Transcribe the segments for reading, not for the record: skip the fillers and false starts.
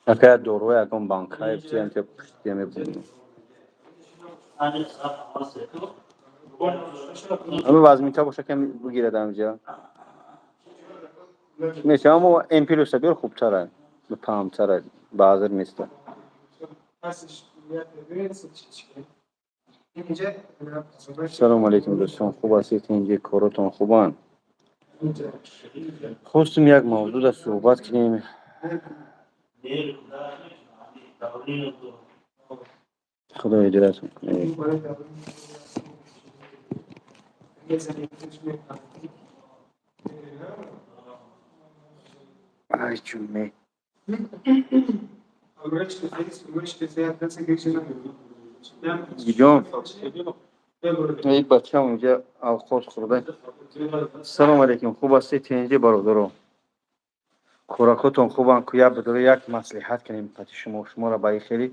Ака доруи ягон банкае пуштия мебинем. Ами вазминта боша ками бигирад амҷа. Нест, аммо М плюса биёр хубтара, паҳмтара, баъзир неста. Салому алейкум дӯстон, хуб ҳастед? Инҷи коротон хубанд? Хостем як мавзӯъда суҳбат кунем. Худо ҳидоятон кунад. Ай ҷуме. Ҷон. Эй бачам инҷа авқот хӯрда. Салому алейкум, хуб ҳастед? Тинҷи бародаро. Хӯракотон хубанд? Ку як бидора як маслиҳат кунем қати шумо, шуморо ба ин хели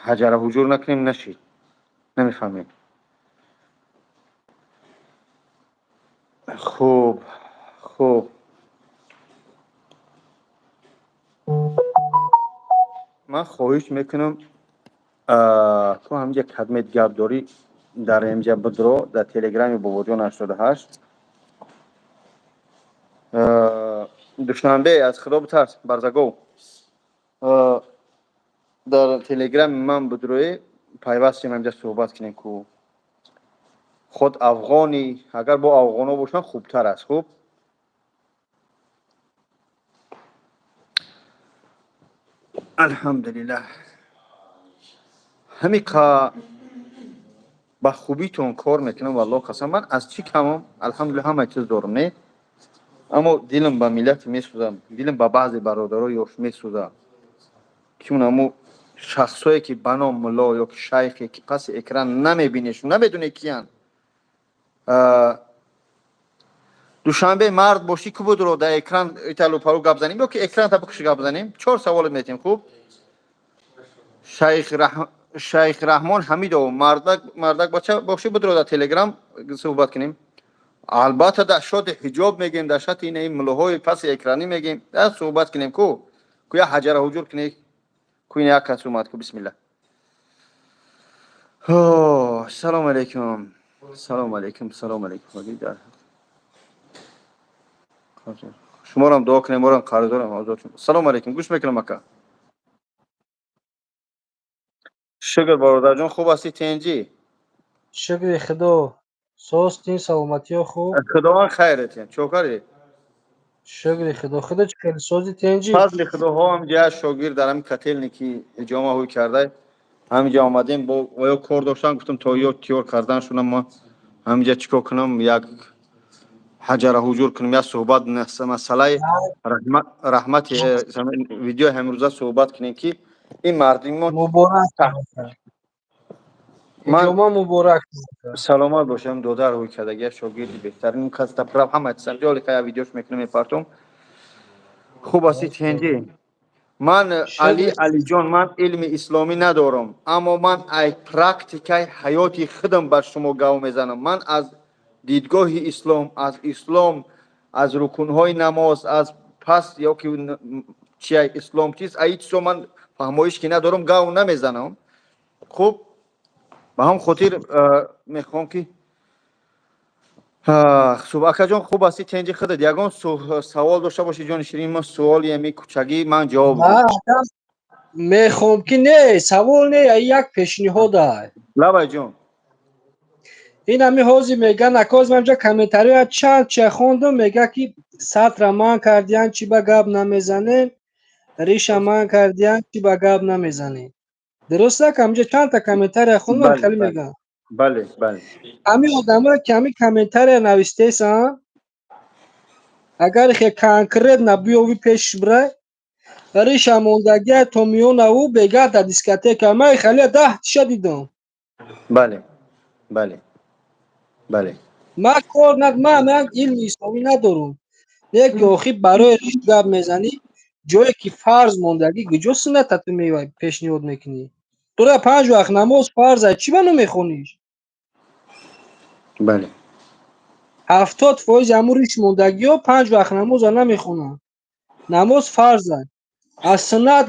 ҳаҷара ҳуҷур накунем, нашид. Намефаҳмем. Хуб, хуб. Ман хоҳиш мекунам, ту ҳаминҷа кадмет гап дорӣ, дар инҷа бидро, дар телеграми Бобоҷон 88. Душанбе, аз Худо битарс, Барзагов. Дар телеграми ман бидроӣ, пайваст шем, ҳаминҷа суҳбат кунем ку. Худ афғонӣ, агар бо афғоно бошанд хубтар аст, хуб? Алҳамдулиллаҳ. Ҳамиқа ба хубитон кор мекунам, валлоҳ қасам, ман аз чӣ камам? Алҳамдулиллаҳ, ҳама чиз дорам, не? Аммо дилам ба миллат месӯзад, дилам ба баъзе бародаро ёш месӯзад. Ки он шахсое ки ба ном мулло ё ки шайхе ки паси экран намебинеш, намедоне киянд. Душанбе мард бошӣ ку будро дар экран италу пару гап занем ё ки экранта бикуши гап занем? Чор саволот метем, хуб? Шайх Раҳмон Ҳамидов, мардак, мардак бача бошӣ будро дар телеграм суҳбат кунем. Албатта дар шоти ҳиҷоб мегем, дар шати ин муллоҳои паси экранӣ мегем, дар суҳбат кунем ку. Ку як ҳаҷара ҳуҷур кунем, ку ин як кас омад ку, бисмилла. Салому алейкум. Салому алейкум, салому алейкум. Шуморам дуо кунем, морам қарздорам, озод шум. Салому алейкум, гӯш мекунам ака. Шукр бародарҷон, хуб ҳастӣ, тинҷӣ? Шукри Худо. Состин, саломатиё хуб? Худованд хайратин. Чо кардӣ? Шукри Худо. Худо чӣ хеле сози тинҷӣ? Фазли Худо, ҳам ҷа шогирд дар ҳамин котелни ки ҳиҷома ҳуй карда, ҳаминҷа омадем, бо оё кор доштан, гуфтам то ё тиёр кардан шунам, ма ҳаминҷа чӣ кор кунам, як ҳаҷара ҳуҷур кунем, як суҳбат масъалаи раҳмати видеои ҳамрӯза суҳбат кунем ки ин мардуми мо муборак. Ҳиҷома муборак. Саломат бошам, додар ҳуй кардагия, шогирди беҳтарин кас таправ ҳама чизам ҷоли ка видеош мекунам, мепартом. Хуб ҳастӣ, тинҷӣ? Ман Али Алиҷон, ман илми исломӣ надорам, аммо ман ай практикаи ҳаёти худам бар шумо гав мезанам. Ман аз дидгоҳи ислом, аз ислом, аз рукунҳои намоз, аз пас ё ки чия ислом чиз, ай чизо ман фаҳмоиш ки надорам, гав намезанам. Хуб, ба ҳам хотир мехоҳам ки суб акаҷон, хуб ҳастӣ, тинҷи худат? Ягон савол дошта бошӣ, ҷони ширин, ма суоли ами кучагӣ ман ҷавоб мехоҳам ки не, савол не, як пешниҳод ай. Лабай ҷон. Ин ами ҳозир меган, акоз ман ҷа комментариҳоя чанд чия хондам, мега ки сатра ман кардиян, чӣ ба гап намезанем, риша ман кардиян, чӣ ба гап намезанем. Дуруст ак ҳамҷа чандта комментария хондам, хеле меган. Бале, бале. Ҳами одамое ки ҳами комментария навистесан, агар хе конкретно биёви пеш бирай, риша мондагия то миёнаву бега дар дискотека, ман хеле 10 тиша дидам. Бале, бале, бале. Ман кор на, ман илми исломӣ надорам. Не ки охи барои риш гап мезанӣ, ҷое ки фарз мондагӣ, куҷо сунната ту мевай пешниҳод мекунӣ? Тура 5 вақт намоз фарз аст, чӣ ба намехониш? Бале. 70% ҳамун риш мондагиҳо панҷ вақт намоза намехонанд. Намоз фарза, аз суннат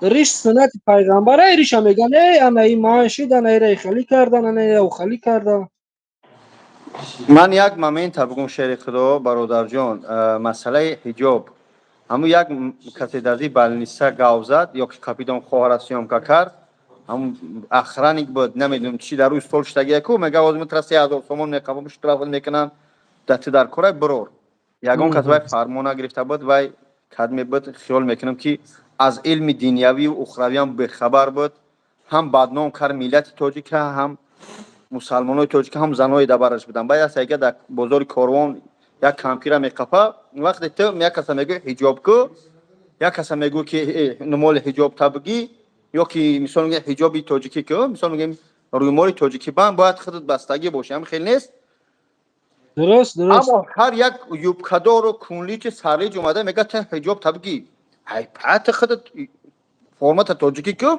риш, суннати пайғамбара. Риша меган, эй, ана и ман шид, ана ира хали кардан, ана ира хали кардан. Ман як момента бугум, шери худо, бародарҷон. Масъалаи ҳиҷоб, ҳамун як касе дар зи больница гав зад ё ки капитон хоҳара съёмка кард, ҳамун охранник буд, намедонам чи, дар рӯи стол шитагия ку, мега ҳозир митра 3000 сомон меқабам, штраф мекунам, да ту дар корай бирор. Ягон кас вай фармон нагирифта буд, вай кадме буд, хиёл мекунам, ки аз илми динявию ухравиам бехабар буд. Ҳам бадном кард миллати тоҷика, ҳам мусалмонои тоҷика, ҳам занои дабараш буданд. Баъд ясайга дар бозори Корвон як кампира меқапа. Вақте ту як каса мегӯ, ҳиҷоб ку, як каса мегӯ, ки румоли ҳиҷоб табгӣ, ё ки мисол мегӯем, ҳиҷоби тоҷикӣ ку, мисол мегӯем, рӯймоли тоҷикӣ банд, бояд худат бастагӣ бошӣ, ҳам хел нест? Дуруст, дуруст. Аммо ҳар як юбкадору кунличи сарлиҷ омада мега, ту ҳиҷоб табгӣ, ҳай пати худат формата тоҷикӣ ку,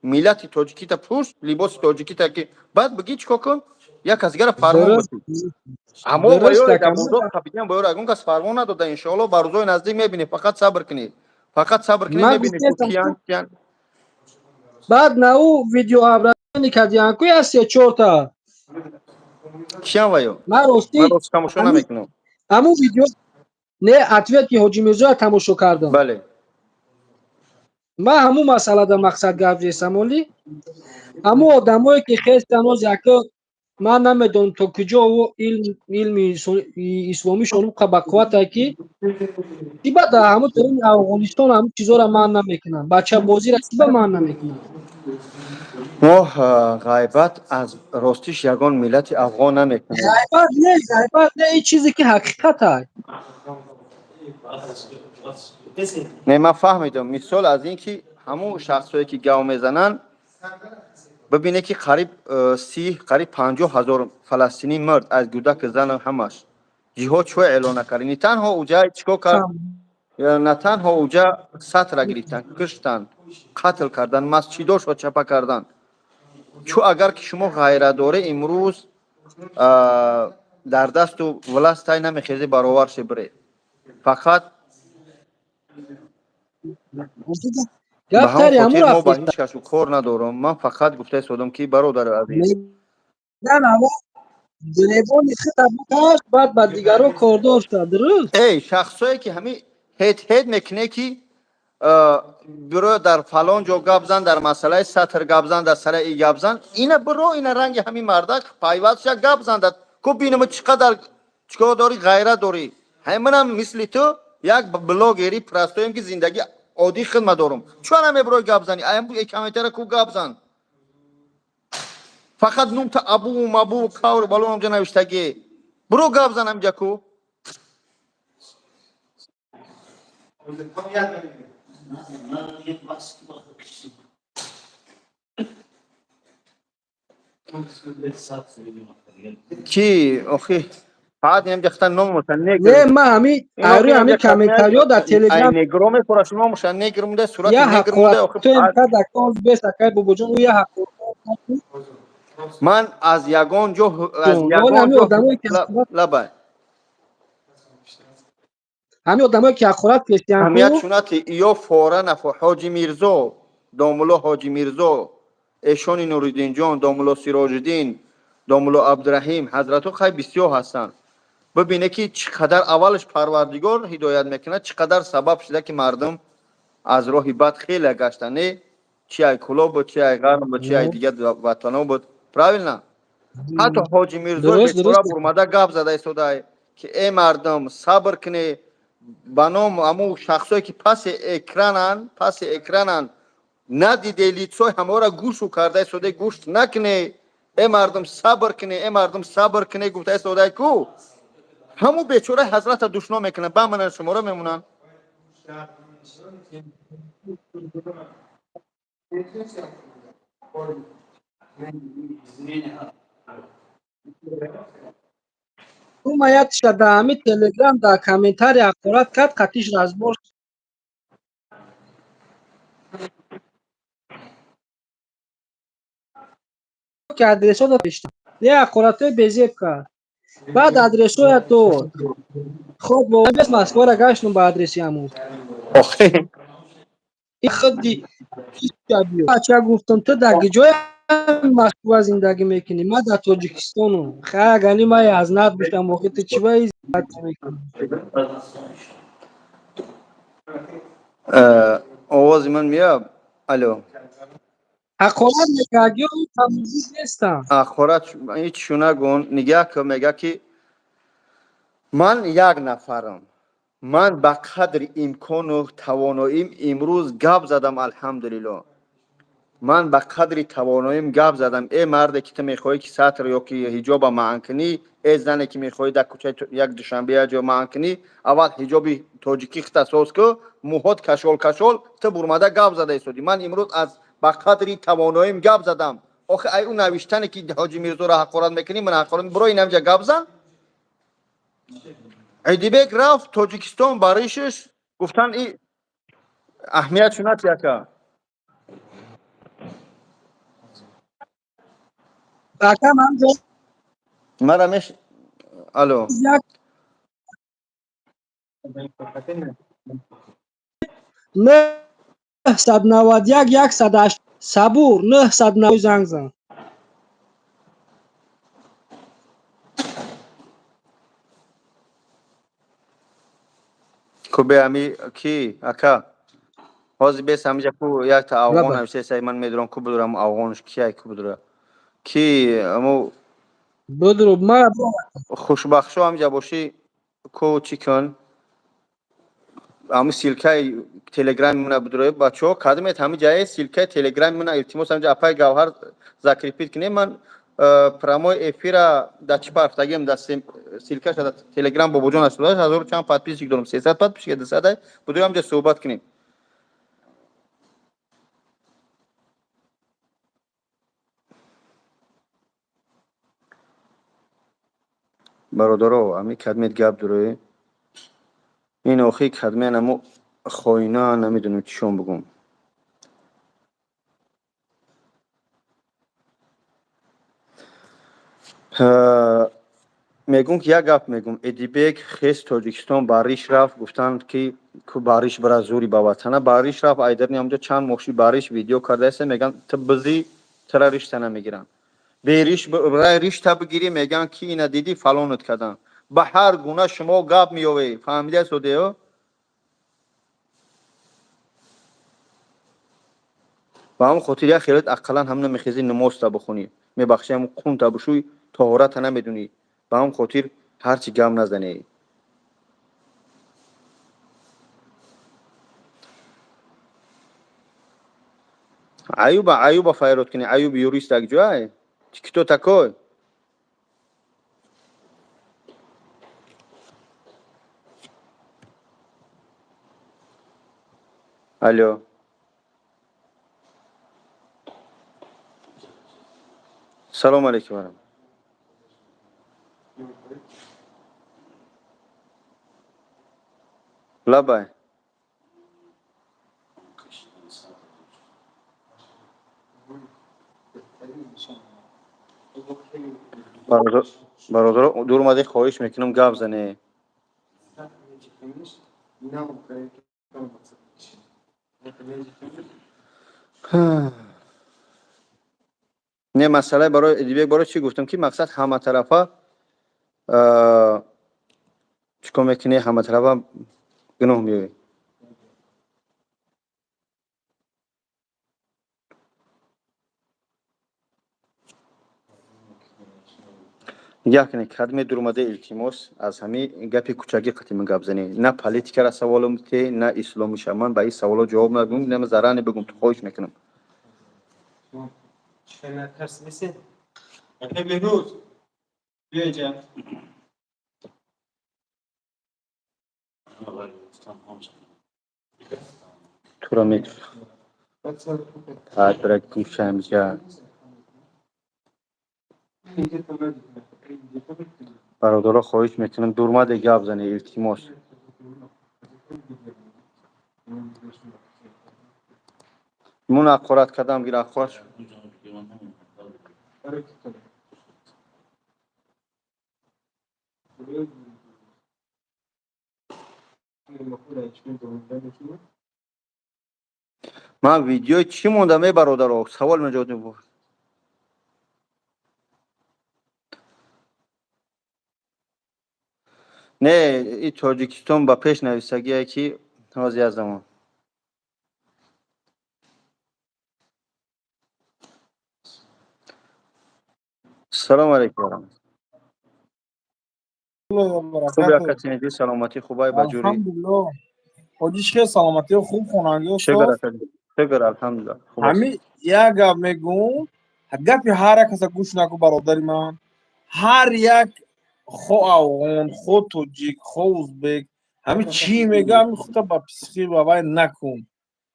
миллати тоҷикита пӯш, либоси тоҷикита ки, баъд бигӣ чикор кун, як кас дигара фармон битӣ. Аммо бозор капитан ба ёро ягон кас фармон надода. Иншоалло, ба рӯзои наздик мебинӣ, фақат сабр кунед, фақат сабр кунед, мебинед киян киян. Баъд нау видео обращение кардиан ку, як се чорта. Киян ваё? Ман ростӣ Ман рост тамошо намекунам. Ҳамун видео не, ответ ки Ҳоҷи Мирзоя тамошо кардам. Бале. Ман ҳамун масъалада мақсад гап зестам. Оли ҳамун одамое ки хестан оз яко, ман намедонам, то куҷо илми исломишон уқа ба қуввате, ки тиба дар ҳамун таруни Афғонистон ҳамун чизоро манъ намекунанд, бачабозиро тиба манъ намекунанд. Мо ғайбат аз ростиш ягон миллати афғон намекунем. Ғайбат не, ғайбат не, ин чизе ки ҳақиқат ай. Не, ман фаҳмидам. Мисол аз ин ки ҳамун шахсое ки гав мезананд, бибине, ки қариб 30, қариб 50 ҳазор фаластинӣ мурд, аз гӯдаки зану ҳамаш. Ҷиҳод чӯ эълон накард? Не танҳо уҷа чикор кард, на танҳо уҷа сатра гирифтанд, куштанд, қатл карданд, масҷидошро чапа карданд. Чӯ агар ки шумо ғайратдоре, имрӯз дар дасту властай намехези, баровар ше, биред фақат. Ба ҳамон хотир мо ба ҳеҷ касу кор надорам. Ман фақат гуфта истодам, ки бародари азиз. Гиребони хита букаш, баъд ба дигаро кордор шуд, дуруст. Эй шахсое ки ҳами ҳед ҳед мекуне, ки биро дар фалон ҷо гап зан, дар масъалаи сатр гап зан, дар сараи гап зан, ина биро, ина ранги ҳамин мардак пайваст ша, гап зан, ку бинам чӣ қадар чикор дорӣ, ғайрат дорӣ. Ҳаминам мисли ту як блогери простоем, ки зиндагӣ оддӣ хидмат дорум. Чӯ намебирои гап зани? Аям комментара ку, гап зан. Фақат нумта абу мабу кавр балон ҷа навиштагӣ. Биро, гап зан ҳамҷа ку. Ки охи фақат ҳамҷа хата номуша негр. Не, ма ҳами айрӯи ҳами комментариё дар Телеграм. Негро мефураш, номуша негр муда, сурати негр муда. Охи акай бобоҷон, ӯ я ҳақорат. Ман аз ягон ҷо, аз ягон ҷо лабай. Ҳами одамое ки ҳақорат кестиян. Аҳамият шунати ё фора нафо Ҳоҷи Мирзо, домулло Ҳоҷи Мирзо, эшони Нуриддинҷон, домулло Сироҷиддин, домулло Абдураҳим, ҳазратҳо хай бисёр ҳастанд. Бибине, ки чӣ қадар аввалаш Парвардигор ҳидоят мекунад, чӣ қадар сабаб шуда, ки мардум аз роҳи бад хеле гашта. Не, чи ай Кулоб буд, чи ай Ғарм буд, чи ай дигар ватано буд, правильно? Ҳатто Ҳоҷи Мирзои бечора бурмада гап зада истода, ки э мардум, сабр кунед, ба ном ҳамун шахсое ки паси экрананд, надиде лицои ҳамаро гӯшу карда истода, гӯш накунед, э мардум, сабр кунед, э мардум, сабр кунед, гуфта истода ку. Ҳамун бечора ҳазрата душно мекунад, ба мана шуморо мемонанд. Ятша дар ҳами Телеграм дар комментария ҳақорат кард, қатиш разбор ки адресо дошта, не, ҳақоратҳои безеб кард. Баъд адресоя дод. Хоб, бо Москвара гаштум ба адреси ҳамун. Охе. Худи бача гуфтам, ту дар ҷои Москва зиндагӣ мекунӣ, ман дар Тоҷикистонум. Хай, агани ман аз над бошам, охи ту чӣ ба мекунӣ? Овози ман меяд? Алло. Ҳақорат мекард ё тамиз нестам? Ҳақорат ҳеҷ шунагун. Нигаҳ ки мега ки ман як нафарам. Ман ба қадри имкону тавоноим имрӯз гап задам, алҳамдулилло. Ман ба қадри тавоноим гап задам. Э марде ки ту мехоҳӣ ки сатр ё ки ҳиҷоба маън кунӣ, э зане ки мехоҳӣ дар кӯчаи як Душанбе як ҷо маън кунӣ, аввал ҳиҷоби тоҷикӣ хита соз ку, мӯҳот кашол кашол, ту бурмада гап зада истодӣ. Ман имрӯз аз ба қадри тавоноим гап задам. Охи ай ӯ навиштане ки Ҳоҷи Мирзоро ҳақорат мекунӣ, ман ҳақорат биро инамҷа гап зан. Айдибек рафт Тоҷикистон ба ришиш, гуфтан и аҳамият шунат яка. Ака ман Мара меш алло. Як 991 108 сабур 990 занг зан. Кубе ами ки ака ҳозир бес ҳамиҷа ку якта афғон навиштаи сай, ман медонам ку будурам афғонш кияй ку будура ки аму Будру ма хушбахшо ҳамиҷа бошӣ ку чӣ кун ҳами ссылкаи телеграми муна будура бачаҳо кадомет ҳамиҷае ссылкаи телеграми муна илтимос ҳамиҷа апай Гавҳар закрепить кунем. Ман прямой эфира дар чӣ парафтагиам дар ссылкаша дар телеграм Бобоҷон аст, ҳазору чанд подписчик дорам, 300 подписчик, 200 будура ҳамиҷа суҳбат кунем. Бародаро, ами кадмет гап дурои ин охи кадмен амо хоина намедонам чишон бугум. Мегум ки як гап мегум. Эдибек хес Тоҷикистон ба риш рафт, гуфтанд ки ку ба риш бара зури ба ватана ба риш рафт. Айдарни ҳамҷо чанд моши ба риш видео кардаеста, меган ту бизӣ тара ришта намегиранд. Бериш рай ришта бигирӣ, меган ки ина дидӣ фалонат карданд. Ба ҳар гуна шумо гап меёвед, фаҳмида содеё? Ба ҳамон хотир як хелат ақаллан ҳам намехезӣ намозта бихонӣ, мебахшӣ, ҳамон қунта бишӯй, тоҳората намедунӣ. Ба ҳамон хотир ҳарчи гап назанӣ. Аюба, Аюба файрод кунӣ. Аюб юрист як ҷой кто такой? Алло. Салом алейкум. Лабай. Бародаро, дур омаде, хоҳиш мекунам, гап зане. Не, масъалаи барои Эдибек барои чӣ гуфтам ки мақсад ҳаматарафа чӣ кор мекунӣ, ҳаматарафа гуноҳ меоӣ. Нигаҳ кунед, кадме дуромада, илтимос, аз ҳамин гапи кӯчагӣ қатима гап занӣ. На политикара саволам те, на исломиша. Ман ба ин саволо ҷавоб нагӯм, на заране бигӯм, ту хоҳиш мекунам. Чӣ нестед? Ака Беҳрӯз, биё инҷа. Тура мек брак гӯшамҷа. Бародаро, хоҳиш мекунам, дурмаде гап занӣ, илтимос. Мун ҳақорат кардам, гир ҳақорат. Ман видеои чӣ мондам, е бародаро? Савол ман ҷавоб мебуд. Не, и Тоҷикистон ба пеш нависагие ки ҳозир як замон. Салому алейкум. Хуб, яка тинҷӣ, саломатӣ хубай, ба ҷурӣ? Алҳамдулиллоҳ. Ҳоҷӣ, чӣ хел, саломатиё хуб, хонагиё? Шукр, шукр, алҳамдулиллоҳ. Хуб аст. Ҳами як гап мегӯм, гапи ҳар як каса гӯш накун, бародари ман. Ҳар як, хо афғон, хо тоҷик, хо узбек, ҳами чӣ мега, ҳами хута ба психи ба вай накун.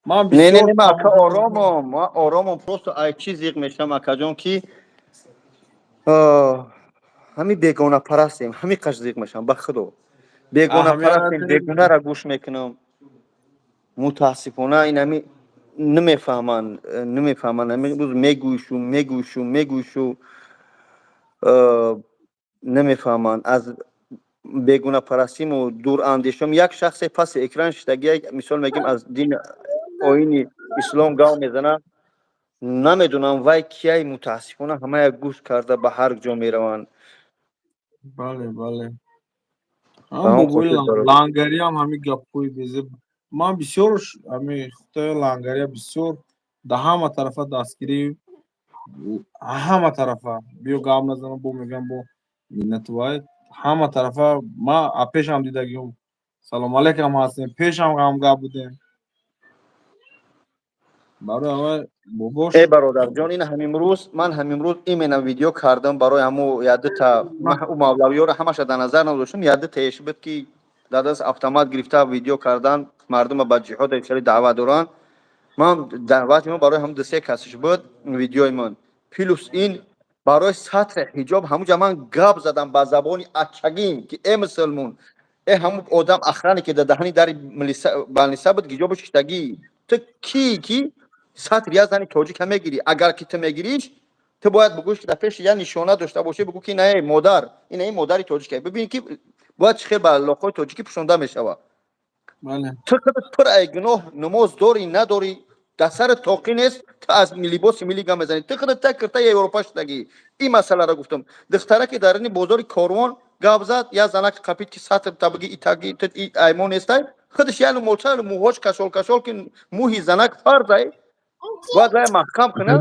Ман Не, не, бисёр не, ман ака оромом, ман оромом, просто ай чӣ зиқ мешавам, акаҷон, ки ҳами бегонапарастем, ҳами қаш зиқ мешавам, ба худо. Бегонапарастем, бегонара гӯш мекунам. Мутаассифона, ин ҳами намефаҳманд, намефаҳманд. Ҳами рӯз мегӯйшу, мегӯйшу, мегӯйшу, намефаҳманд. Аз бегонапарастиму дурандешам як шахсе паси экран шиштагия, мисол мегӯем, аз дини оини ислом гав мезанад, намедонам вай кияй. Мутаассифона, ҳамая гӯш карда ба ҳар ҷо мераванд. Бале, бале. Ба он Бобои хотир бародар. Лангариам ҳами гапҳои безеб. Ман бисёр ҳами худои лангария бисёр да ҳама тарафа дастгирӣ, ҳама тарафа биё гап назанам, бо мегӯям, бо миннату вай ҳама тарафа ма пешам дидагиҳом, салом алейкам ҳастем, пешам ҳамгап будем, барои аввал бобош. Э бародарҷон, ин ҳамин рӯз, ман ҳамин рӯз именно видео кардам барои ҳамо яддита ӯ мавлавиёро ҳамаша дар назар надоштам. Яддитаеш буд, ки дар даст автомат гирифта видео кардан, мардума ба ҷиҳод хеле даъват доранд. Ман даъвати ман барои ҳам дусе касиш буд видеои ман. Плюс ин барои сатри ҳиҷоб ҳамуҷа ман гап задам ба забони ачагин, ки э мусулмон, э ҳамун одам охране, ки дар даҳани дари балниса буд, ҳиҷобу шиштагӣ, ту ки сатр як зани тоҷика мегирӣ? Агар ки ту мегириш, ту бояд бигӯӣ, ки дар пеши як нишона дошта бошӣ, бигӯ, ки не, модар, ин ин модари тоҷика, бибин, ки бояд чӣ хел ба лоқҳои тоҷикӣ пӯшонда мешавад. Ту худат пур ай гуноҳ, намоз дорӣ, надорӣ, дар сари тоқӣ нест, ту аз либоси миллӣ гап мезанӣ, ту худат так кирта европа шудагӣ. Ин масъаларо гуфтам. Духтараке дар ини бозори Корвон гап зад, як занак қапид, ки сатр табиги итаги аймон нестай, худаш яну молча, мӯҳош кашол кашол, ки мӯҳи занак фарзай, бояд вая маҳкам кунад,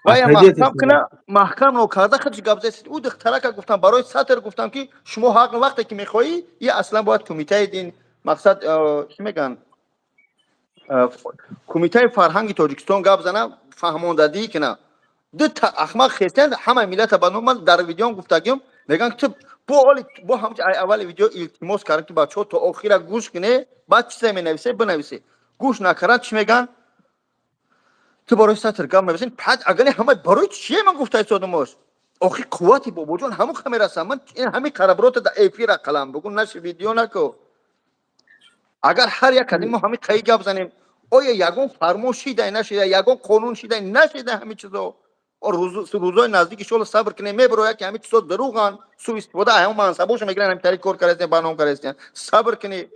вая маҳкам куна, маҳкам нокарда худаш гап зад. Ӯ духтарака гуфтам, барои сатр гуфтам, ки шумо ҳақ вақте ки мехоҳӣ, и аслан бояд кумитаи дин, мақсад, чӣ мегӯянд, кумитаи фарҳанги Тоҷикистон гап зана, фаҳмондадӣ кина. Ду та ахмақ хестиянд, ҳамаи миллата ба ном. Ман дар видеом гуфтагиём, мегӯянд, ту бо оли бо ҳамчи аввали видео илтимос кардам, ки бачаҳо то охира гӯш кине, баъд чизе менависе, бинависе. Гӯш накардан, чӣ мегӯянд? Ту барои сатр гап мебисен. Пад агар ҳама барои чие ман гуфта истодамош? Охи қуввати бобоҷон ҳамон ха мерасам. Ман ҳамин қараброта да эфира қалам бугу, наши видео нако. Агар ҳар як аз мо ҳамин қаи гап занем, оя ягон фармон шидай, нашида, ягон қонун шидай, нашида? Ҳамин чизо рӯзои наздик иншоалло сабр кунем, мебирояд, ки ҳамин чизо дурӯғанд, суистифода ҳамон мансабошо мегиранд, ҳамин тариқ кор кардаистен, барном кардаистен. Сабр кунӣ.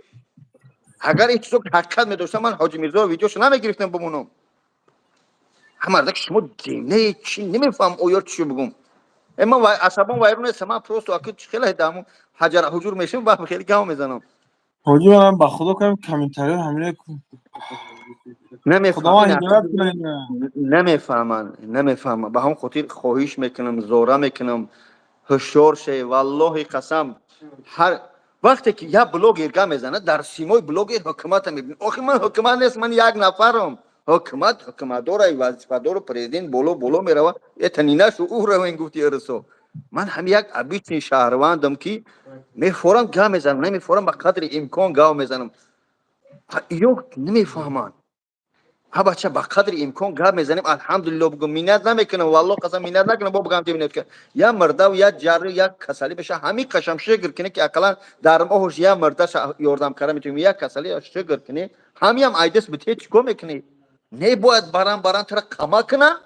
Агар ин чизо ҳақиқат медоштам, ман Ҳоҷи Мирзо видеошо намегирифтам бимонам. Ҳамарда ки шумо динае чи намефаҳмам, оё чӣ бигум? Э, ман асабон вайрон нестам, ман просто аки хеле даму ҳаҷара ҳуҷур мешавам ва хеле гав мезанам. Ҳоҷи, манам ба худо кунам, комментариҳо ҳамине. Намефаҳманд, намефаҳманд, намефаҳманд. Ба ҳамон хотир хоҳиш мекунам, зора мекунам, ҳушёр ше. Валлоҳи қасам, ҳар вақте ки як блогер гап мезанад, дар симои блогер ҳукумата мебинӣ. Охи ман ҳукумат нест, ман як нафарам. Ҳукумат ҳукуматдора, вазифадору президент боло боло мерава, это не нашу уровень, гуфти ирсо. Ман ҳам як обычный шаҳрвандам, ки мефорам, гап мезанам, намефорам, ба қадри имкон гап мезанам. Ё намефаҳманд. Ҳа бача, ба қадри имкон гап мезанем, алҳамдулилло бигӯ, миннат намекунам, валлоҳ қасам, миннат накунам. Бо бигам, миннат кунам, я мирдав, я ҷарри, я касалӣ беша, ҳамин қашам шукр кунӣ, ки ақаллан дар моҳуш я мирдаша ёрдам карда метавонем, як касалӣ шукр кунӣ, ҳамиам айдас бите, чӣ кор мекунӣ? Не, бояд баран баран тура қама кунам,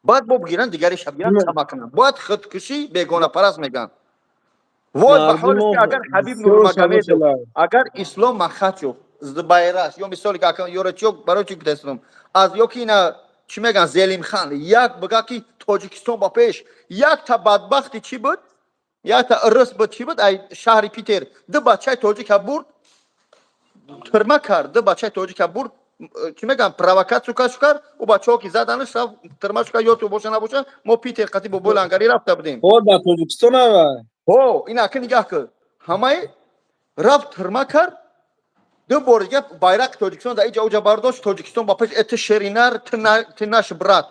баъд бо бигиранд, дигари шаб гиранд, қама кунам, бояд худкушӣ, бегонапараст мегӯянд. Вой ба ҳоле ки агар Ҳабиб Нурмагомедов, агар Ислом Махачев, Зубайраш, ё мисоле ки ака Ёрачок барои чӣ гуфтаистам, аз ё ки ина чӣ мегӯянд Зелимхан, як бига ки Тоҷикистон ба пеш, якта бадбахти чӣ буд? Якта ырыс буд, чӣ буд? Ай шаҳри Питер, ду бачаи тоҷика бурд, тирма кард, ду бачаи тоҷика бурд, чӣ мегӯянд, провокатсию кашф кард, ӯ бачаҳо ки заданаш рафт тирмаш кард, ёдтон боша набоша, мо Питер қати бобои Лангарӣ рафта будем. Ҳо, дар Тоҷикистон ава. Ҳо, ин ака нигаҳ кун. Ҳамаи рафт тирма кард, ду бор дига байрақи Тоҷикистон дар иҷа уҷа бардошт, Тоҷикистон ба пеш, э ту шеринар, ту наш брат.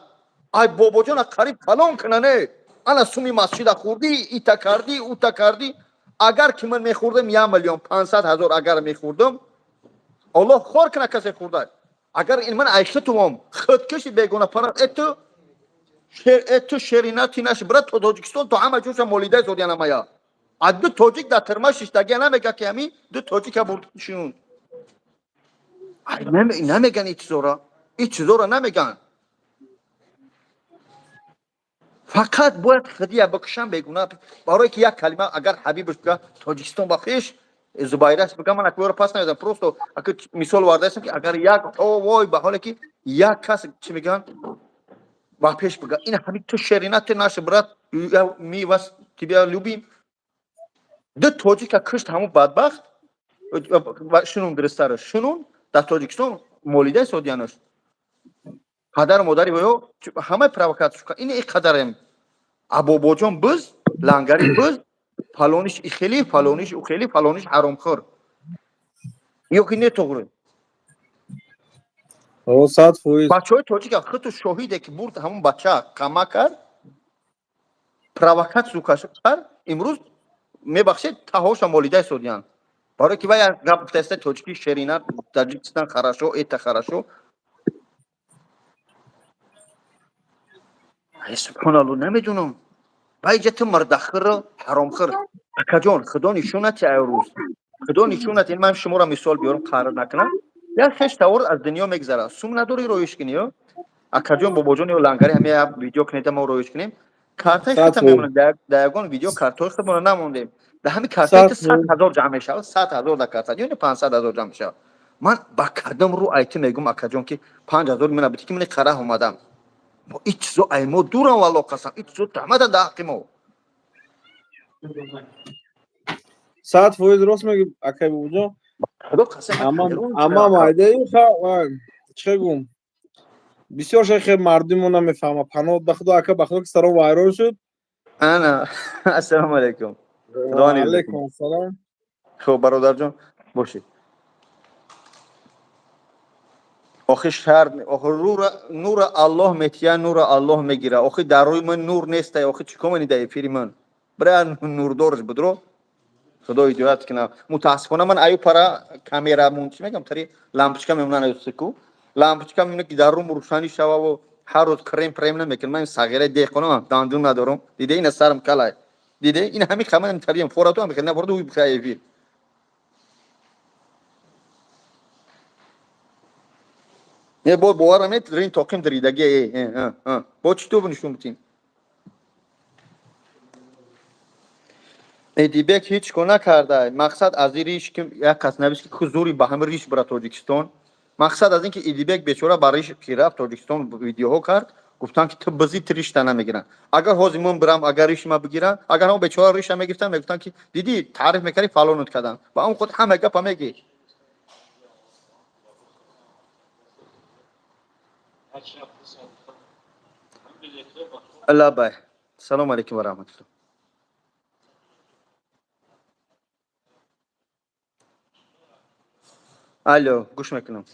Ай бобоҷона қариб калон кунане. Ана суми масҷида хӯрдӣ, ита кардӣ, ута кардӣ. Агар ки ман мехӯрдам 1 500 000 агар мехӯрдам, Аллоҳ хор кунад касе хӯрда. Агар ин ман айхитумом, худкиши бегона парад, э ту шер, э ту шеринар, ти наш брат, то Тоҷикистон то ҳама ҷоша молидаи зодиана мая. А ду тоҷик дар тирма шиштагия намега ки ҳамин ду тоҷика бурд шунун. Ай намеган ин чизора. Ин чизора намеган. Фақат бояд хидия бикушан бегуна. Барое ки як калима агар Ҳабибш бига Тоҷикистон ба пеш, Зубайраш бига, ман аквора пас намедам. Просто ака мисол овардаастам ки агар як о вой ба ҳоле ки як кас чӣ мегӯянд ба пеш бига, ин ҳамин ту шерина, ту наш брат, мы вас тебя любим. Ду тоҷика кушт ҳамун бадбахт, шунун дурусттара, шунун дар Тоҷикистон молидаи содиянаш. Падару модари ё ҳамаи провокатсия ин и қадарем. Абобоҷон биз, Лангари биз, фалониш ихели, фалониш ухели, фалониш ҳаромхӯр. Ё ки не тоғрӣ? Ҳо, 100%. Бачаҳои тоҷика худту шоҳиде ки бурд ҳамун бача қама кард, провокатсию кард, имрӯз мебахшед таҳоша молидаи содиянд. Барое ки вай як гап гуфтааста тоҷики шерина, Таҷикистон хорошо, это хорошо. Ай субҳоналлоҳ, намедонам. Вай ҷа ту мардахӯру ҳаромхӯр. Акаҷон, худо нишонат ай рӯз. Худо нишонат, ин ман шуморо мисол биёрам, қаҳр накунам. Як хеш тавор аз дунё мегзарад. Сум надорӣ роиш кунӣ, ё? Акаҷон, бобоҷон ё Лангари ҳама як видео кунед, мо роиш кунем. Картаи худта мемонем, дар ягон видео картҳои худмонро намондем. Дар ҳамин картаи ту 100 000 ҷамъ мешавад, 100 000 дар карта, ё не 500 000 ҷамъ мешавад. Ман ба кадом рӯ айти мегӯм, акаҷон, ки 5000 мена бити ки мани қараҳ омадам. Мо ин чизо ай мо дурам, валло қасам, ин чизо таҳмата дар ҳаққи мо. 100% рост мегӣ, акай бобоҷон. Худо қасам, Ама майдаи чӣ гум? Бисёр шайхе мардумо намефаҳма. Паноҳ ба худо, ака, ба худо ки саром вайрон шуд. Ана, ассалому алайкум. Алайкум ассалом. Хуб, бародарҷон, бошед. Охи шарм, охи нура Аллоҳ метия, нура Аллоҳ мегира. Охи дар рӯи ман нур нестай, охи чӣ кор мени дар эфири ман? Бира нурдорш будро. Худо ҳидоят кунад. Мутаассифона ман аю пара камера мон чӣ мегам, тари лампочка мемонан аю сику. Лампочка мемонад ки дар рӯм рӯшанӣ шававу ҳар рӯз крем прем намекунам. Ман сағираи деҳқонам, дандун надорам. Диде ина сарам калай. Диде ин ҳамин хаман тариам форату ҳам хел нафорату уй бихай эфир. Не бо бовар намед, рин тоқим даридаги э э бо чӣ ту нишон битин. Эдибек ҳеҷ кор накарда. Мақсад аз ин риш ки як кас навист ки ҳузури ба ҳама риш бира Тоҷикистон. Мақсад аз ин ки Эдибек бечора ба риш ки рафт Тоҷикистон видеоҳо кард, гуфтанд ки ту бизӣ ту ришта намегиранд. Агар ҳозир ман бирам, агар риши ма бигиранд, агар ҳамон бечора риша мегирифтанд, мегуфтанд ки дидӣ таъриф мекардӣ фалонут карданд. Ба он худ ҳама гапа мегӣ. Лабай. Салому алайкум ва раҳматуллоҳ. Алло, гӯш мекунам.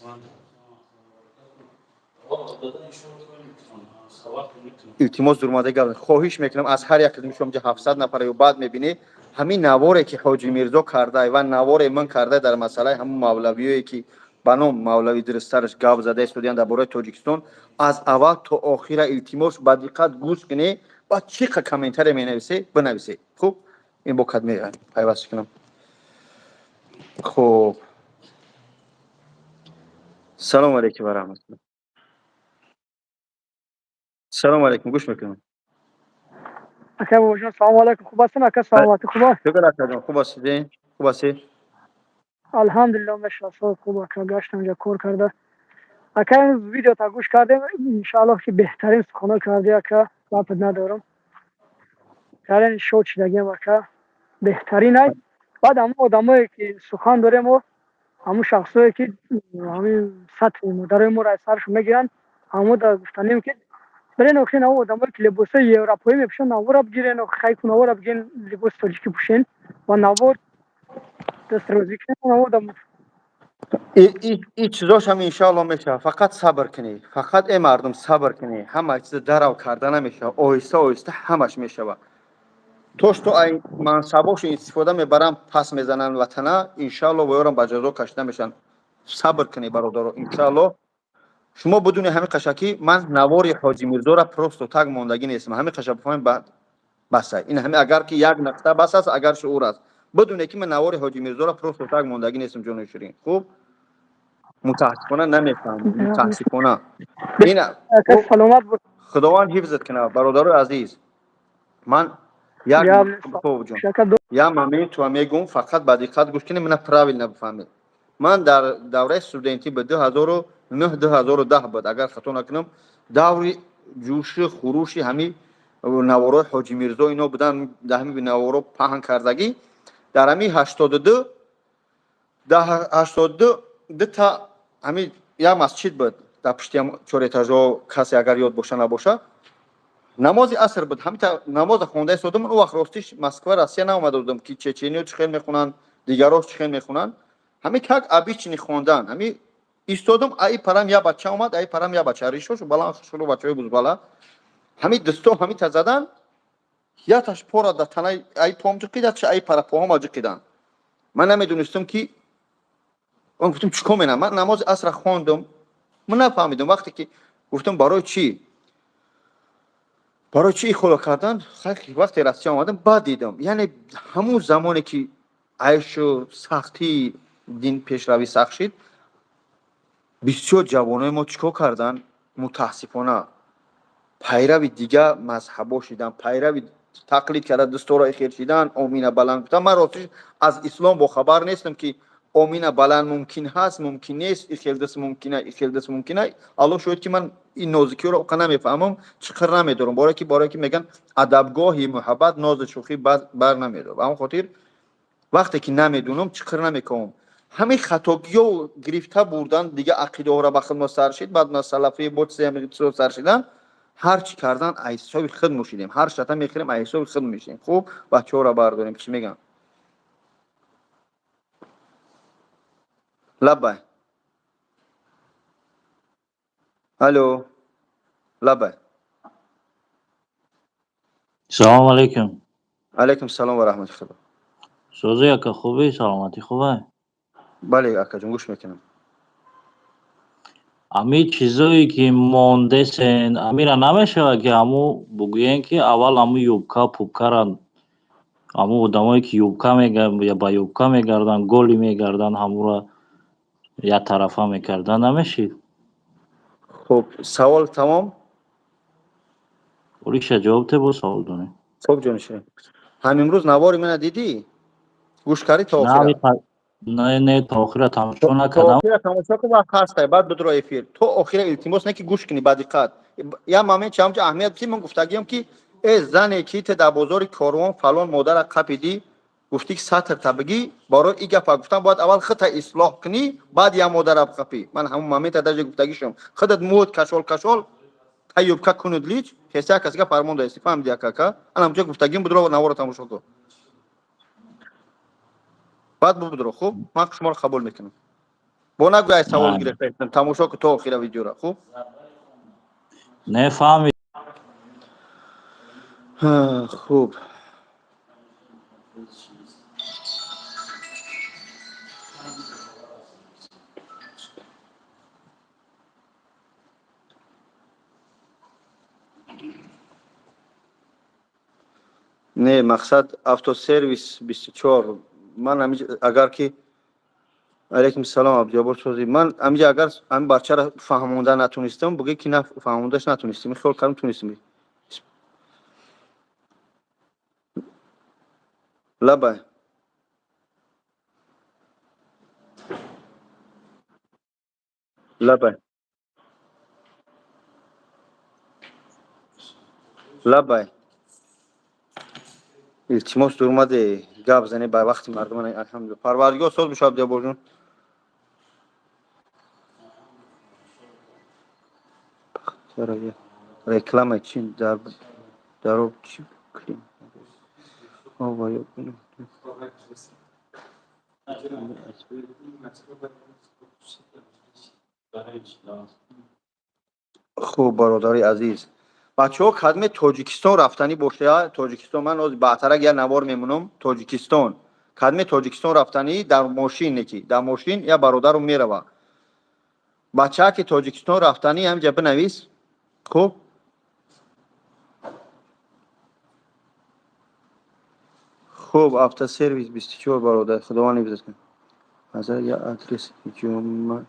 Илтимос, дурмада гап. Хоҳиш мекунам аз ҳар як шумо 700 нафар ё баъд мебинӣ, ҳамин наворе ки Ҳоҷи Мирзо карда ва наворе ман карда дар масъалаи ҳамун мавлавиёе ки ба ном мавлави дурусттараш гап зада истодиян дар бораи Тоҷикистон, аз аввал то охира илтимос ба диққат гӯш кунӣ, баъд чӣ қа комментария менависе, бинависе. Хуб, ин бо кад пайваст кунам. Хуб, салому алайкум ва раҳматуллоҳ. Салому алайкум, гӯш мекунам. Ака Бобоҷон, салому алайкум, хуб ҳастем, ака, саломатӣ хуб аст? Шукр, акаҷон, хуб ҳастед? Хуб ҳастед? Алҳамдулилло, мешавад, хуб, ака, гаштам инҷа кор карда. Ака, имрӯз видеота гӯш кардем, иншааллоҳ ки беҳтарин суханҳо кардӣ, ака, гапат надорам. Карен шод шидагиам, ака, беҳтарин ай. Баъд ҳамон одамое ки сухан дорем, ҳамон шахсое ки ҳамин сатҳи модарои моро аз сарашон мегиранд, ҳамо да гуфтанем ки бирен охир ҳамон одамое ки либосҳои европоӣ мепӯшанд, навора бигирен, хай ку навора бигирен, либоси тоҷикӣ пӯшен ва навор дастрозӣ кунен наво да. И чизошам иншоалло мешавад, фақат сабр кунӣ, фақат, э мардум, сабр кунӣ. Ҳама чиза дарав карда намешавад, оҳиста оҳиста ҳамаш мешавад. То что ай мансабошо истифода мебарам, пас мезананд ватана, иншоалло воёрам ба ҷазо кашида мешаванд. Сабр кунӣ, бародаро, иншоалло. Шумо бидуни ҳамин қашакӣ ман навори Ҳоҷи Мирзора просто так мондагӣ нестам. Ҳамин қаша бифаҳмем, басай ин ҳами, агар ки як нақта бас аст, агар шуур аст, бидуне ки ман навори Ҳоҷи Мирзора просто так мондагӣ нестам, ҷони ширин. Хуб, мутаассифона намефаҳмам, мутаассифона ин. Ака, саломат бош. Худованд ҳифзат кунад, бародарои азиз. Ман як ҷон, як моментуа мегӯм, фақат ба диққат гӯш кунед, мана правильно бифаҳмед. Ман дар давраи студентӣ ба 2009, 2010 буд, агар хато накунам, даври ҷӯши хурӯши ҳами наворои Ҳоҷи Мирзо ино будан, дар ҳами наворо паҳн кардагӣ. Дар ҳами 82, дар 82 дута ҳами як масҷид буд дар пушти чорэтажо, касе агар ёд боша набоша. Намози аср буд, ҳамита намоза хонда истодам. Он вақт ростиш Москва, Россия наомада будам, ки чечениё чӣ хел мехонанд, дигарош чӣ хел мехонанд. Ҳами как обычный хондан ҳами истодам, аи парам я бача омад, аи парам я бача, ришошу баланд, хушрӯ, бачаҳои бузбала, ҳами дусто ҳамита задан, яташ пора дар танаи аи пом ҷиқида, чи аи пара поҳома ҷиқидан. Ман намедонистам ки ман гуфтам, чӣ кор менам. Ман намози асра хондам, ман нафаҳмидам. Вақте ки гуфтам, барои чӣ, барои чӣ ихоло кардан? Вақте Россия омадам, баъд дидам, яъне ҳамун замоне ки айшу сахтии дин пешравӣ сахт шид, бисёр ҷавонои мо чӣ кор карданд? Мутаассифона пайрави дигар мазҳабо шидан, пайрави тақлид карда, дустора хел шидан, омина баланд гуфтан. Ман ростиш аз ислом бохабар нестам, ки омина баланд мумкин ҳаст, мумкин нест, ихел даст мумкина, ихел даст мумкина. Аллоҳ шоҳид, ки ман ин нозикиёро оқа намефаҳмам, чиқир намедорам. Боре ки меган, адабгоҳи муҳаббат нозу шӯхӣ бар намедорам. Ба ҳамон хотир вақте ки намедунам, чиқир намекунам. Ҳамин хатогиё гирифта бурдан, дига ақидаҳоро ба худ мо сар шид, баъд ма салафӣ бо чизе сар шидан, ҳар чӣ кардан аз ҳисоби худ мушидем, ҳар шата мехӯрем, аз ҳисоби худ мешидем. Хуб, бачаҳоро бардорем, чӣ меган? Лаббай, алло, лаббай. Салому алейкум. Алейкум салом ва раҳмати худо. Созӣ, ака, хубӣ, саломатӣ хубай? Бале, акаҷон, гӯш мекунам. Ами чизое ки мондесен, амира намешавад ки ҳаму бугӯем, ки аввал ҳаму юбка пубкара, ҳаму одамое ки юбка ба юбка мегарданд, голи мегарданд, ҳамура як тарафа мекардан намешид? Хуб, савол тамом? Ориша ҷавоб те, бо савол донем. Хуб, ҷонишин, ҳам имрӯз навори мана дидӣ, гӯш кардӣ то охира? Не, не, то охира тамошо накардам. Охира тамошо кун, вақт ҳастай, баъд бидро эфир. То охира, илтимос, не ки гӯш кунӣ ба диққат. Як момент чи ҳамҷа аҳамият ки ман гуфтагиам, ки э зане ки те дар бозори Корвон фалон модара қапидӣ, гуфтӣ ки сатр та бигӣ, барои и гапа гуфтан бояд аввал худта ислоҳ кунӣ, баъд як модара бқапӣ. Ман ҳамон момента даже гуфтагишам, худат мӯд кашол кашол та юбка кунуд, лич хеса касига фармон даисти, фаҳмиди, акака? Ана ҳамҷа гуфтагим будро, наворо тамошо кун, баъд бубудро. Хуб, ман шуморо қабул мекунам, бо нагӯ ай савол гирифта, тамошо ку то охира видеора, хуб? Не, фаҳмид. Хуб. Не, мақсад автосервис 24. Ман агар ки, алейкум салом, Абдуҷаббор Созӣ. Ман ҳамиҷа агар ҳамин бачаро фаҳмонда натунистам, бугӯ ки фаҳмондаш натунистем, хиёл кардам тунистем. Лабай, лабай, лабай. Илтимос, дурмаде гап зане ба вақти мардум. Алҳамдулилла, Парвардигор соз бошад, Абдияборҷон. Реклама чи дар дароб чи клим. Хуб, бародари азиз, бачаҳо, кадме Тоҷикистон рафтанӣ боша, Тоҷикистон, ман ҳозир баъдтарак як навор мемонам. Тоҷикистон, кадме Тоҷикистон рафтанӣ, дар мошин, неки дар мошин як бародару мерава. Бачаа ки Тоҷикистон рафтанӣ, ҳамҷа бинавис. Хуб, хуб, автосервис 24, бародар, Худованд ҳифзат кунад. Назар як адрес ҳиҷома,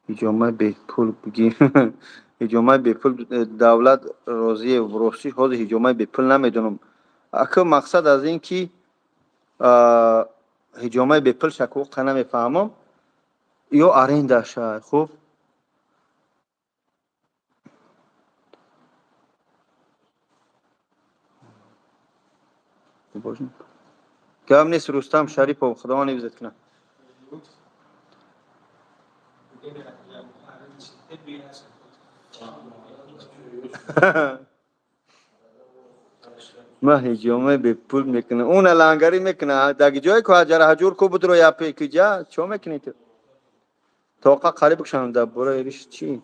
ҳиҷомаи бепул бигӣ. Ҳиҷомаи бепул, Давлат Розиев. Ростӣ, ҳозир ҳиҷомаи бепул намедонам. Ака, мақсад аз ин ки ҳиҷомаи бепул шакоқа намефаҳмам ё арендаша. Хуб, гап нест. Рустам Шарипов, Худованд ҳифзат кунад. Ман ҳиҷомаи бепул мекунам, уна лангарӣ мекуна даги ҷое ку ҳаҷара ҳаҷур ку будро япе киҷа чо мекунӣ ту? Тоқа қариб кушам. Дар бораи риш чӣ?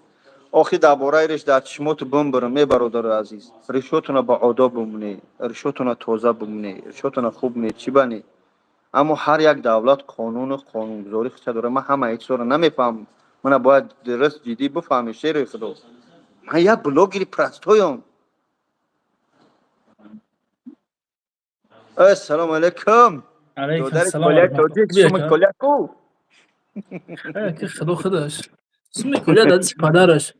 Охи, дар бораи риш дар чишмоту бимбирам. Е, бародари азиз, ришотуна ба одоб бимонӣ, ришотуна тоза бимонӣ, ришотуна хуб не, чӣ ба не. Аммо ҳар як давлат қонуну қонунгузорӣ худша дорад. Ман ҳамаи чизоро намефаҳмам, мана бояд дуруст ҷиддӣ бифаҳмӣ. Шери Худо, ман як блогери простой ам. Ассалому алайкум, додари коляи тоҷик. Суми коля ку? Ки Худо худаш суми коля дадиси падараш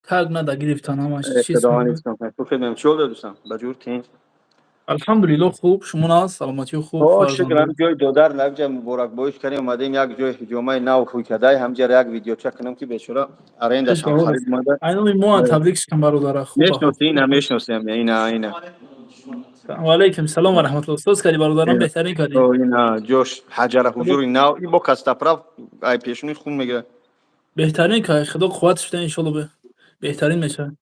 как нада гирифтан ҳамаш. Чӣ дӯстам, ба ҷур тинҷ? Алҳамдулилло, хуб, шумо нас, саломатиё хуб? Шукр. Ҳам ҷои додар навҷа муборакбоиш кардем, омадем як ҷои ҳиҷомаи нав ҳуй кадай, ҳамҷара як видеоча кунам, ки бечора аренда. Айноми мо таблик шикам, бародара. Хуб, мешноси? Ина мешносем, ина, ина. Ваалайкум салом ва раҳматулло. Соз кардӣ, бародарам, беҳтарин кардӣ. Ина ҷош ҳаҷара ҳузури нав, ин бо кастаправ ай пешуни хун мегирад. Беҳтарин кардӣ, Худо қувватш бида, иншолло беҳтарин мешавад.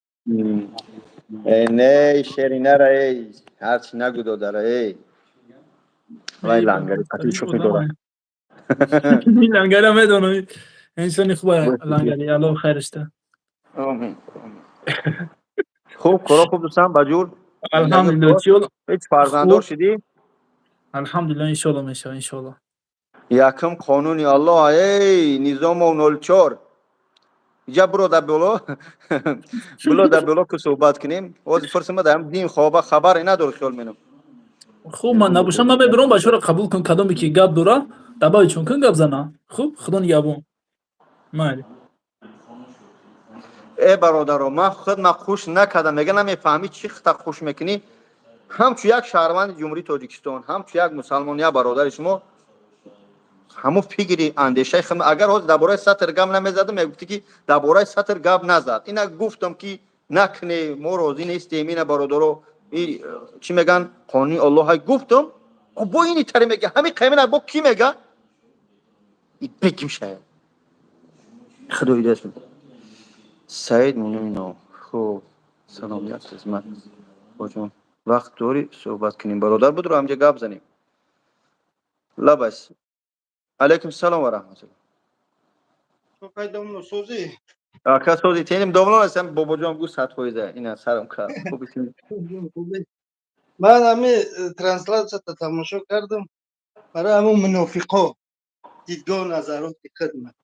Не, шери нара, эй, ҳарчи нагу, додара, эй, вай лангари қатил шӯхӣ дорад. Лангара медонам, инсони хуба лангари, Аллоҳ хайрашта. Хуб, коро хуб, дӯстам, ба ҷур? Алҳамдулилло, чӣ? Ҳеҷ, фарзанддор шидӣ? Алҳамдулилло, иншолло мешавад, иншолло. Якум қонуни Аллоҳ, эй, Низомов 04, иҷа биро дар боло, било дар боло, ки суҳбат кунем. Ҳозир фурсама дар дин хоба хабаре надор, хиёл менам. Хуб, ман набошам, ман мебирам, бачаҳоро қабул кун, кадоме ки гап дора, дабаи чун кун, гап зана. Хуб, Худо нигаҳбон, майли. Э, бародаро, ман худ ма хуш накардам. Мега намефаҳмӣ, чӣ хата хуш мекунӣ? Ҳамчу як шаҳрванди Ҷумҳурии Тоҷикистон, ҳамчу як мусалмон, як бародари шумо, ҳамун фикри андешаи худ. Агар ҳозир дар бораи сатр гап намезадам, мегуфтӣ, ки дар бораи сатр гап назад. Ина гуфтам, ки накне, мо розӣ нестем. Ина, бародаро, чӣ меган, қонуни Аллоҳ гуфтам. Бо ини таре мега, ҳамин қаймина бо кӣ мега, беким шая. Худо ҳидоят. Саид Мунуинов, хуб, салом, як хизмат боҷон. Вақт дорӣ, суҳбат кунем? Бародар, будро ҳамҷа гап занем. Лабас, алайкум салом ва раҳматулло. Ака, сози теним домлон ҳастам, бобоҷон гу 100%. Ина сарам кард. Ман ҳами трансляцията тамошо кардам. Барои ҳамун мунофиқо дидгоҳ, назароти хидмат.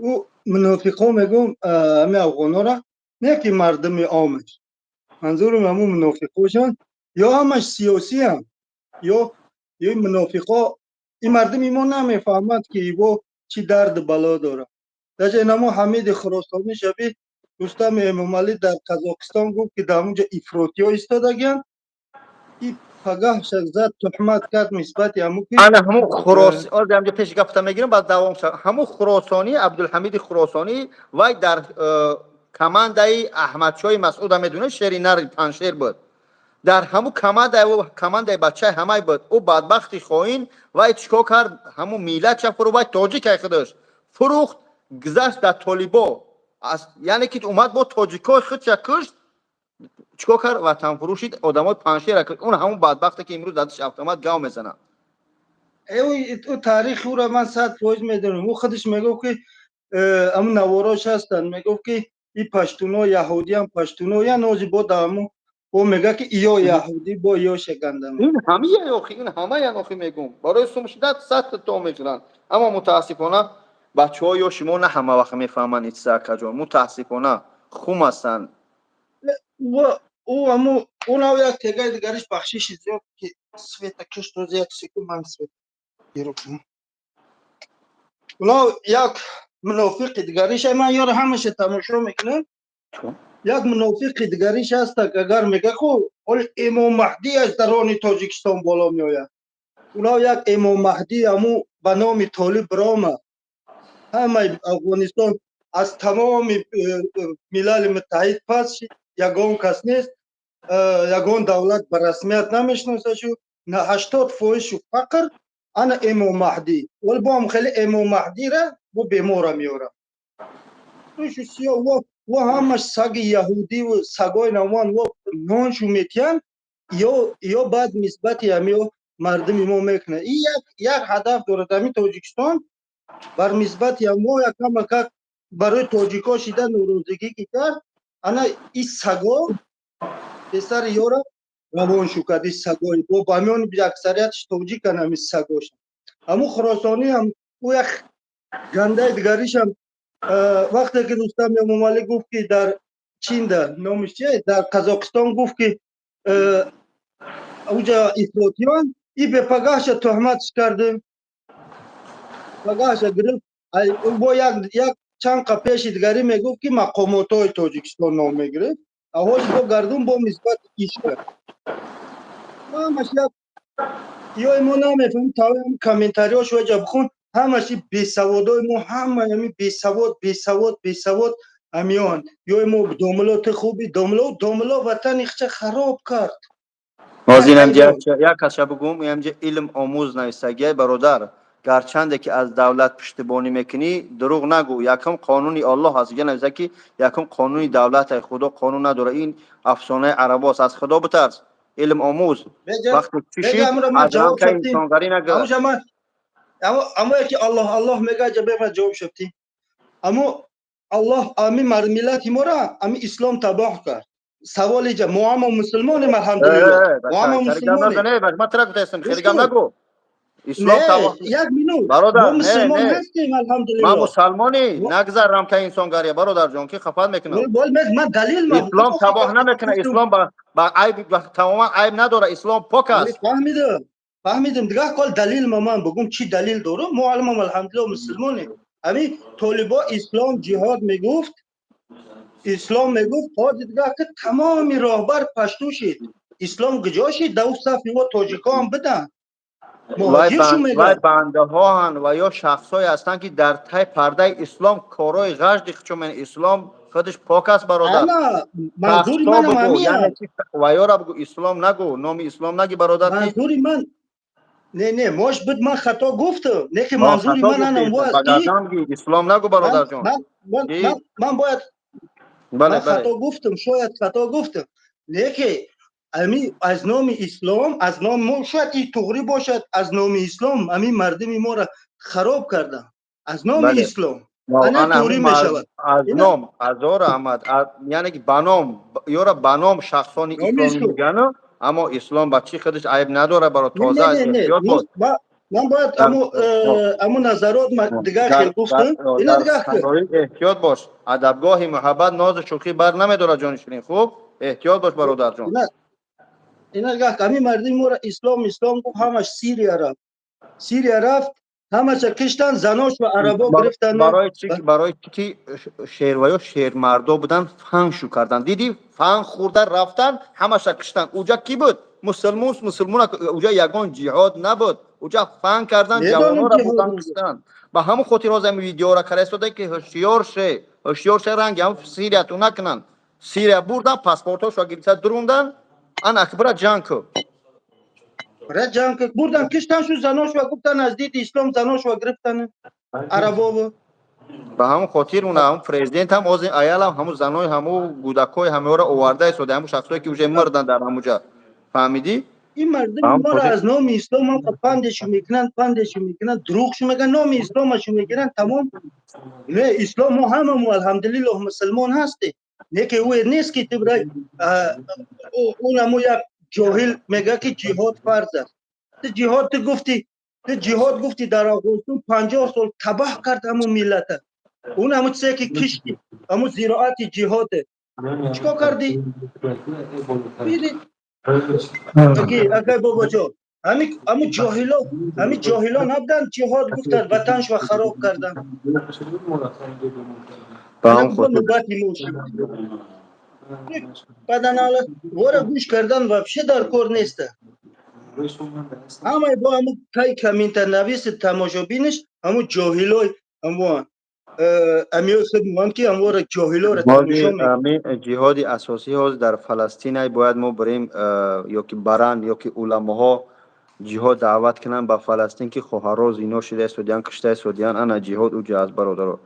Ӯ мунофиқо мегӯм, ҳами афғонора, не ки мардуми омаш, манзурам ҳамун мунофиқошон, ё ҳамаш сиёсиам, ё мунофиқо. Ин мардуми мо намефаҳмад, ки ибо чӣ дарду бало дорад. Даже намо Ҳамиди Хуросонӣ шаби Рустами Эмомалӣ дар Қазоқистон гуфт, ки дар онҷо ифротиҳо истодагианд. Пагаҳ зад, туҳмат кард нисбати ҳаму ки Ана ҳамун Хурос, ҳозир ҳамҷо пеши гапта мегирам, баъд давом шав. Ҳамун Хуросонӣ, Абдулҳамиди Хуросонӣ, вай дар командаи Аҳмадшоҳи Масъуда, медонед, шери нари Паншер буд. Дар ҳамун командаи, командаи бачаи ҳамай буд. Ӯ бадбахти хоин, вай чӣ кор кард? Ҳамун миллатша фурӯ, вай тоҷикай худаш фурӯхт, гузашт дар толибо, яъне ки омад бо тоҷикои худша кушт. Чӣ кор кард? Ватанфурӯшид, одамои Паншера кушт. Он ҳамун бадбахте, ки имрӯз дасташ автомат гав мезанад. Ӯ таърихи ӯро ман 100% медонам. Ӯ худаш мегуфт, ки ҳамун наворош ҳастанд, мегуфт, ки и паштуно яҳудиам, паштуно я нози бо дааму бо мега, ки иё яҳудӣ бо иё шаканда. Ин ҳамия охи, ин ҳамаян охи, мегум, барои сум шидат сад то мекунанд. Аммо мутаассифона, бачаҳо ё шумо на ҳама вақт мефаҳманд ичса, акаҷон, мутаассифона, хум ҳастанд. Ӯ аму унав як тегаи дигариш, бахшиши зиёд, ки света кишт, рози як секунд, ман свет гиру кунам. Унав як мунофиқи дигариш, ман ёро ҳамаша тамошо мекунам. Як мунофиқи дигариш ҳаст, агар мега ку ҳоли Имом Маҳдӣ аз дарони Тоҷикистон боло меояд. Унав як Имом Маҳдӣ аму ба номи Толиб биромад, ҳамаи Афғонистон аз тамоми Милали Муттаҳид пас шид, ягон кас нест, ягон давлат ба расмият намешиносашу, 80%-шу фақр. Ана Имом Маҳдӣ, вале бо ҳам хеле Имом Маҳдира бо бемора меорам. Во ҳамаш саги яҳудиву сагои наван, во ноншу метиҳанд, ё баъд нисбати ҳамиё мардуми мо мекунад. И як ҳадаф дорад ҳамин Тоҷикистон бар нисбати мо. Якамакак барои тоҷико шида норозигӣ ки кард, ана и саго писари ёра равон шу кард. И сагои бо бамёни аксариятш тоҷикан, ҳами сагоша. Ҳамун Хуросонӣ ҳам, ӯ як гандаи дигаришам. Вақте ки Рустам Эмомалӣ гуфт, ки дар Чинда, номиш чи, дар Қазоқистон гуфт, ки уҷа ифротиён, и бепагаҳша туҳматш кардем, пагаҳша гирифт. Бо як чанд қа пеши дигарӣ мегуфт, ки мақомотҳои Тоҷикистон ном мегирифт, а ҳози бо гардун бо нисбати иш кард. Ҳамаш як ё мо намефаҳмем. Таваи комментариҳош ваҷа бихун, ҳамаши бесаводои мо, ҳама ами бесавод, бесавод, бесавод ҳамиён. Ё мо домлоти хуби домло, домло ватани хча хароб кард. Ҳозир як каша бугум, инҷа илм омӯз нависагиай, бародар. Гарчанде ки аз давлат пуштибонӣ мекунӣ, дурӯғ нагӯ. Якум қонуни Оллоҳ аст. Иҷа нависа, ки якум қонуни давлат, худо қонун надора, ин афсонаи арабост. Аз худо битарс, илм омӯз. Вақте чишид, аз рамка инсонгарӣ нагӯ. Амо яки Аллоҳ, Аллоҳ мега, ҷабема ҷавоб шабти. Амо Аллоҳ ами миллати мора ами ислом табоҳ кард. Савол иҷа: мо ҳама мусулмонем, алҳамдулиллоҳ, мо ҳама мусулмонем. Ман тра гуфтаистам, хеле гап нагӯ. Ислом як минут. Бародар. Мо мусулмон ҳастем, алҳамдулиллоҳ. Ман мусалмонӣ нагзар рамка инсонгария, бародарҷон, ки хафат мекунам. Ман далил. Ислом табоҳ намекунад. Ислом ба айб тамоман айб надорад, ислом пок аст. Фаҳмидам, фаҳмидам. Дигар кол далил ма ман бугум, чӣ далил дорам? Мо алмам, алҳамдулиллоҳ, мусулмонем. Ҳамин толибо ислом ҷиҳод мегуфт, ислом мегуфт. Ҳозир дигар ки тамоми роҳбар пашту шид, ислом куҷо шид? Дар сафи мо тоҷикҳо ҳам биданд. Вай бандаҳоанд ва ё шахсҳое ҳастанд, ки дар тай пардаи ислом корҳои ғажди чун ислом худаш пок аст, бародар. Манзури манам ҳамин. Ва ёра бугӯ, ислом нагӯ, номи ислом наги, бародар. Манзури ман не, не, мош буд, ман хато гуфтам, не ки манзури ман анам бояд ислом нагӯ, бародарҷон. Ман бояд, ман хато гуфтам, шояд хато гуфтам, не ки ами аз номи ислом, аз номи мо, шояд и туғрӣ бошад, аз номи ислом ами мардуми моро хароб кардам аз номи ислом. Ана туғрӣ мешавад. Аз ном азор аҳмад, яъне ки ба ном ёра, ба ном шахсони исломӣ мегӯяну, аммо ислом ба чӣ худаш айб надорад, баро тоза. Ман бояд аму назарот дигар хел гуфтам, ина дигар. Эҳтиёт бош, адабгоҳи муҳаббат нозу шӯхӣ бар намедорад, ҷони ширин. Хуб, эҳтиёт бош, бародарҷон. Ина дигар, ҳамин мардуми моро ислом, ислом гуфт, ҳамаш Сирия рафт, Сирия рафт. Ҳамаша киштан, занош ва арабо гирифтан. Барои чи? Барои ки шерваё шермардо будан, фан шу кардан. Диди, фан хӯрда рафтан, ҳамаша киштан. Уҷа кӣ буд? Мусулмон, мусулмон. Уҷа ягон ҷиҳод набуд. Уҷа фан кардан, ҷавонора бурдан, киштан. Ба ҳамон хотир ҳозир ҳами видеора кара истода, ки ҳушёр ше, ҳушёр ше, ранги ҳам Сирияту накунанд. Сирия бурдан, паспортҳошо гирифта дурундан, ан акбара ҷанг ку. Бира ҷанг ку. Бурдан, киштан шу занош ва гуфтан аз диди ислом занош ва гирифтан арабову. Ба ҳамон хотир уна ҳамон президент ҳам ҳозир аялам ҳамун занои, ҳамун гӯдакҳои ҳамаёро оварда истода, ҳамун шахсое ки уже мурдан дар ҳамуҷа, фаҳмидӣ? Ин мардуми моро аз номи ислом ҳам пандешу мекунанд, пандешу мекунанд, дурӯғшу мегӯянд, номи исломашу мегиранд, тамом. Не, ислом мо ҳамамо алҳамдулиллоҳ мусулмон ҳастем. Не ки ӯ нест ки ту унамо як ҷоҳил мегӯяд ки ҷиҳод фарз аст. Ту ҷиҳод, ту гуфтӣ, ту ҷиҳод гуфтӣ, дар Афғонистон 50 сол табаҳ кард ҳамун миллата. Он ҳамун чизе ки кишти, ҳамун зироати ҷиҳоде. Чикор кардӣ? Биди акай бобоҷон, ҳамун ҷоҳило, ҳамин ҷоҳило набуданд, ҷиҳод гуфтанд, ватаншва хароб карданд. Нубати мо шуд. Баъдан вора гӯш кардан вообще дар кор неста. Ҳамаи бо ҳамун кай комментарнависи тамошобиниш ҳамун ҷоҳилой ҳамон амиёи худ мегӯянд ки ҳамвора ҷоҳилоро тамошо. Ҷиҳоди асосӣ ҳозир дар Фаластинай, бояд мо барем ё ки баранд, ё ки уламоҳо ҷиҳод даъват кунанд ба Фаластин, ки хоҳарро зино шуда истодиян, кушта истодиян. Ана ҷиҳод уҷа аст, бародаро.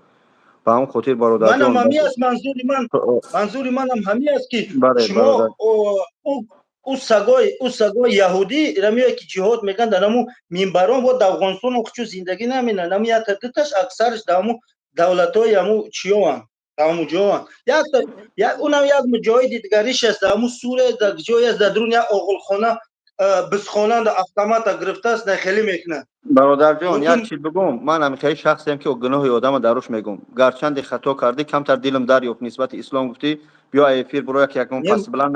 Ба ҳамон хотир, бародарҷон. Манам ҳами аст манзури ман, манзури манам ҳами аст, ки шумо ӯ сагои яҳудӣ рамиё ки ҷиҳод мегӯянд, дар ҳамун минбарон во дар Афғонистон чу зиндагӣ намекунанд. Ҳамун якта дуташ, аксараш дар ҳамун давлатҳои ҳамун чиёанд, дар ҳамун ҷоанд. Якта унам як муҷоҳиди дигариш аст, дар ҳамун Сурия, дар ҷое аст, дар дарун як оғилхона, бизхона автомата гирифтааст, нахелӣ мекунад. Бародарҷон, як чиз бигӯм. Ман ҳамихели шахсем, ки гуноҳи одама дар рӯш мегӯм. Гарчанде хато кардӣ, камтар дилам дарёфт нисбати ислом гуфтӣ. Биё, эфир буро, як ягон пасбланд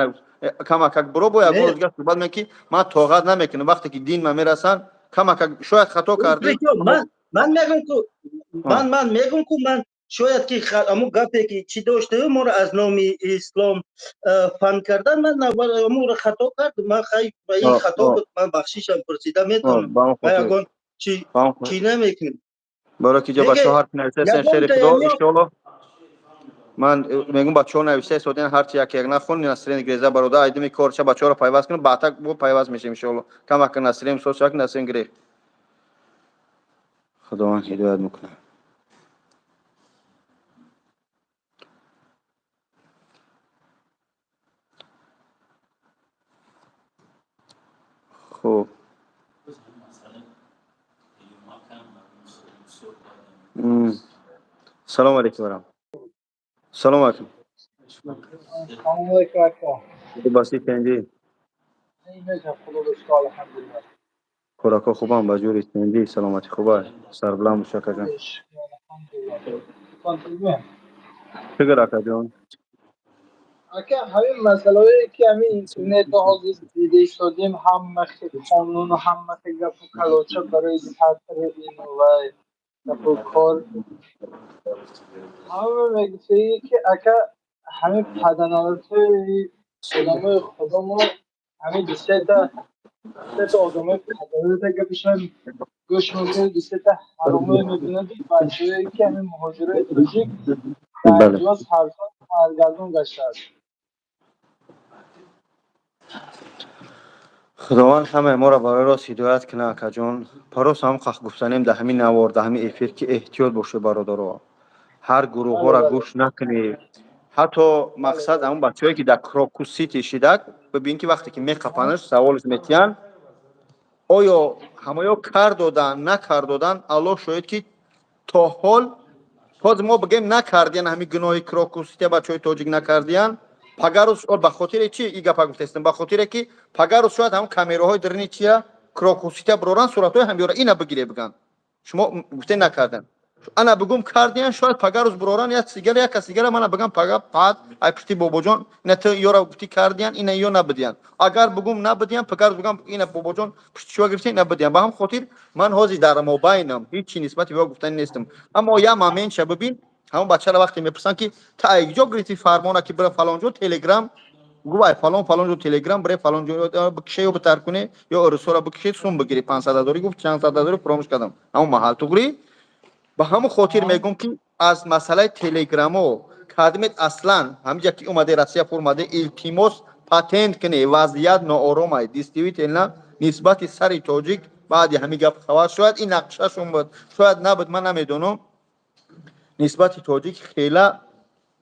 камакак буро, бо ягон рӯзгар суҳбат мекунем, ки ман тоғат намекунам. Вақте ки дин ма мерасанд, камакак шояд хато кардӣ. Ман мегӯм ку, ман мегӯм ку, ман шояд ки ҳамун гапе ки чӣ доштаю, моро аз номи ислом фан кардан, ман амуро хато кардам. Ман хай, ба ин хато буд, ман бахшишам пурсида метавонам, ман ягон чӣ намекунем. Барои ки ҷо бачаҳо ҳар нависаестен, шери худо, иншоалло. Ман мегӯм, бачаҳо нависта истоден, ҳарчи як як нахон. Насрин греза, бародар, айдими корча бачаҳоро пайваст кунам, баъдак бо пайваст мешем, иншоалло. Камак Насрин сос, як Насрин грех. Худованд ҳидоят мекунад. Хуб, салому алейкум барам, салому алейкум. Салому алейкум, ака. Баси, тенҷӣ? Хӯракҳо хубам, ба ҷури тенҷӣ, саломатӣ хуба, сарбуланд бош, акаҷон. Шукр, акаҷон. Ака, ҳамин масъалаҳое ки ҳамин интернетро ҳозир дида истодем, ҳама хел қонуну ҳама хел гапу калоча барои сатри ину вай гапу кор, ҳама мегӯфтагӣ ки ака, ҳамин паданалатҳои одамои худомо, ҳамин дусета одамои паданалата гапашон гӯш мекунед, дусета ҳаромое мебинаду бачаҳое ки ҳамин муҳоҷирои тоҷик дар ҷо сарсон саргардон гаштааст. Худованд ҳамаи моро барои рост ҳидоят кунад, акаҷон. Парос ҳам қах гуфтанем дар ҳамин навор, дар ҳамин эфир, ки эҳтиёт бошед, бародаро, ҳар гурӯҳҳоро гӯш накунед. Ҳатто мақсад ҳамон бачаҳое ки дар Крокус Сити шидак, бибин, ки вақте ки меқапанаш, саволш метиҳанд, оё ҳамаё кар додан, накар додан, Аллоҳ шоҳид, ки то ҳол ҳозир мо бигем, накардиян ҳамин гуноҳи Крокус Сити бачаҳои тоҷик накардиян. Пагарӯз ба хотире чи и гапа гуфтаистам? Ба хотире ки пагарӯз шояд ҳамон камераҳои дарини чия Крокус Сития бироран, суратҳои ҳамёра ина бигире, биган, шумо гуфте накардан. Ана бигум кардиян, шояд пага рӯз буроран як сигара, як кас дигара мана бигам пага пад ай пушти бобоҷон ина ту ёра гуфти кардиян, ина ё набудиян. Агар бигум набудиян, пага рӯз бигам ина бобоҷон пушти чива гирифта, ина будиян. Ба ҳам хотир ман ҳозир дар мобайнам, ҳечи нисбати ба гуфтани нестам. Аммо як момент ша бибин, ҳамон бачара вақте мепурсанд, ки ту ай ҷо гирифти фармона, ки бира фалон ҷо телеграм гу, ай фалон фалон ҷо телеграм бире, фалон ҷо бикише ё битар куне ё урусора бикише, сум бигири, 500 ҳазорӣ гуфт, чанд сад ҳазорӣ, фуромӯш кардам, ҳамон маҳал туғрӣ. Ба ҳамон хотир мегӯм, ки аз масъалаи телеграмо кадмет аслан ҳамиҷа ки омаде Россия фурмаде, илтимос, патент куне, вазъият ноором ай. Действительно, нисбати сари тоҷик баъди ҳамин гап хабар, шояд ин нақшашон буд, шояд набуд, ман намедонам, нисбати тоҷик хела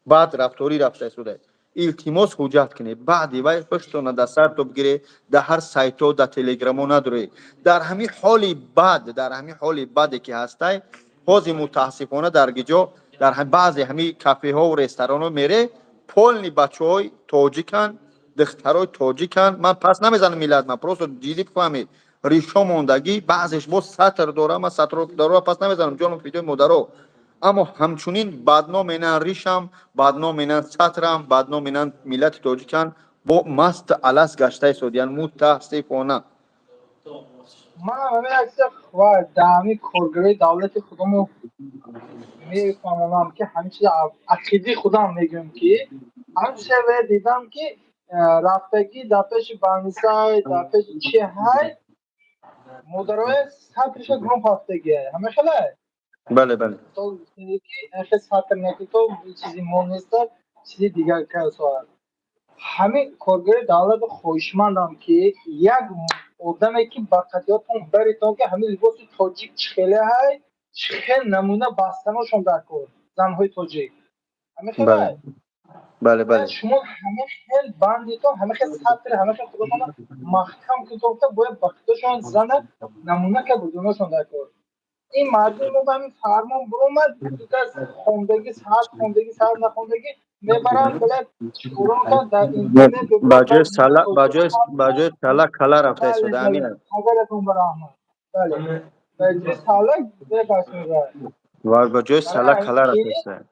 бад рафторӣ рафта истода. Илтимос, ҳуҷҷат кунед, баъди вай ҳуштона дар сарто бигире, дар ҳар сайто, дар телеграмо надоред. Дар ҳамин ҳоли бад, дар ҳамин ҳоли баде ки ҳастай ҳозир, мутаассифона, дар гиҷо, дар баъзе ҳамин кафеҳову ресторанҳо мере, полный бачаҳои тоҷикан, духтарои тоҷикан. Ман пас намезанам миллат, ман просто ҷиддӣ фаҳмед, ришо мондагӣ, баъзеш боз сатр дора. Ман сатрдора пас намезанам, ҷону фидои модаро, аммо ҳамчунин бадном менан ришам, бадном менан сатрам, бадном менан миллати тоҷикан, бо маст алас гашта истодиян, мутаассифона. Ман ҳамин акса ва дар ҳамин коргарои давлати худамо мефаҳмонам, ки ҳамин чиз ақидаи худам мегӯям, ки ҳамин чизе дидам, ки рафтагӣ дар пеши больница й, дар пеши чи ҳай, модарои сатриша гум рафтагия, ҳама хеле. Бале. Ки сатр накито чизи мо неста, чизи дигар касоа. Ҳамин коргари давлат хоҳишмандам, ки як одаме, ки ба қатиётон баритон, ки ҳамин либоси тоҷик чӣ хеле ҳай, чӣ хел намуна бастаношон дар кор занҳои тоҷик, ҳамин хеле. Бале. Шумо ҳамин хел бандитон, ҳамин хел сатр, ҳамин хел худотона маҳкам китофта бояд ба қатиёшон зана намуна ка бурдуношон дар кор. Ин мардуми мо ба ҳамин фармон буромад, дукас хондагӣ, саат хондагӣ, саат нахондагӣ мебаранд, билад чикоро мекунанд дар интернет. Ба ҷои сала кала рафта истода, ҳамин. Ҳазаратон ба раҳмат, бале, ба ҷои сала бебахшед. Ва ба ҷои сала кала рафта истода.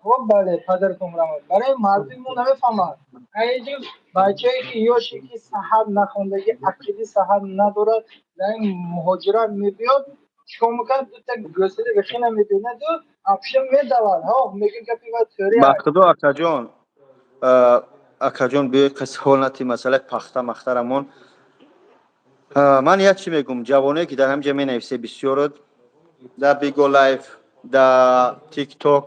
Хоб, бале, падаратон раҳмат. Барои мардуми мо намефаҳмад. Айҷо бачае ки ёше, ки саҳат нахондагӣ, ақиди саҳат надорад, дар ин муҳоҷират мебиёд, чикор мекунад? Дута гӯсели рехина мебинаду апша медавад, ҳо, мегӯ гапи ва тӯри. Ба худо, акаҷон, акаҷон, биёед қисса нати масъалаи пахта махтарамон. Ман як чӣ мегӯм: ҷавоное, ки дар ҳамҷа менависе, бисёрот дар Биго Лайф, дар Тикток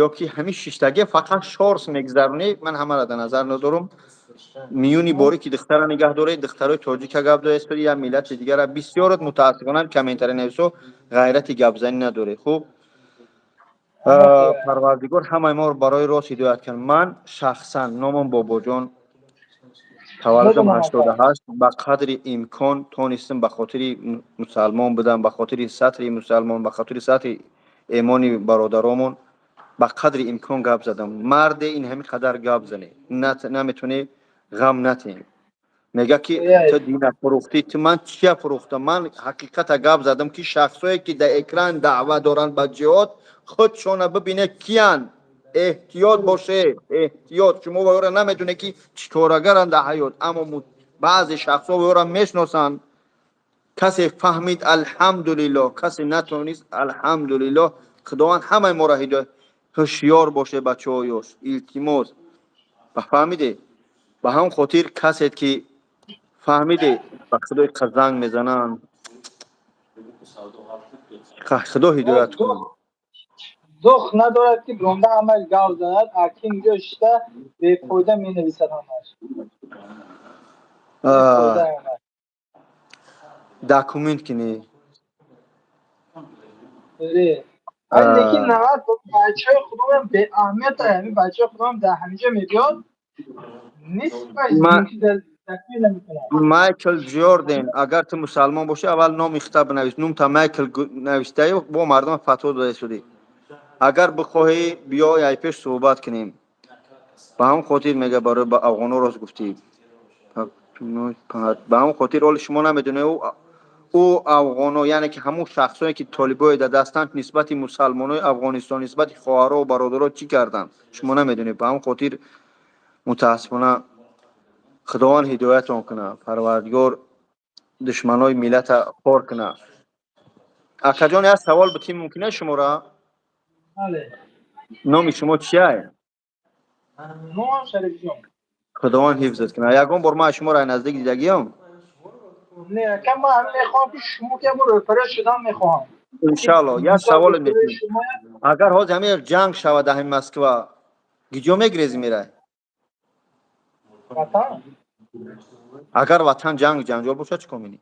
ё ки ҳамин шиштагия фақат шорс мегузаронӣ, ман ҳамаро дар назар надорум, миёни борӣ ки духтара нигаҳ доред, духтарои тоҷика гап доестори я миллати дигара, бисёрот мутаассифона комментарий нависо, ғайрати гапзанӣ надоред. Хуб, Парвардигор ҳамаи моро барои рост ҳидоят кард. Ман шахсан номам Бобоҷон, таваллудам 88. Ба қадри имкон тонистам ба хотири мусалмон будам, ба хотири сатри мусалмон, ба хотири сатри эмони бародаромон ба қадри имкон гап задам. Марде ин ҳамин қадар гап зане наметавонӣ, ғам натем. Мега, ки ту дина фурӯхтӣ, ту ман чия фурӯхтам? Ман ҳақиқата гап задам, ки шахсое, ки дар экран даъва доранд ба ҷиҳод, худшона бибине киян. Эҳтиёт боше, эҳтиёт. Шумо ваёра намедонед, ки чӣ корагаранд дар ҳаёт, аммо баъзе шахсҳо ваёра мешиносанд. Касе фаҳмид, алҳамдулиллоҳ, касе натонист, алҳамдулиллоҳ. Худованд ҳамаи моро ҳидоят. Ҳушёр боше, бачаҳо, ёш, илтимос. Ба фаҳмиде, ба ҳам хотир касе ки фаҳмиде, ба худои занг мезананд, Худо ҳидоят кунад. Дух надорад, ки бронда ҳамаш гав занад, акин ҷо шита бефоида менависад ҳамаш. Бефоида ҳамаш. Документ кини. Ре. Ай, лекин навад бачаҳои худомам беаҳамият, ҳамин бачаҳои худомам дар ҳаминҷо мебиёд, нисфаш такмил намекунад. Майкл Ҷорден, агар ту мусалмон бошӣ, аввал номи хита бинавис. Нумта Майкл навиштаи, бо мардум фатво дода истодӣ. Агар бихоҳӣ, биё яй пеш суҳбат кунем. Ба ҳамон хотир мега, барои ба афғоно рост гуфтӣ. Ба ҳамон хотир оли шумо намедонед. Ӯ афғоно, яъне ки ҳамун шахсое ки толибое дар дастанд, нисбати мусалмонои Афғонистон, нисбати хоҳаро бародаро чӣ карданд, шумо намедонед. Ба ҳамн хотир, мутаассифона, Худованд ҳидоятон кунад, Парвардигор душманои миллата хор кунад. Акаҷон, як савол битим мумкин аст шуморо? Бале. Номи шумо чия? Номам Шарифҷон. Худованд ҳифзат кунад. Ягон бор ман шуморо аз наздик дидагиём? Не, ака, ман ҳамин мехоҳам, ки шумо ки ҳамон рӯпаро шудан мехоҳам. Иншалло. Як саволе метим: агар ҳозир ҳамин ҷанг шавад дар ҳамин Москва, гиҷо мегирезӣ, мерай? Ватан. Агар ватан ҷанг ҷанҷол бошад, чӣ кор менӣ?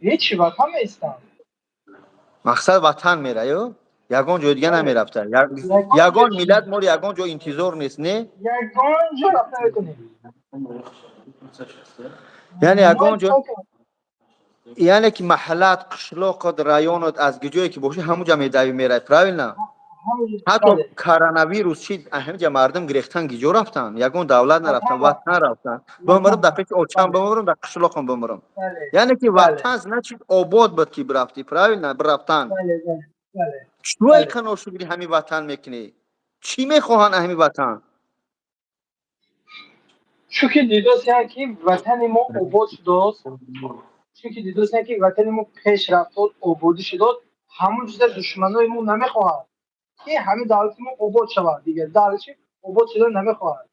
Ҳечи, ватан меистам. Мақсад ватан мерай, ягон ҷои дига намерафта? Ягон миллат моро ягон ҷо интизор нест, не? Ягон ҷо рафта наметонем. Яъне ягон ҷо, яъне ки маҳаллат, қишлоқат, районат аз ҷое ки бошӣ, ҳамун ҷа медавӣ, мерай, правильно? Ҳатто коронавирус чи, ҳамин ҷа мардум гирехтан, гиҷо рафтан? Ягон давлат нарафтан, ватан рафтан. Бимирам, дар пеши очам бимирам, дар қишлоқам бимирам. Яъне ки ватан, значит, обод буд ки бирафтӣ, правильно? Бирафтан. Чӯй қаношукри ҳамин ватан мекунӣ? Чӣ мехоҳанд ҳамин ватан? Чунки дидосиян, ки ватани мо обод шудааст, чунки дидосиян, ки ватани мо пеш рафтод, ободӣ шудод. Ҳамон чиза душманои мо намехоҳад, ки ҳамин давлати мо обод шавад. Дигар давлати обод шуда намехоҳад.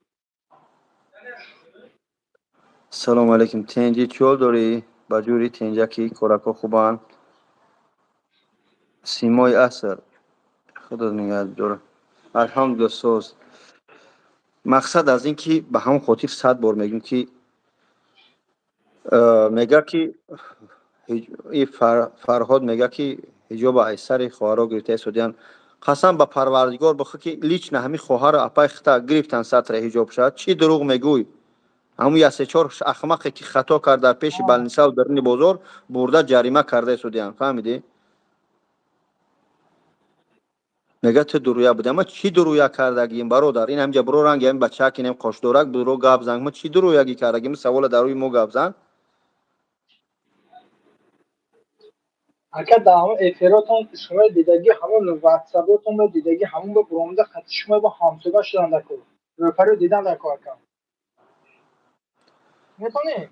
Салому алейкум, тенҷи, чӣ ҳол дорӣ? Ба ҷури тенҷаки корако хубанд. Симои аср, худо нигаҳ дора. Алҳамдулилла, соз. Мақсад аз ин ки ба ҳамон хотир 100 бор мегӯм, ки мега ки Фарҳод мега, ки ҳиҷоба аз сари хоҳаро гирифта истодиян. Қасам ба Парвардигор бихӯ, ки лично ҳамин хоҳару апай хита гирифтан сатра ҳиҷоб шавад. Чӣ дурӯғ мегӯй? Ҳамун як се-чор ахмақе ки хато кард дар пеши больница ву даруни бозор, бурда ҷарима карда истодиян, фаҳмидӣ? Мега, ту дурӯя будӣ. Ама чӣ дурӯя кардагием, бародар? Ин ҳамҷа биро, ранги ҳамин бачаак, инем қошдорак, биро гап зан. Ма чӣ дурӯягӣ кардагим? Савола дар рӯи мо гап зан. Ака, дар ҳамон эфиротон шумо дидагӣ, ҳамон ватсаботон дидагӣ, ҳамон ба буромада хати шумо бо ҳамсӯҳбат шудан дар кор, рӯпарӯ дидан дар кор, ака, метонем.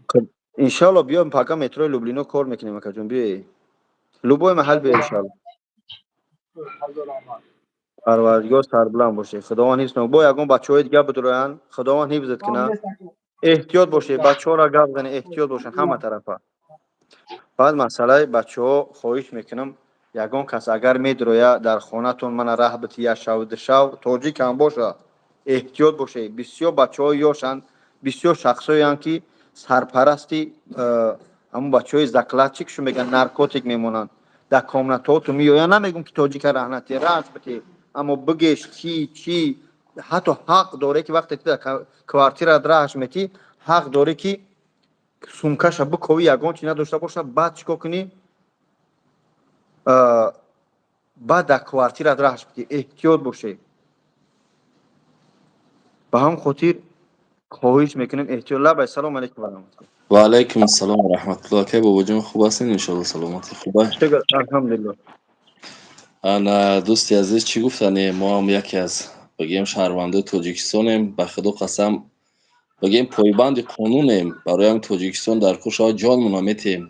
Иншалло, биё, пака метрои Люблино кор мекунем, акаҷон, биёй, любой маҳал биё, иншалло. Парвардигор сарбуланд бошед, Худованд ҳифз кунад. Бо ягон бачаҳои дига бидуроянд, Худованд ҳифзат кунад. Эҳтиёт бошед, бачаҳоро гап занед, эҳтиёт бошанд ҳама тарафа. Баъд масъалаи бачаҳо, хоҳиш мекунам, ягон кас агар медуроя дар хонатон, мана раҳ бити, як шав, ду шав, тоҷик ҳам боша, эҳтиёт бошед. Бисёр бачаҳои ёшанд, бисёр шахсоеанд, ки сарпарасти ҳамун бачаҳои закладчик шу мегӯянд, наркотик мемонанд дар комнатаоту меоянд. Намегӯм, ки тоҷика раҳнати раҳ бити, аммо бигеш чӣ чӣ. Ҳатто ҳақ дорӣ, ки вақте ки дар квартират раҳаш метӣ, ҳақ дорӣ, ки сумкаша биковӣ, ягон чи надошта боша. Баъд чӣ кор кунӣ? Баъд дар квартират раҳаш битӣ. Эҳтиёт бошед. Ба ҳамн хотир хоҳиш мекунем, эҳтиёт. Лабай, салому алейкум ва раҳматуллоҳ. Ва алайкум ассалом ва раҳматуллоҳ. Акай Бобоҷон, хуб ҳастед, иншоалло, саломатӣ хуба? Алҳамдулилло. Ана, дӯсти азиз, чӣ гуфтане, мо ҳам яке аз, бигем, шаҳрвандои Тоҷикистонем. Ба Худо қасам, бигем, пойбанди қонунем. Барои ҳам Тоҷикистон дар кор шавад, ҷонмона метиҳем.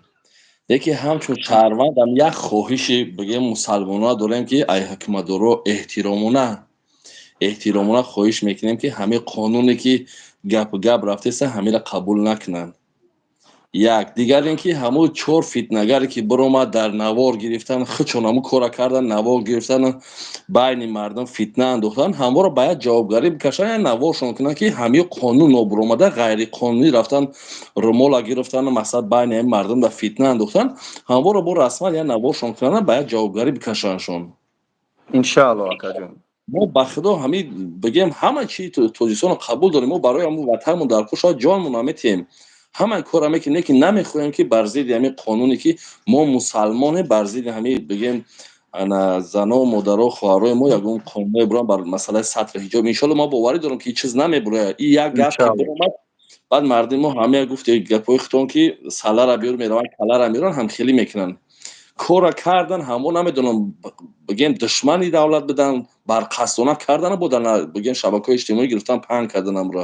Лекин ҳамчун шаҳрвандам як хоҳиши, бигем, мусалмонона дорем, ки ай ҳукуматдоро эҳтиромона, эҳтиромона хоҳиш мекунем, ки ҳамин қонуне ки гап гап рафтеста, ҳамира қабул накунанд. Як дигар ин ки ҳамун чор фитнагаре ки биромад, дар навор гирифтан, худшон ҳамун кора кардан, навор гирифтан, байни мардум фитна андохтан, ҳаморо бояд ҷавобгарӣ бикашанд, я наворшон кунанд, ки ҳамин қонун нобуромада, ғайриқонунӣ рафтан, румола гирифтан, мақсад, байни ҳамин мардум дар фитна андохтан, ҳаморо бо расман я наворшон кунанд, бояд ҷавобгарӣ бикашандшон. Иншаалло, акаҷон. Мо, ба Худо, ҳамин, бигем, ҳама чи Тоҷикистонро қабул дорем. Мо барои ҳамун ватанмон дар кор шавад, ҷонмонро метиҳем, ҳамаи корро мекунем, лекин намехоҳем, ки бар зидди ҳамин қонуне ки мо мусалмонем, бар зидди ҳамин, бигем, ана зано, модаро, хоҳарои мо ягон қонуне бурам бар масъалаи сатри ҳиҷоб. Иншоалло, ман боварӣ дорам, ки ин чиз намебурояд. И як гап ки Иншаалло. биромад. Баъд мардуми мо ҳамая гуфти гапҳои худтон, ки салара биёр, мераванд, калара меёранд, ҳамхелӣ мекунанд. Корра кардан ҳамо, намедонам, бигем, душмани давлат будан, барқасдона кардана будан, бигем, шабакаҳои иҷтимоӣ гирифтан, паҳн кардан амро.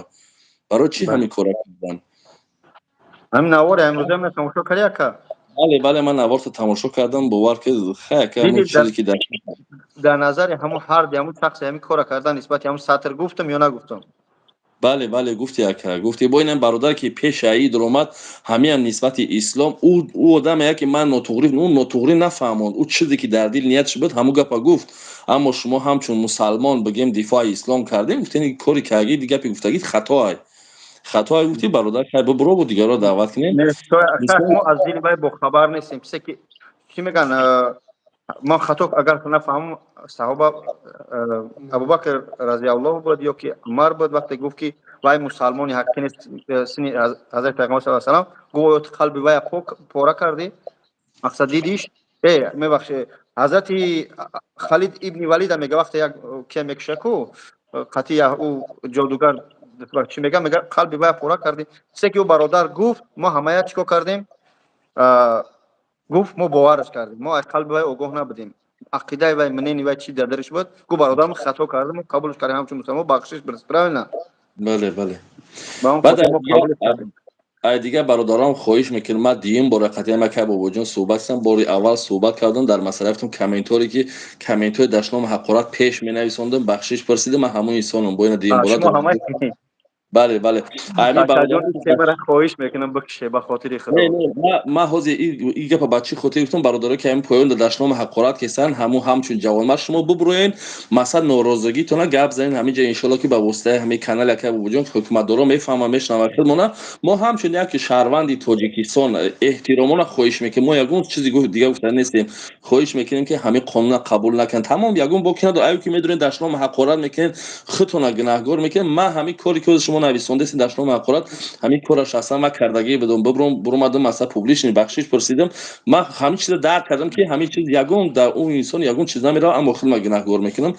Барои чӣ ҳамин корра кардан? Ҳамин навори имрӯза ме тамошо кардӣ, ака? Бале, ман наворто тамошо кардам, бовар ки хай, ака, ҳамон чизе ки дар Дар назари ҳамун ҳарди ҳамун шахси ҳамин корра кардан нисбати ҳамун сатр гуфтам ё нагуфтам? Бале, гуфти, ака, гуфти. Бо инам бародар, ки пеши аид омад, ҳамиам нисбати ислом ӯ одаме, ки ман нотуғрӣ, ӯ нотуғрӣ нафаҳмонд. Ӯ чизе ки дар дил ниятш буд, ҳамун гапа гуфт. Аммо шумо ҳамчун мусалмон, бигем, дифои ислом кардем, гуфтем, кори кардагӣ, гапи гуфтагӣ хатоай, хатоай, гуфти, бародар, хай, бубуро, бо дигарро даъват кунем. Мо аз дили вай бохабар нестем. Чизе ки чӣ мегӯянд, ман хато агар нафаҳмам, саҳоба Абубакр разиаллоҳу буд ё ки Умар буд, вақте гуфт, ки вай мусалмони ҳақиқӣ нест, сини ҳазрати Пайғамбар саллаллоҳу алайҳи васаллам гуфт: «Қалби вая пора кардӣ?» Мақсад дидиш, мебахшед, ҳазрати Халид ибни Валида мега, вақте як ке мекуша ку қатъи ӯ ҷодугар, чӣ мега, мега: «Қалби вая пора кардӣ». Чизе ки ӯ бародар гуфт, мо ҳамая чӣ кор кардем? Гуфт, мо бовараш кардем, мо аз қалби вай огоҳ набудем, ақидаи вай, мнени вай чӣ дар дариш буд. Гуфт: «Бародарам хато кардем, қабулш кардем, ҳамчун мусалмон бахшиш бирас». Правильно? Бале. Ай дигар бародарам хоҳиш мекунам, ман дуюм бора қатъиян ака Бобоҷон суҳбат кардам. Бори аввал суҳбат кардам дар масъала, гуфтам, комментаре ки комментҳои дашному ҳақорат пеш менависондам, бахшиш пурсидам. Ман ҳамон инсонам, бо ина дуюм бора. Бале. Хоҳиш мекунам, бикше, ба хотири Худо. Ман ҳозир ин гапа ба чӣ хотир гуфтам? Бародаро, ки ҳамин поён дашному ҳақорат кесанд, ҳамун ҳамчун ҷавонмард шумо бубуроен, масалан, норозигитона гап занед ҳамин ҷо. Иншоалло, ки ба воситаи ҳамин канали ака Бобоҷон ҳукуматдоро мефаҳмам, мешунаванд худмона. Мо ҳамчун як шаҳрванди Тоҷикистон эҳтиромона хоҳиш мекунем, мо ягон чизи дига гуфта нестем, хоҳиш мекунем, ки ҳамин қонуна қабул накунанд. Тамом, ягон боки надор. Аю ки медонед, дашному ҳақорат мекунед, худтона гунаҳгор мекунед. Ман ҳамин коре ки шумо нависондастед, дашному ҳақорат, ҳамин кора шахсан ман кардагӣ будам. Бубуром, буромадам, масалан, публичный бахшиш пурсидам. Ман ҳамин чиза дарк кардам, ки ҳамин чиз ягон дар ӯ инсон ягон чиз намеравад, аммо худ ман гунаҳгор мекунам.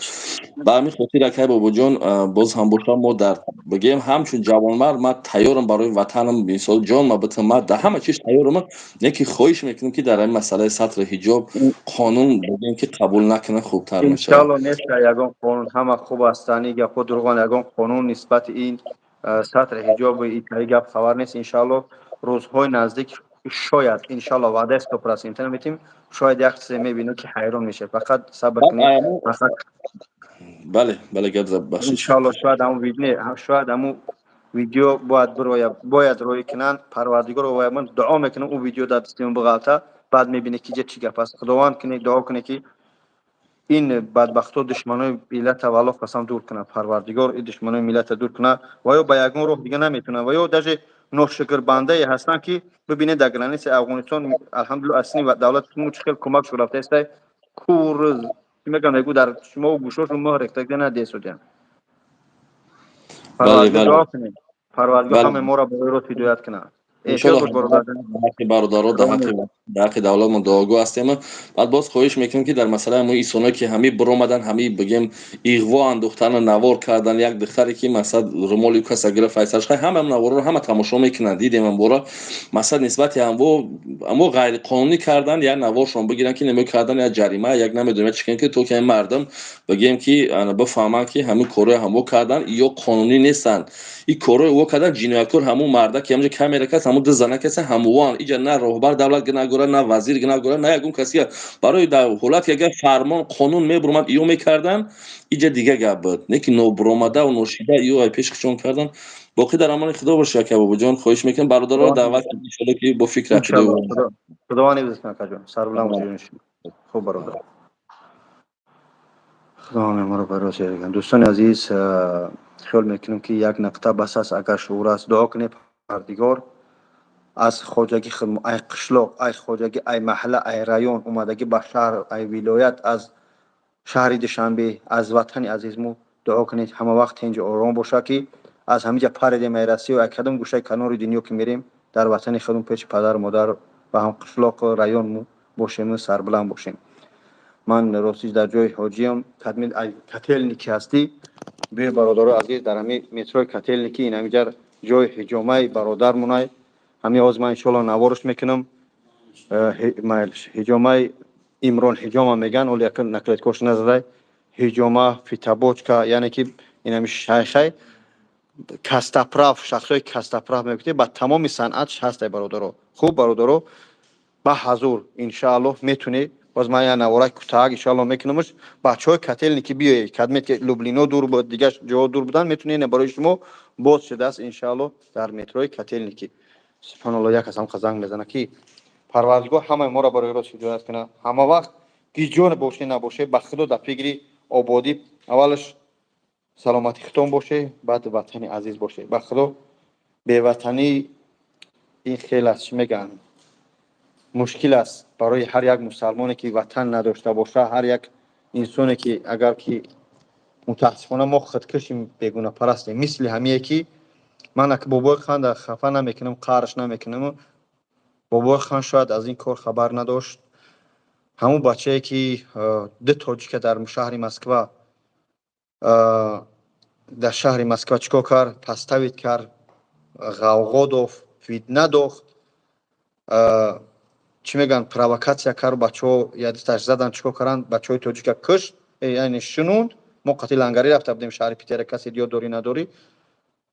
Ба ҳамин хотир, акай Бобоҷон, боз ҳам бошам, мо дар бигем, ҳамчун ҷавонмард ман тайёрам барои ватанам, мисол, ҷон ма битам, ман дар ҳама чиз тайёрам, лекин хоҳиш мекунам, ки дар ҳамин масъалаи сатри ҳиҷоб қонун, бигем, ки қабул накунанд, хубтар мешавад. Иншоалло, нест ягон қонун, ҳама хуб ҳастанд. Ин гапҳо дурӯғанд. Ягон қонун нисбати ин сатри ҳиҷоби итаи гап хабар нест. Иншоалло, рӯзҳои наздик шояд, иншоалло, ваъдаи 100% наметим, шояд як чизе мебинем, ки ҳайрон мешавед. Фақат сабр кунед. Бале, гап зад, бахшиш. Иншоалло, шояд ҳамун видео, шояд ҳамун видео бояд бироя, бояд рӯй кунанд. Парвардигоро ва ман дуо мекунам, ӯ видео дар дасти ман биғалта, баъд мебинед, ки ҷа чӣ гап аст. Худованд кунед, дуо кунед, ки ин бадбахто, душманои миллата, валлоҳ қасам, дур кунад. Парвардигор ин душманои миллата дур кунад. Ва ё ба ягон роҳ дига наметавонанд, ва ё даже ношукрбандае ҳастанд, ки бибинед, дар границаи Афғонистон, алҳамдулилла, аз сини давлати мо чӣ хел кӯмак шуд, рафтаистай кур, чӣ мегӯям, мегӯ, дар шумо гӯшошон мӯҳр рехтагида надесодиям. Дуо кунед, Парвардигор ҳаме моро ба рост ҳидоят кунад. Ҳаққи бародаро, дар ҳаққи давлат мо дуогӯ ҳастем. Баъд боз хоҳиш мекунем, ки дар масъалаи ҳамои инсоное, ки ҳамин биромадан, ҳамин, бигем, иғво андохтану навор кардан, як духтаре, ки, масалан, румоли каса гирифт, файсалш, ҳама наворро ҳама тамошо мекунанд, дидем амбора, масалан, нисбати ҳамво ғайриқонунӣ кардан, як наворшон бигиранд, ки намекардан, як ҷарима, як намедонем чӣ кунем, ки то ки ҳамин мардум, бигем, ки бифаҳманд, ки ҳамин корҳои ҳамво кардан ё қонунӣ нестанд. Ин корҳои ӯ кардан, ҷинояткор ҳамун марда, ки ҳамҷо камера каст, ҳамун ду зана каса, ҳамувоан. Иҷа на роҳбар давлат гунаҳгора, на вазир гунаҳгора, на ягон каси. Барои дар ҳолате, агар фармон, қонун мебуромад, ё мекардан, иҷа дига гап буд, не ки нобуромадаву ношида ё ай пеш хучон кардан. Боқӣ дар амони Худо бошед, ака Бобоҷон. Хоҳиш мекунам, бародароро даъват кунед, иншоалло, ки бо фикр ақида. Худованд ҳифз кунад, акаҷон, сарбаланд бошед. Хуб, бародар, Худованд моро ба рост ҳидоят кунад. Дӯстони азиз, хиёл мекунем, ки як нуқта бас аст. Агар шуур аст, дуо кунед, Парвардигор аз хоҷагӣ, ай қишлоқ, ай хоҷагӣ, ай маҳалла, ай район омадагӣ ба шаҳр, ай вилоят, аз шаҳри Душанбе, аз ватани азизмо дуо кунед, ҳама вақт тинҷу ором бошад, ки аз ҳамиҷа паредем, ай Россию, ай кадом гӯшаи канори дунё ки мерем, дар ватани худм, пеши падару модар ва ҳам қишлоқу районмо бошему сарбаланд бошем. Ман ростиш дар ҷои ҳоҷиям, Котельники ҳастӣ, биё, бародарои азиз, дар ҳамин метрои Котельники ин ҳамиҷа. Ҷои ҳиҷомаи бародармонай. Ҳамин ҳозир ман иншоалло наворш мекунам. Ҳиҷомаи Имрон ҳиҷома меган, оли як наклейкош назадай. Ҳиҷома, фитобочка, яъне ки инами шайхай кастаправ, шахсҳои кастаправ мегуфтем, ба тамоми санъат ҳастай, бародаро. Хуб, бародаро, ба ҳазур иншааллоҳ метунӣ. Боз ман як наворак кӯтаҳак иншааллоҳ мекунамш. Бачаҳои Котельники биёед, кадме ки Люблино дур буд, дигар ҷоҳо дур будан, метунед, ина барои шумо боз шудааст иншааллоҳ дар метрои Котельники. Субҳаналлоҳ, як кас ҳам занг мезана, ки Парвардигор ҳамаи моро барои рост ҳидоят кунад. Ҳама вақт гиҷо боше набоше, ба Худо дар фикри ободӣ, аввалаш саломатӣ худтон боше, баъд ватани азиз боше. Ба Худо, беватанӣ ин хел аст, чӣ мегӯянд, мушкил аст барои ҳар як мусалмоне ки ватан надошта боша, ҳар як инсоне ки агар ки мутаассифона мо худкушим, бегунапарастем. Мисли ҳамие ки ман бобои ханда хафа намекунам, қаҳраш намекунам. Бобои хан шояд аз ин кор хабар надошт. Ҳамун бачае ки ду тоҷика дар шаҳри Москва, дар шаҳри Москва чӣ кор кард? Поставить кард, ғавғо дофт, фитна дохт, чӣ мегӯянд, провокация кард. Бачаҳо ядисташ задан, чӣ кор карданд? Бачаҳои тоҷика кушт, яъне шунунд. Мо қатъи лангарӣ рафта будем шаҳри Питера, касе ёд дорӣ надорӣ.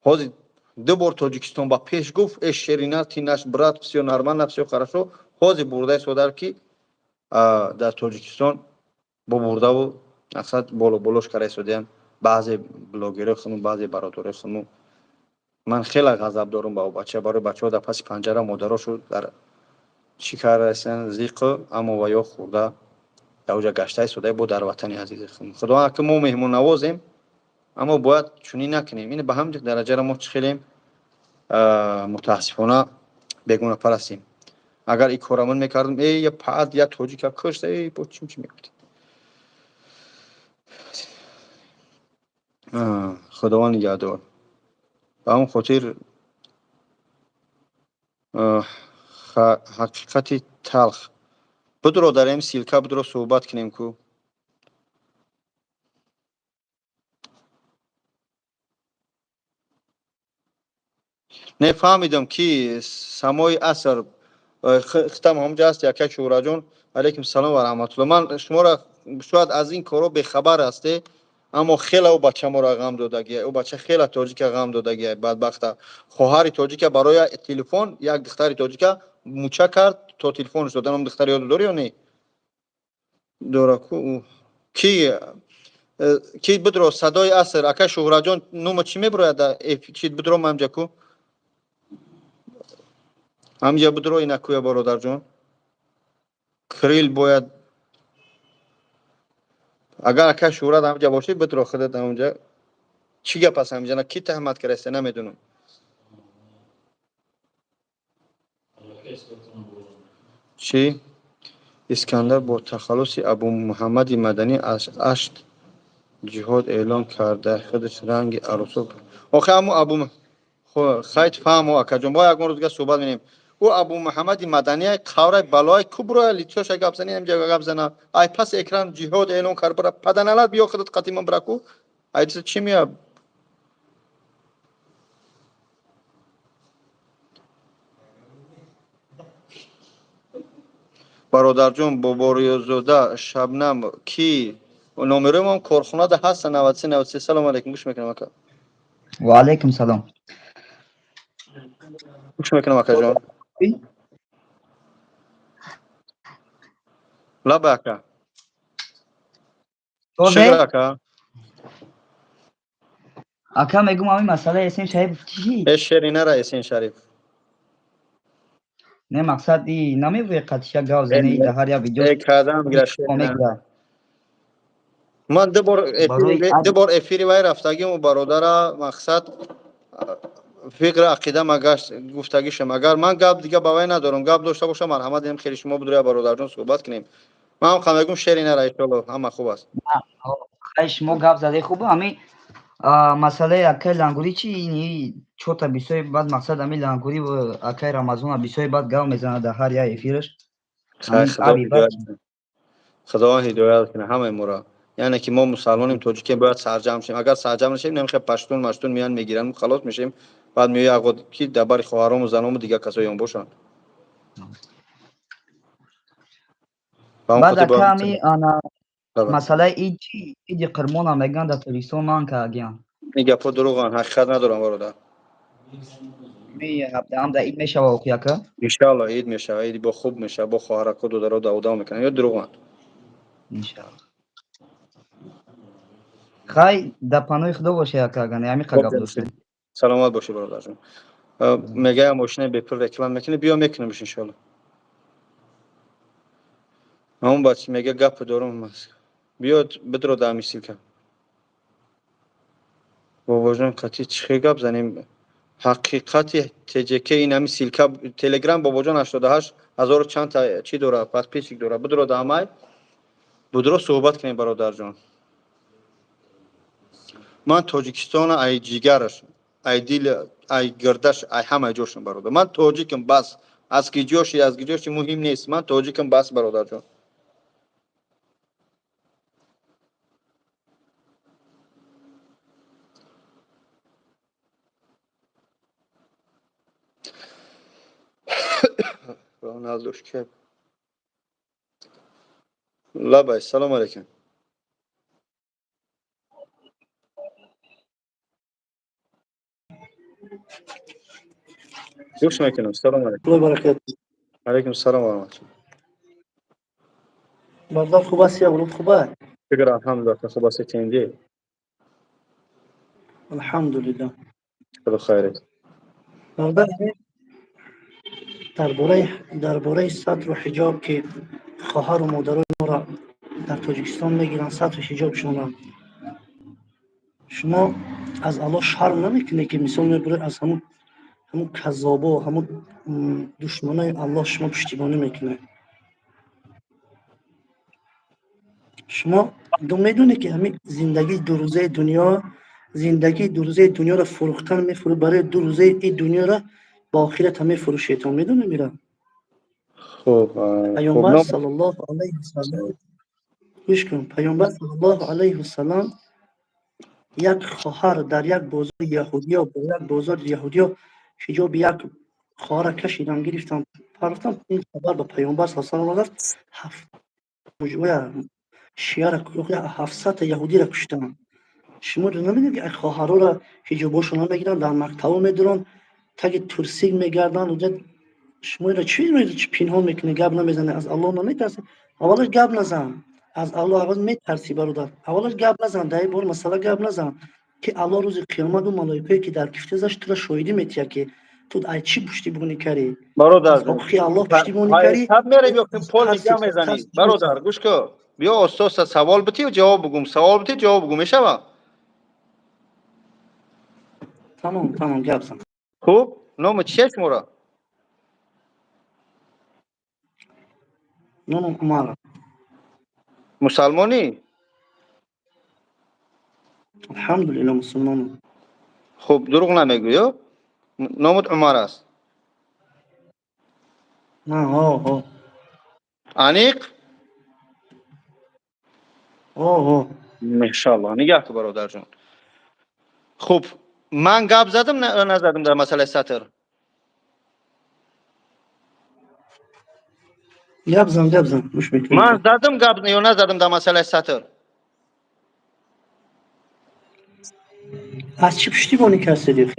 Ҳозир ду бор Тоҷикистон ба пеш гуфт: «Э, шерина, ты наш брат, всё нормально, всё хорошо». Ҳозир бурдаи содар ки дар Тоҷикистон бо бурдаву мақсад боло болош карда истодиям баъзе блогерои худмон, баъзе бародарои худмон. Ман хеле ғазаб дорам ба бача, барои бачаҳо дар паси панҷара модарошу дар чӣ кардаистанд, зиқу, аммо ва ё хӯрда дар оҷа гашта истода бо дар ватани азизи худмон. Худованд, ки мо меҳмоннавозем, аммо бояд чунин накунем. Ин ба ҳамин дараҷаро мо чӣ хелем, мутаассифона бегунапарастем. Агар ин корра ман мекардам, э, я пад я тоҷика кушт, э, бо чим чӣ мегуфтем? Худованд нигаҳдор. Ба ҳамон хотир ҳақиқати талх будро дар ин ссылка будро, суҳбат кунем ку. Не фаҳмидам, ки самои аср хитам ҳамҷа аст. Яка Шуҳраҷон, алайкум салом ва раҳматулло. Ман шуморо шояд аз ин корҳо бехабар ҳасте, аммо хеле ӯ бача моро ғам додагия. Ӯ бача хеле тоҷика ғам додагия, бадбахта. Хоҳари тоҷика барои телефон як духтари тоҷика муча кард, то телефонш додан. Он духтар ёд дорӣ ё не? Дораку ки бидро садои аср. Ака Шуҳраҷон, нума чӣ мебирояд? Чи бидро ҳамҷа ку, ҳамҷа бидро инакуя, бародарҷон. Крил бояд, агар ака Шуҳрат ҳамҷа бошӣ, бидро худат ҳамҷа. Чӣ гап аст ҳамҷа? Ки таҳмат кардаста, намедонам. Чӣ Искандар бо тахаллуси Абу Муҳаммади Маданӣ аз ашт ҷиҳод эълон карда, худаш ранги арӯсо. Охе, ҳаму Абу хайт фаҳмо, акаҷон, бо ягон рӯз дига суҳбат менем. Ӯ Абу Муҳаммади Маданӣ қаврай балои куброя лицоша гап зани, ҳамҷа гап зана. Ай пас экран ҷиҳод эълон кард, бара паданалат, биё худат қатиман бираку. Ай чӣ мея? Бародарҷон Бобориёзода, Шабнам, ки номерои мон корхонада ҳаста, 93 93. Салому алайкум, гӯш мекунам, ака. Ва алайкум салом. Гӯш мекунам, акаҷон. Лаба, ака. Шукр, ака. Ака, мегум, ҳамин масъалаи Эсен Шарипов чӣ? Э, шеринара Эсен Шариф. Не, мақсад и намегӯе, қатиша гав зане дар ҳар як видео. Э, кардам гира. Ман ду бор эфири вай рафтагим, бародара, мақсад фикр ақида магашт гуфтагишам. Агар ман гап дига ба вай надорам, гап дошта бошам, марҳамат, ем хеле шумо будроя, бародарҷон, суҳбат кунем. Ман ҳам мегум, шери нара, иншолло ҳама хуб аст. Хай, шумо гап задаи хуб. Ҳамин масъалаи акаи Лангурӣ чи? Ини чорта бисёри бад, мақсад ҳамин Лангурӣ ва акаи Рамазона бисёри бад гап мезанад дар ҳар як эфираш. Худованд ҳидоят кунад ҳамаи моро. Яъне ки мо мусалмонем, тоҷикем, бояд сарҷамъ шем. Агар сарҷамъ нашем, намехе паштун маштун меян, мегиранд, халос мешем. Баъд меояд ағо ки дар бари хоҳарому заному дигар касоён бошанд. Ба он Баъд хотир бояд ака ами ана Бале. Масъалаи ид чӣ? Иди Қурбона мегӯянд дар Тоҷикистон манъ кардагиянд. Ин гапҳо дурӯғанд, ҳақиқат надоранд, бародар. Ми ҳабдаҳам дар ид мешава охи ака? Иншаалло ид мешава, иди бо хуб мешава, бо хоҳарако додаро давдав мекунанд. Ё дурӯғанд. Иншаалло. Хай, дар паноҳи Худо бошед ака, агар не ҳамин қа гап доштем. Саломат бошӣ, бародарҷон. Мегая мошинаи бепул реклама мекунӣ, биё мекунемш иншоалло. Ҳамон бача мега гап дорум. Биё бидро дар ҳамин ссылка. Бобоҷон, қатъи чӣ хел гап занем? Ҳақиқати ТЖК ин ҳамин ссылка Телеграм бобоҷон 88 ҳазору чанд та чӣ дора, подписчик дора. Бидро дар ҳамай. Будро суҳбат кунем, бародарҷон. Ман Тоҷикистона ай ҷигараш, ай дил, ай гирдаш, ай ҳамаи ҷошам, бародар. Ман тоҷикам, бас. Аз ки ҷоши, аз ки ҷоши муҳим нест. Ман тоҷикам, бас, бародарҷон. Роналдош ки? Лабай, салом алейкум. Гӯш мекунам. Салом алейкум. Худо баракат. Алейкум салом ва раҳматуллоҳ. Бародар, хуб аст я улуд хуб аст? Шукр, алҳамдулиллоҳ, хуб аст, тенди. Алҳамдулиллоҳ. Худо хайр аст. Бародар, дар бораи сатру ҳиҷоб, ки хоҳару модарои моро дар Тоҷикистон мегиранд, сатру ҳиҷобшонро, шумо аз Аллоҳ шарм намекунед, ки мисол мебуред, аз ҳамун каззобо, ҳамун душманои Аллоҳ шумо пуштибонӣ мекунед? Шумо медонед, ки ҳамин зиндагии дурӯзаи дунё, зиндагии дурӯзаи дунёро фурӯхтан мефурӯ, барои дурӯзаи ин дунёро ба охирата мефурӯшед, медонем ира. Хуб. Паёмбар саллаллоҳу алайҳи васаллам, гӯш кун, паёмбар саллаллоҳу алайҳи васаллам як хоҳар дар як бозори яҳудиё, бо як бозори яҳудиё ҳиҷоби як хоҳарра кашидан гирифтан, партофтан. Ин хабар ба паёмбар са салам рафт. Шиара 700-та яҳудиро куштанд. Шумо намедонед, ки хоҳарора ҳиҷобошонро мегиранд, дар мактабо медуранд, таги турсик мегарданд. Шумо инро чӣ пинҳон мекунед, гап намезанед? Аз Аллоҳ наметарсед? Аввалаш гап назан. Аз Аллоҳ аввал метарсӣ, бародар. Аввалаш гап назан, дар ин бор масъала гап назан, ки Аллоҳ рӯзи қиёмат ӯ малоикае, ки дар кифта зашт, туро шоҳидӣ метиҳад, ки ту ай чӣ пуштибонӣ кардӣ. Бародар, аз ҳуқуқи Аллоҳ пуштибонӣ кардӣ. Мерем ё пол нигаҳ мезанӣ? Бародар, гӯш кун, биё остоста савол битӣ, ҷавоб бугум, савол битӣ, ҷавоб бугум, мешава? Тамом, тамом, гап зан. Хуб, номи чия шуморо? Номам Умар. Мусалмонӣ? Алҳамдулилло, мусулмонам. Хуб, дурӯғ намегӯӣ? Номат Умар аст? Ҳо. Аниқ? Ҳо. Иншалло. Нигаҳ ку, бародарҷон. Хуб, ман гап задам, назадам дар масъалаи сатр? Гап зан, гап зан, гӯш мекунам. Ман задам гап ё назадам дар масъалаи сатр? Аз чӣ пуштибонӣ кардед?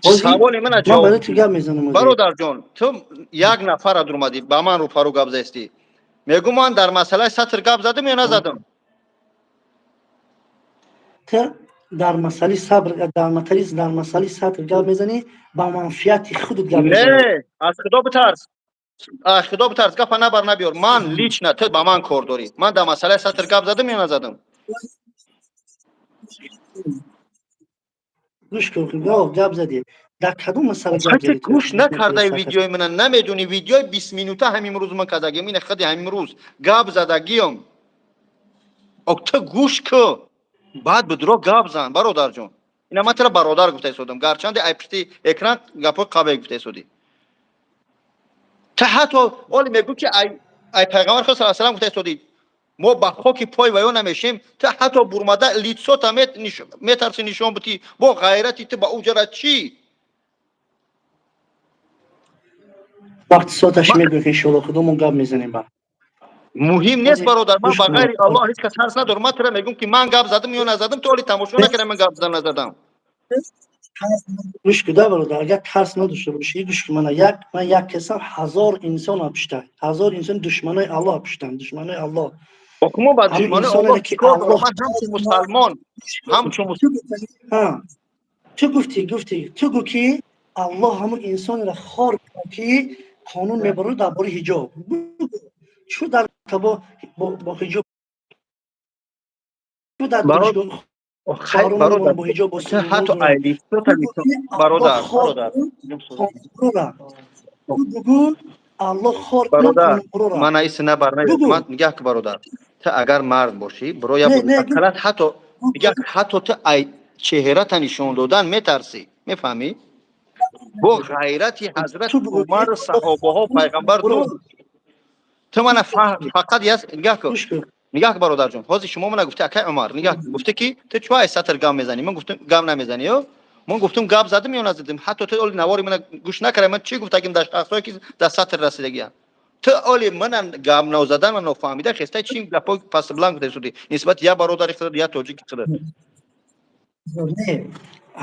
Саволи мана Ман барои ту гап мезанам. Бародарҷон, ту як нафара дурмадӣ, ба ман рӯпарӯ гап заистӣ. Мегӯ, ман дар масъалаи сатр гап задам ё назадам? Ту дар масъалаи сабр, дар масъалаи сатр гап мезанӣ, ба манфиати худат гап мезанӣ. Не, аз Худо битарс, аз Худо битарс, гапа набар, набиёр. Ман лично, ту ба ман кор дорӣ. Ман дар масъалаи сатр гап задам ё назадам? Гӯш кун, гап задӣ. Дар кадом масъала гап задӣ? Гӯш накардаи видеои мана, намедонӣ. Видеои 20 минута ҳамин рӯз ман кардагиам, ина худи ҳамин рӯз гап задагиам. Ок, ту гӯш ку, баъд бидро гап зан, бародарҷон. Ина ман тура бародар гуфта истодам, гарчанде ай пишти экран гапҳои қабе гуфта истодӣ. Ту ҳатто оли мегӯ, ки ай пайғамбар худ са салам гуфта истодӣ, мо ба хоки пой ваё намешем. Ту ҳатто бурмада лицо та метарси нишон бутӣ. Бо ғайрати ту ба ӯ ҷара чӣ? Вақти соаташ мегӯем, иншоалло, худомон гап мезанем ба. Муҳим нест, бародар, ман Гӯш ба кун. ғайри Аллоҳ ҳеҷ кас тарс надорам. Ман тура мегӯм, ки ман гап задам ё назадам, ту оли тамошо накардам, ман гап задан назадам. Гӯш куда, бародар, агар тарс надошта бошӣ, гӯш кун мана, як ман як касам, 1000 инсона пушта, 1000 инсон душманои Аллоҳ пуштам, душманои Аллоҳ. Охимо ба Ҳамин душманои инсоне Аллоҳ ки чикор дорам? Аллоҳ Ман ҳамчун мусалмон, ҳамчун ҳа, ту гуфтӣ, гуфтӣ, ту гӯ, ки Аллоҳ ҳамун инсонеро хор кунад, ки қонун мебарад дар бораи ҳиҷоб. Чӯ дар мактабо бо ҳиҷоб, чӯ дар Бародар, донишгоҳ хай, хоҳарони бародар, бо ҳиҷоб бо ту ҳатто айлистота, бародар, бародар, қонунро ту бугӯ, Аллоҳ хор кунад бародар, қонунро. Мана исина барна. Бугӯ. Ман нигоҳ ку, бародар, ту агар мард бошӣ, биро я Не, не, ақаллан ҳатто нигоҳ, ҳатто ту ай чеҳрата нишон додан метарсӣ, мефаҳмӣ? Бо ғайрати ҳазрат Ту бугӯ, ки Умару саҳобаҳо, пайғамбар дур. Ту мана фақат яс нигоҳ кун. Гӯш кун. Нигоҳ кун, бародарҷон, ҳозир шумо мана гуфти, акай Умар, нигоҳ, гуфте, ки ту чӯ ай сатр гап мезанӣ? Ман гуфтам, гап намезанӣ ё ман гуфтам, гап задам ё назадам? Ҳатто ту оли навори мана гӯш накарда, ман чӣ гуфтагим дар шахсое, ки дар сатр расидагиям? Ту оли манам гап назадан ва нофаҳмида хестай, чӣ гапҳо пасбланг гуфта судӣ нисбати як бародари худат, як тоҷики худат? Не,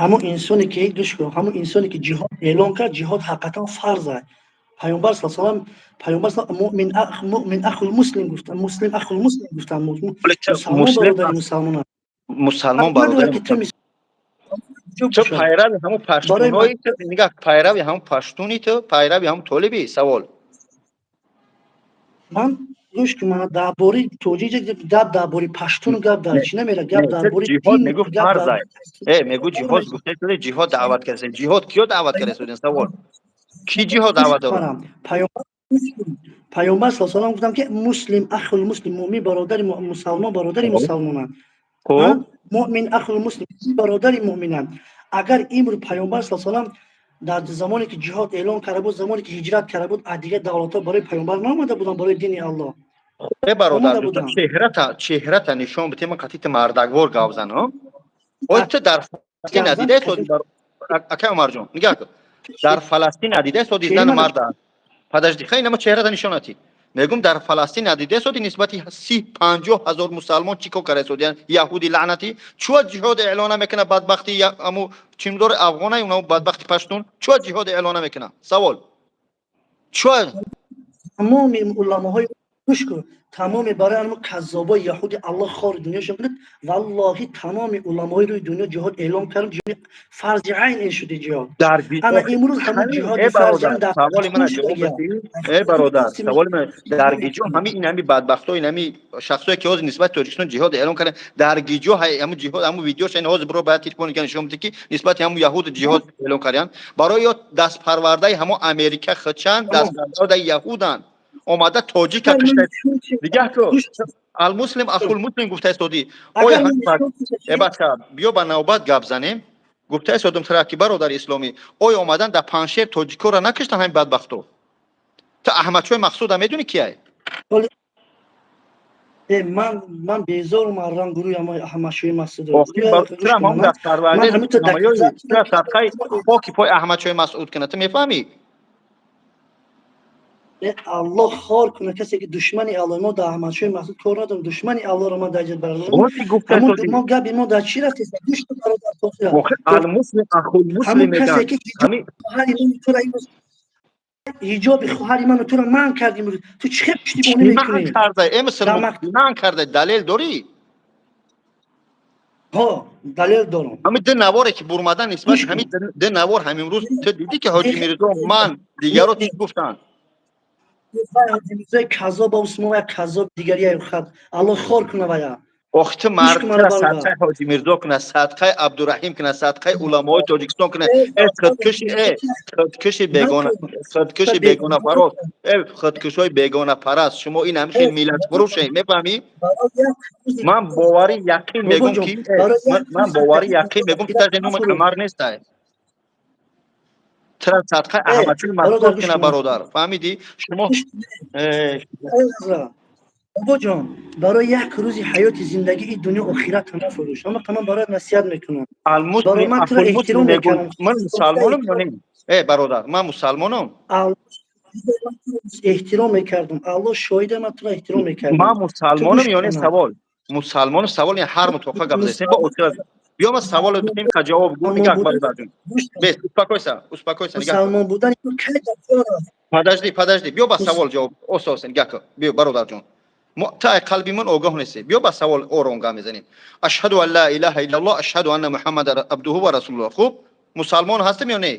ҳамон инсоне ки, гӯш кун, ҳамон инсоне ки ҷиҳод эълон кард, ҷиҳод ҳақиқатан фарз аст. Пайғамбар с салам, пайғамбар муъмин муъмин ахул муслим гуфтан, муслим ахул муслим гуфтан, мусалмон Муслим бародари мусалмон аст. Мусалмон Ҳақ надорад, бародари ки ту ту пайрави ҳамун паштунои ту, нигоҳ, пайрави ҳамун паштуни, ту пайрави ҳамун толиби, савол. Ман, гӯш кун, мана, дар бораи тоҷик гап, дар бораи паштун гап дар чӣ намера, гап дар бораи ҷиҳод дин, мегӯ гап дар фарзай мегӯ ҷиҳод гуфта шуда, ҷиҳод даъват карда, ҷиҳод киё даъват карда суден? Савол: ки ҷиҳод даъват дорад? Пайғамбар с салам гуфтам, ки муслим ахул муслим, муъмин бародари мусалмон, бародари мусалмонанд. Хуб. Муъмин ахул муслим, бародари муъминанд. Агар имрӯз пайғамбар с салам дар замоне ки ҷиҳод эълон карда буд, замоне ки ҳиҷрат карда буд, аз дигар давлатҳо барои пайғамбар наомада буданд, барои дини Аллоҳ. Э, бародар, омада буданд. Чеҳрата нишон бите, ман қатъи мардаквор гап занам. Ой, ту дар Фаластин Гап зан, надидаи соди, акай Умарҷон, нигоҳ кун, дар Фаластин надидаи соди зану марда. Подожди, хай, нама чеҳрата нишон натӣ. Мегум, дар Фаластин надидаи соди, нисбати 30-50 ҳазор мусалмон чӣ кор карда содиян яҳуди лаънатӣ? Чӯ ҷиҳод эълона мекуна бадбахти аму чимдори афғона, уна бадбахти паштун чӯ ҷиҳод эълона мекуна? Савол: чӯ? Тамоми уламоҳои, гӯш кун, тамоми барои ҳамон каззобои яҳуди Аллоҳ хори дунёшон кунад. Валлоҳи, тамоми уламои рӯи дунё ҷиҳод эълон кард, фарзи айн ин шуди ҷиҳод. Дар Ана имрӯз ҳамон ҷиҳоди фарзи айн дар саволи мана ҷавоб шудагия. بدی. Э, бародар, саволи ман: дар гиҷо ҳами ин ҳами бадбахтҳо, ин ҳами шахсое, ки ҳозир нисбати Тоҷикистон ҷиҳод эълон карданд, дар гиҷо ҳамун ҷиҳод, ҳамун видеоша ин ҳозир биро бояд телефон кан нишон биде, ки нисбати ҳамун яҳуд ҷиҳод эълон карданд? Барои ё дастпарвардаи ҳамон Америка хичанд, дастпарвардаи яҳуданд, омада тоҷика кишта. Нигоҳ ку, алмуслим ахул муслим гуфта истодӣ. Оя, э, бача, биё ба навбат гап занем. Гуфта истодум тара, ки бародари исломӣ, оё омадан дар Паншер тоҷикоро накиштан ҳамин бадбахто? Ту Аҳмадшои Мақсуда медонӣ, кияй? Ман безорум аз рангурӯи Аҳмадшои Масуд. Садқаи хоки пои Аҳмадшои Масуд кунад, ту мефаҳмӣ? Аллоҳ хор кунад касе ки душмани Аллоҳ. Мо дар Аҳмадшои Масуд кор надорем, душмани Аллоҳро ман дар мо габи мо дар чӣ рафтест? Алмуслим ахулмуслим. Касе ки ҳиҷоби хоҳари ману туро манъ кард имрӯз, ту чӣ хел пуштибонӣ мекунӣ? Манъ карда, далел дорӣ? Ҳо, далел дорам. Ҳамин ду наворе, ки бурмадан нисбат ҳамин ду навор, ҳамин рӯз ту дидӣ, ки Ҳоҷи Мирзо ман дигаро чӣ гуфтанд? Ҳоҷи Мирзои каззоб, усмо як каззоб дигари хат, Аллоҳ хор куна вая. Ох, ту мардтара садқаи Ҳоҷи Мирзо куна, садқаи Абдураҳим куна, садқаи уламои Тоҷикистон куна. Э, худкуши, э, худкуши бегона, худкуши бегонапарост, э, худкушҳои бегонапараст, шумо ин ҳамин хел миллатфурӯше, мефаҳмӣ? Ман боварӣ яқин мегӯм, ки ман боварӣ яқин мегӯм, ки даже номи Қамар нестай. Тра садқаи Аҳмадшои Масуд куна, бародар, фаҳмидӣ? Шумо Бобоҷон, барои як рӯзи ҳаёти зиндагии дунё охират нафурӯш. Ама ман бароят насиҳат мекунам. Барои ман туро эҳтиром мекунам. Ман мусалмонам ё не? Э, бародар, ман мусалмонам. Эҳтиром мекардам, Аллоҳ шоҳида, ман туро эҳтиром мекардам. Ман Ту мусалмонам гӯш ё не? кана. Савол, мусалмону савол не, ҳар мутоқа гап застем ба охир. Биё, ма саволо битем, ка ҷавоб гӯ. Мусалмон Нигоҳ, будан бародарҷон. Гӯш кун. Бес, успокойся, успокойся, нигоҳ кун. Мусалмон будани ту кай дар кор аст? Подожди, подожди, биё, ба савол ҷавоб оста оста. Нигоҳ кун, биё, бародарҷон, мо та ай қалби ман огоҳ нестӣ. Биё, ба савол ором гап мезанем. Ашҳаду ан ла илаҳа иллаллоҳ, ашҳаду анна муҳаммадан абдуҳу ва расулуллоҳ. Хуб, мусалмон ҳастем ё не?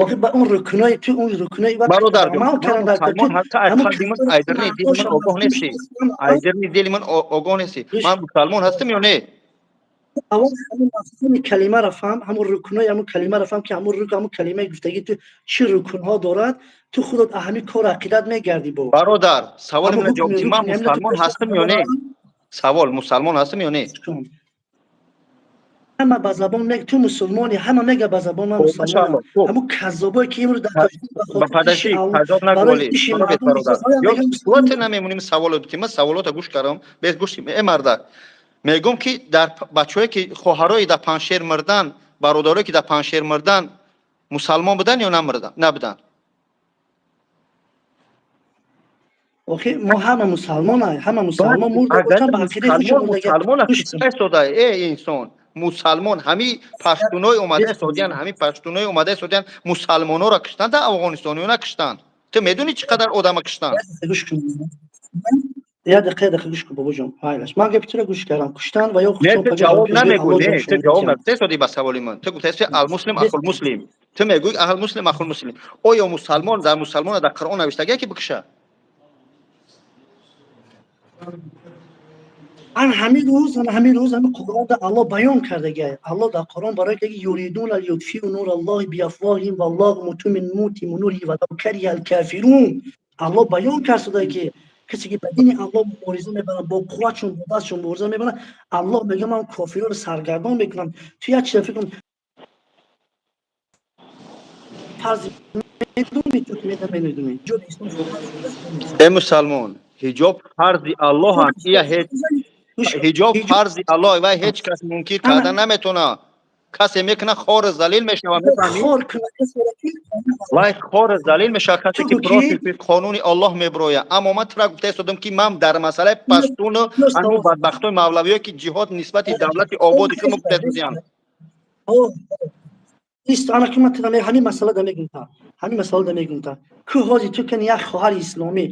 Охи, ба он рукнои ту, он рукнои вақте ки Бародарҷон, амал ман кардан дар кор, ту мусалмон ҳаста, ай ҳамон қалби ман касоне ки айдарни дили ман мардошон огоҳ нестӣ. Айдарни дили ман огоҳ нестӣ. Гӯш. Ман мусалмон ҳастам ё не? Аввал ҳамон мафҳуми калимаро фаҳм, ҳамон рукнои ҳамон калимаро фаҳм, ки ҳамон рукн, ҳамон калимаи гуфтагӣ ту чӣ рукнҳо дорад. Ту худат ҳамин кор ақидат мегардӣ бо Бародар, саволи ҳамон мана ҷавоб ҳукми ди. Ман рукни ҳамина ту мусалмон пеш ҳастам ё не? Савол: мусалмон ҳастам ё не? Кун. Ҳама ба забон мег, ту мусулмонӣ, ҳама мега ба забон ман Хуб, мусулмонам. машаалло, хуб. Ҳамон каззобое ки имрӯз дар Тоҷикистон ба Ба хотири подожди, иши Аллоҳ, казоб нагӯ. барои Оли иши баробет мардум бародар бисёр ё меган суати мусулмон. Намемонем, саволо бити. Ман саволота гӯш кардам, бес гӯш. Э, мардак, мегӯм, ки дар бачаҳое ки хоҳарое дар Паншер мурдан, бародарое ки дар Паншер мурдан, мусалмон буданд ё намурдан, набуданд? Охи, мо ҳама мусалмон, ҳама мусалмон мурда Агар бошанд, ба ақидаи худшон мусалмон мурдага. Мусалмон Гӯш кун. истода, э инсон, мусалмон ҳами паштунои омада истодиян, ҳами паштунои омада истодиян, мусалмонҳоро киштанд дар Афғонистон ё накиштанд? Ту медонӣ, чӣ қадар одама киштанд? Гӯш кун, як дақиқа, як дақиқа гӯш кун, бобоҷон. Ҳайлаш, ман гапи туро гӯш кардам. Куштан ва ё Не, худшон ту пага ҷавоб ҷавоб намегӯ. Аллоҳ Не, ту ҷавобшон ҷавоб медиҳад. надиҳӣ ба саволи ман. Ту гуфтаи алмуслим ахулмуслим. Ту мегӯӣ аҳлмуслим ахулмуслим. Оё мусалмон дар мусалмона дар Қуръон навиштагия, ки бикуша? Ан ҳамин рӯз, ан ҳамин рӯз ҳамин Қуръон да Аллоҳ баён кардагия. Аллоҳ дар Қуръон барои ки юридуна лиютфиу нура Аллоҳи биафвоҳиҳим валлоҳу мутимму нуриҳи валав кариҳа алкофирун. Аллоҳ баён кард, ки касе ки ба дини Аллоҳ мубориза мебарад, бо қувватшон, бо дастшон мубориза мебарад, Аллоҳ мегӯяд, ман кофирро саргардон мекунам. Ту як чиза фикр кун, фарзи медонӣ, ту ки медонӣ ҳиҷоби ислом. Э мусалмон, ҳиҷоб фарзи Аллоҳ аст. Ия ҳеҷ ҳиҷоб фарзи Аллоҳ ва ҳеҷ кас мункир карда наметавонад. Касе мекунад, хору залил мешавад, мефаҳмӣ? Хор кунад касеро ки Вай хору залил мешавад, касе Ту ки ки против қонуни Аллоҳ мебирояд. Аммо ман тура гуфта истодам, ки ман дар масъалаи паштуну ҳамин бадбахтои мавлавиё, ки ҷиҳод нисбати давлати ободи худ гуфта истодиям. Ист, ана ки ман тура ҳамин масъала да мегум, та ҳамин масъала да мегум, та ку ҳози ту кани як хоҳари исломӣ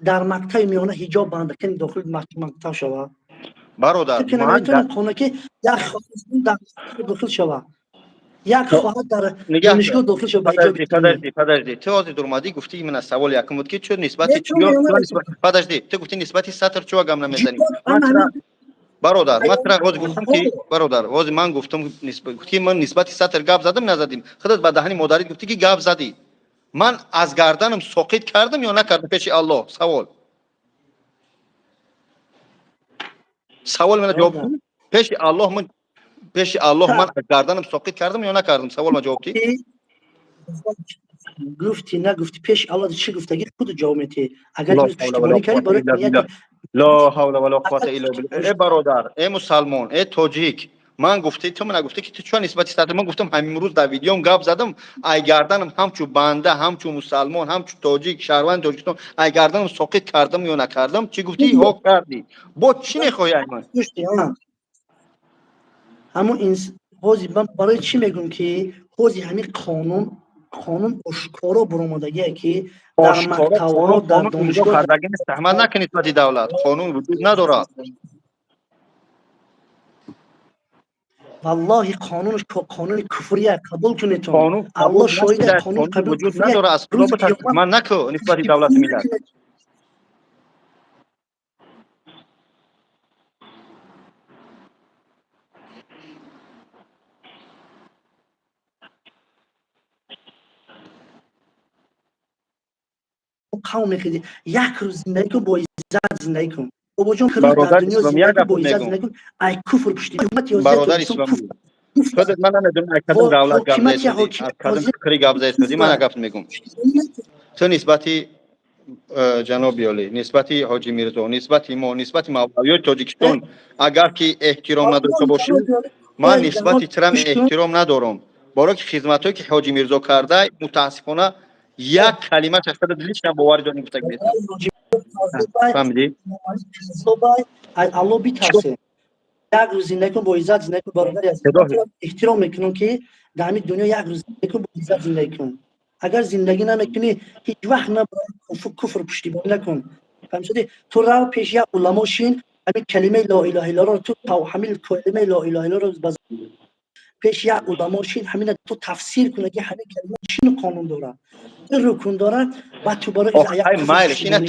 дар мактаби миёна ҳиҷоб банда кани дохили мактаб шава? Бародар, Ту ки ман наметавонӣ қонун, ки як хоҳар исломӣ дар мактаб дохил шава, як хоҳар дар Нигоҳ. донишгоҳ дохил шава ба ҳиҷоби Подожди, исломӣ? Подожди, подожди. Ту ҳозир дурмадӣ, гуфтӣ, именно савол якум буд, ки чӯ нисбати Не, чун меомад- подожди, ту гуфтӣ, нисбати сатр чӯ гап намезанӣ. Ҷиҳод, Ман ана тура ҳамин бародар, ман тура ҳозир гуфтам, ки бародар, ҳозир ман гуфтам, ки ман нисбати сатр гап задам, назадим? Худат ба даҳани модарит гуфтӣ, ки гап задӣ. Ман аз гарданам соқит кардам ё накардам пеши Аллоҳ? Савол. Савол мана ҷавоб Бародар. кун. Пеши Аллоҳ, ман пеши Аллоҳ ман аз гарданам соқит кардам ё накардам? Савол ма ҷавоб ди. Гуфтӣ, нагуфтӣ, пеши Аллоҳ чӣ гуфтагӣ, худ ҷавоб медиҳӣ. Агар Ла имрӯз ҳавла ва ла пуштибонӣ кардӣ қуввата барои илла нияти биллаҳ. Ло ҳавла ва ла қуввата илла биллаҳ. Э бародар, э мусалмон, э тоҷик, ман гуфтӣ, ту мана гуфтӣ, ки ту чӣ нисбати сатр. Ман гуфтам, ҳамин рӯз дар видеом гап задам, ай гарданам ҳамчу банда, ҳамчу мусалмон, ҳамчу тоҷик, шаҳрванди Тоҷикистон, ай гарданам соқит кардам ё накардам? Чӣ гуфтӣ? Ҳо, кардӣ. Бо чӣ мехоҳӣ ай ман? Гӯшти, ҳамун ҳозир ман барои чӣ мегӯм, ки ҳозир ҳамин қонун ошкоро баромадагие, ки дар Ошкоро мактабҳо, қонун дар қонун имзо донишгоҳ кардаги нест. Таҳмат накун нисбати давлат, қонун вуҷуд надорад. Валлоҳи, қонунш қонуни куфрия, қабул кунедтон. Қонун қабул Аллоҳ шоҳида, нашуда, қонун қонун қабул вуҷуд куфрия. надорад. Аз худо Рӯзи битарсед. қиёмат Ман наку нисбати давлати миллат. Қавм мехезӣ, як рӯз зиндагӣ кун, бо иззат зиндагӣ кун, бобоҷон. Рӯз дар Бародар дунё исломӣ, як зиндагӣ кун, бо гапот иззат мегӯм. зиндагӣ кун. Ай куфр пушти ҳукумати ҳозира Бародар Тоҷикистон исломӣ, куфр. Худат ман намедонам, аз кадом давлат гап Ҳокимияти заистодӣ, аз ҳокимияти кадом ҳозира фикри гап заистодӣ. Ман як гап мегӯм. Ту нисбати ҷаноби олӣ, нисбати ҳоҷи Мирзо, нисбати мо, нисбати мавлавиёи Тоҷикистон агар ки эҳтиром надошта бошӣ, ман нисбати тирам эҳтиром надорам. Барои ки хизматҳое ки Ҳоҷи Мирзо карда, мутаассифона як калимааш аз худат лично боварӣ дорем, гуфтаг нестам. Фаҳмидӣ? Алло битарсе, як рӯз зиндагӣ кун бо иззат, зиндагӣ кун, бародари азиз. Эҳтиром мекунам, ки дар ҳамин дунё як рӯз зиндагӣ кун, бо иззат зиндагӣ кун. Агар зиндагӣ намекунӣ, ҳеҷ вақт на куфр пуштибонӣ накун. Фаҳмидӣ? Ту рав пеш як уламо шин, ҳамин калимаи ло илаҳа иллаллоҳ, ту ҳамин калимаи ло илаҳа иллаллоҳ пеш як уламо шин, ҳамина ту тафсир кун, ки ҳамин калима чӣ қонун дорад, чӣ рукун дорад, баъд ту барои Майли, ина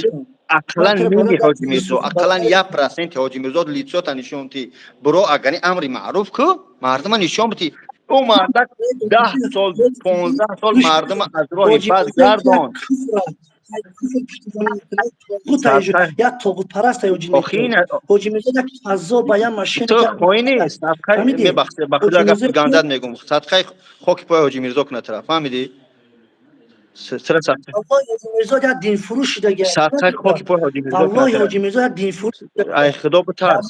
ақаллан ними Ҳоҷи Мирзо, ақаллан 1% Ҳоҷи Мирзо лицота нишон ти. Биро, агани амри маъруф ку, мардума нишон бити. Ӯ мардак 10 сол, 15 сол мардума аз роҳи бад гардон. Як тоғутпараст ҳоҷи Мирзо, як фазо ба як машин. Ту хоини мебахши, ба худо гап гандат мегум, садқаи хоки пои Ҳоҷи Мирзо куна тара, фаҳмидӣ? Ҳоҷи Мирзо як динфурӯш шудаги. Садқаи хоки пои Ҳоҷи Мирзо. Валлоҳи, Ҳоҷи Мирзо як динфурӯш. Ай худо битарс.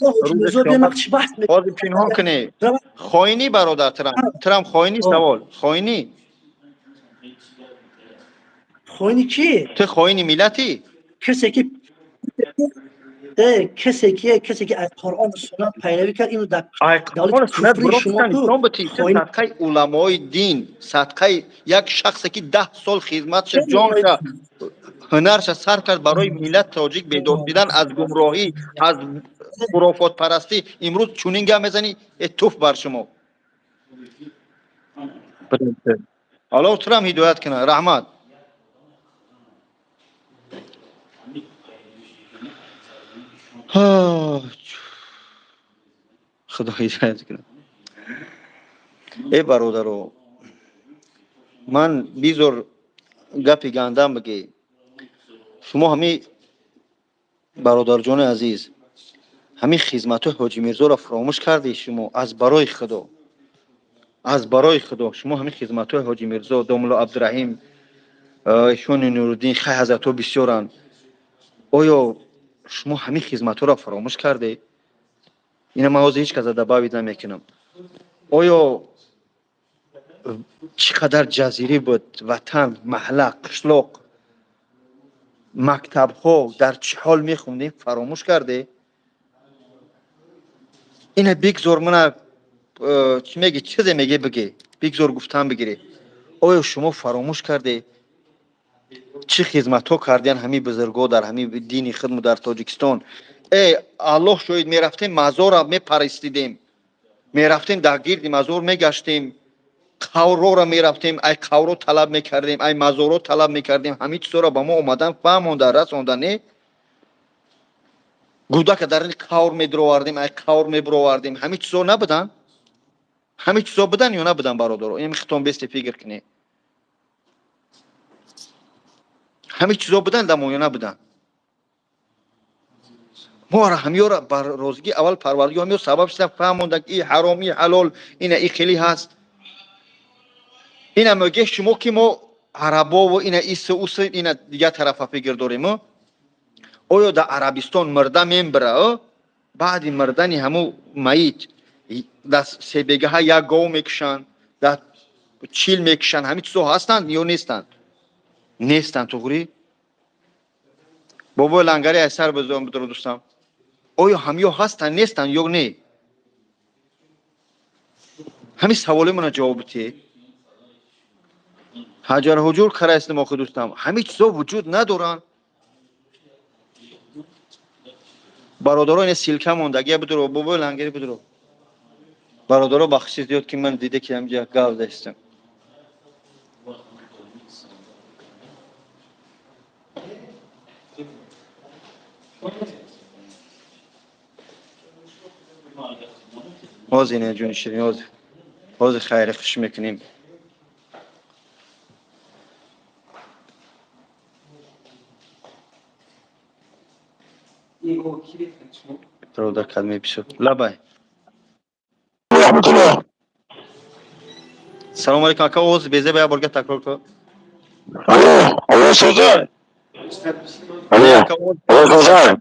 Ҳозир пинҳон кунӣ, хоинӣ, бародар, трам трам хоинӣ, савол, хоинӣ. Хоини ки? Ту хоини миллатӣ. Касе ки аз Қуръону суннат пайравӣ кард, инро дар Садқаи уламои дин, садқаи як шахсе ки 10 сол хизматша, ҷонша, ҳунарша сарф кард барои миллат тоҷик, бедор шидан аз гумроҳӣ, аз хурофотпарастӣ, имрӯз чунин гап мезанӣ? Э, туф бар шумо! Аллоҳ турам ҳидоят кунад. Раҳмат. Худо ҳидоят кунад. Э, бародаро, ман бизор гапи гандам бигӣ. Шумо ҳами, бародарҷони азиз, ҳамин хизматҳои Ҳоҷи Мирзоро фаромӯш кардед шумо. Аз барои худо, аз барои худо, шумо ҳамин хизматҳои Ҳоҷи Мирзо, домулло Абдураҳим, ишони Нуруддин, хай, ҳазратҳо бисёранд, оё шумо ҳамин хизматҳоро фаромӯш кардед? Ина ман ҳозир ҳеҷ каса добавить намекунам. Оё чӣ қадар ҷазирӣ буд ватан, маҳалла, қишлоқ, мактабҳо, дар чӣ ҳол мехондем, фаромӯш кардед? Ина бигзор мана чӣ меги, чизе меге, биге, бигзор гуфтан бигирӣ. Оё шумо фаромӯш кардед, чӣ хизматҳо кардиян ҳамин бузургҳо дар ҳамин дини хидму дар Тоҷикистон? Э, Аллоҳ шоҳид, мерафтем, мазора мепарастидем, мерафтем, дар гирди мазор мегаштем, қаврора мерафтем, ай қавро талаб мекардем, ай мазоро талаб мекардем. Ҳамин чизҳоро ба мо омадан фаҳмонда, расонда, не? Гудака дар ин қавр медуровардем, ай қавр мебуровардем. Ҳамин чизҳо набуданд? Ҳамин чизҳо буданд ё набуданд, бародаро? Ин хитон бесте фикр кунед. Ҳамин чизҳо буданд дамо ё набуданд? Моро ҳамёра бар розигӣ аввал Парвардигор ҳамё сабаб шуда фаҳмонда, ки и ҳаром, и ҳалол, ина и хелӣ ҳаст. Ина меге шумо, ки мо арабову ина ису усу, ина дигар тарафа фикр дорем. Оё дар Арабистон мирда мембира, баъди мирдани ҳаму маит дар себегаҳа як гов мекушанд, дар чил мекушанд? Ҳамин чизҳо ҳастанд ё нестанд? Нестанд, туғрӣ? Бобои Лангари, аз сар бидро, дӯстам, оё ҳамё ҳастанд, нестанд ё не? Ҳамин саволи мана ҷавоб битед. Ҳаҷар ҳуҷур караистем охи, дӯстам, ҳамин чизҳо вуҷуд надоранд, бародаро. Ина ссылка мондагия, бидро, бобои Лангари, бидро. Бародаро, бахши зиёд, ки ман дида, ки ҳамҷа гав дастам. Ҳозир, ина ҷони ширин, ҳозир, ҳозир хайри хуш мекунем. Бародар кад меписад. Лабай, салому алейкум, ака. Оз безе ба як борга такрор кун. Алло, алло, созай. Алло, алло, созай.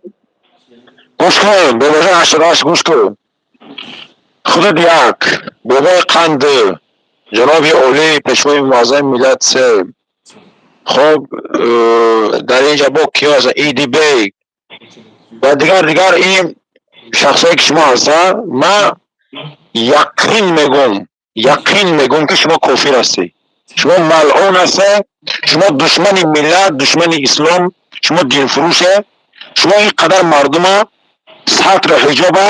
Гӯш кун, бобоҷон, 88, гӯш кун. Худат як, бобои қанду. Ҷаноби олӣ, пешвои муаззами миллат се. Хоб, дар ин ҷа бо киё ҳастанд? Идибек ва дигар дигар ин шахсое ки шумо ҳастанд, ман яқин мегӯм, яқин мегӯм, ки шумо кофир ҳастед. Шумо малъун ҳастед, шумо душмани миллат, душмани ислом, шумо динфурӯше. Шумо ин қадар мардума сатру ҳиҷоба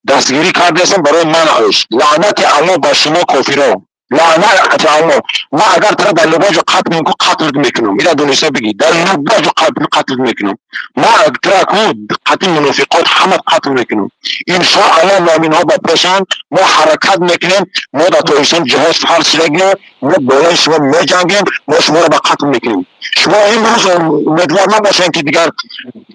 дастгирӣ кардаестед барои манъаш. Лаънати Аллоҳ ба шумо, кофиро. Лаънати Аллоҳ. Ман агар тара дар любой ҷо қатл мекунам, қатл мекунам. Ира дониста бигӣ. Дар любой ҷо қатл мекунам. Ман тара ку қатли мунофиқот ҳама қатл мекунам. Иншоаллоҳ, муъминҳо ба пешанд, мо ҳаракат мекунем, мо дар Тоҷикистон ҷиҳод фарз шудагия, мо болои шумо меҷангем, мо шуморо ба қатл мекунем. Шумо имрӯз умедвор набошед, ки дигар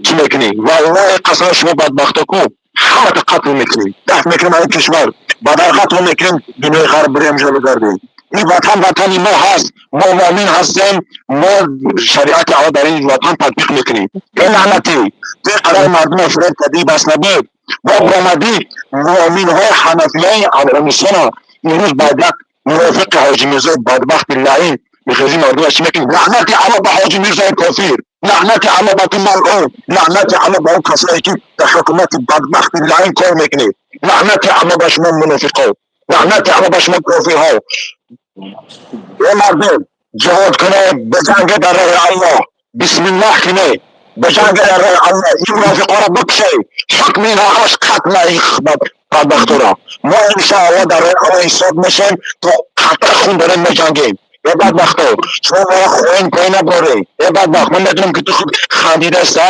чӣ мекунӣ. Валлоҳи қасам, шумо бадбахто ку ҳамата қатл мекунем, дафт мекунем ин кишвар, бадарғатро мекунем, дунёи ғарб бирем, ҷо бигардем. Ин ватан ватани мо ҳаст, мо муъмин ҳастем, мо шариати Аллоҳ дар ин ватан татбиқ мекунем. Э лаънатӣ, ту қадар мардумро фиреб кардӣ, бас набуд, бо баромадӣ муъминҳои ҳанафиёи Афғонистона имрӯз ба як мунофиқи Ҳоҷи Мирзои бадбахти лаин мехезӣ, мардума чӣ мекунӣ? Лаънати Аллоҳ ба Ҳоҷи Мирзои кофир, лаънати Аллоҳ ба ту малъун, лаънати Аллоҳ ба он касое ки дар ҳукумати бадбахти лаин кор мекунед, лаънати Аллоҳ ба шумо мунофиқо, лаънати Аллоҳ ба шумо кофирҳо. Э мардум, ҷиҳод кунед, биҷанге дар роҳи Аллоҳ, бисмиллаҳ кунед, биҷанге дар роҳи Аллоҳ, ин мунофиқоро бикушед, ҳукми инҳо ҳамаш қатла, ин бадбахтора. Мо иншоаллоҳ дар роҳи Аллоҳ ҳисоб мешем, то қатра хун дорем меҷангем. Э бадбахто, шумо моро хоин поин набаред. Э бадбахт, ман медонам, ки ту худ хандидаста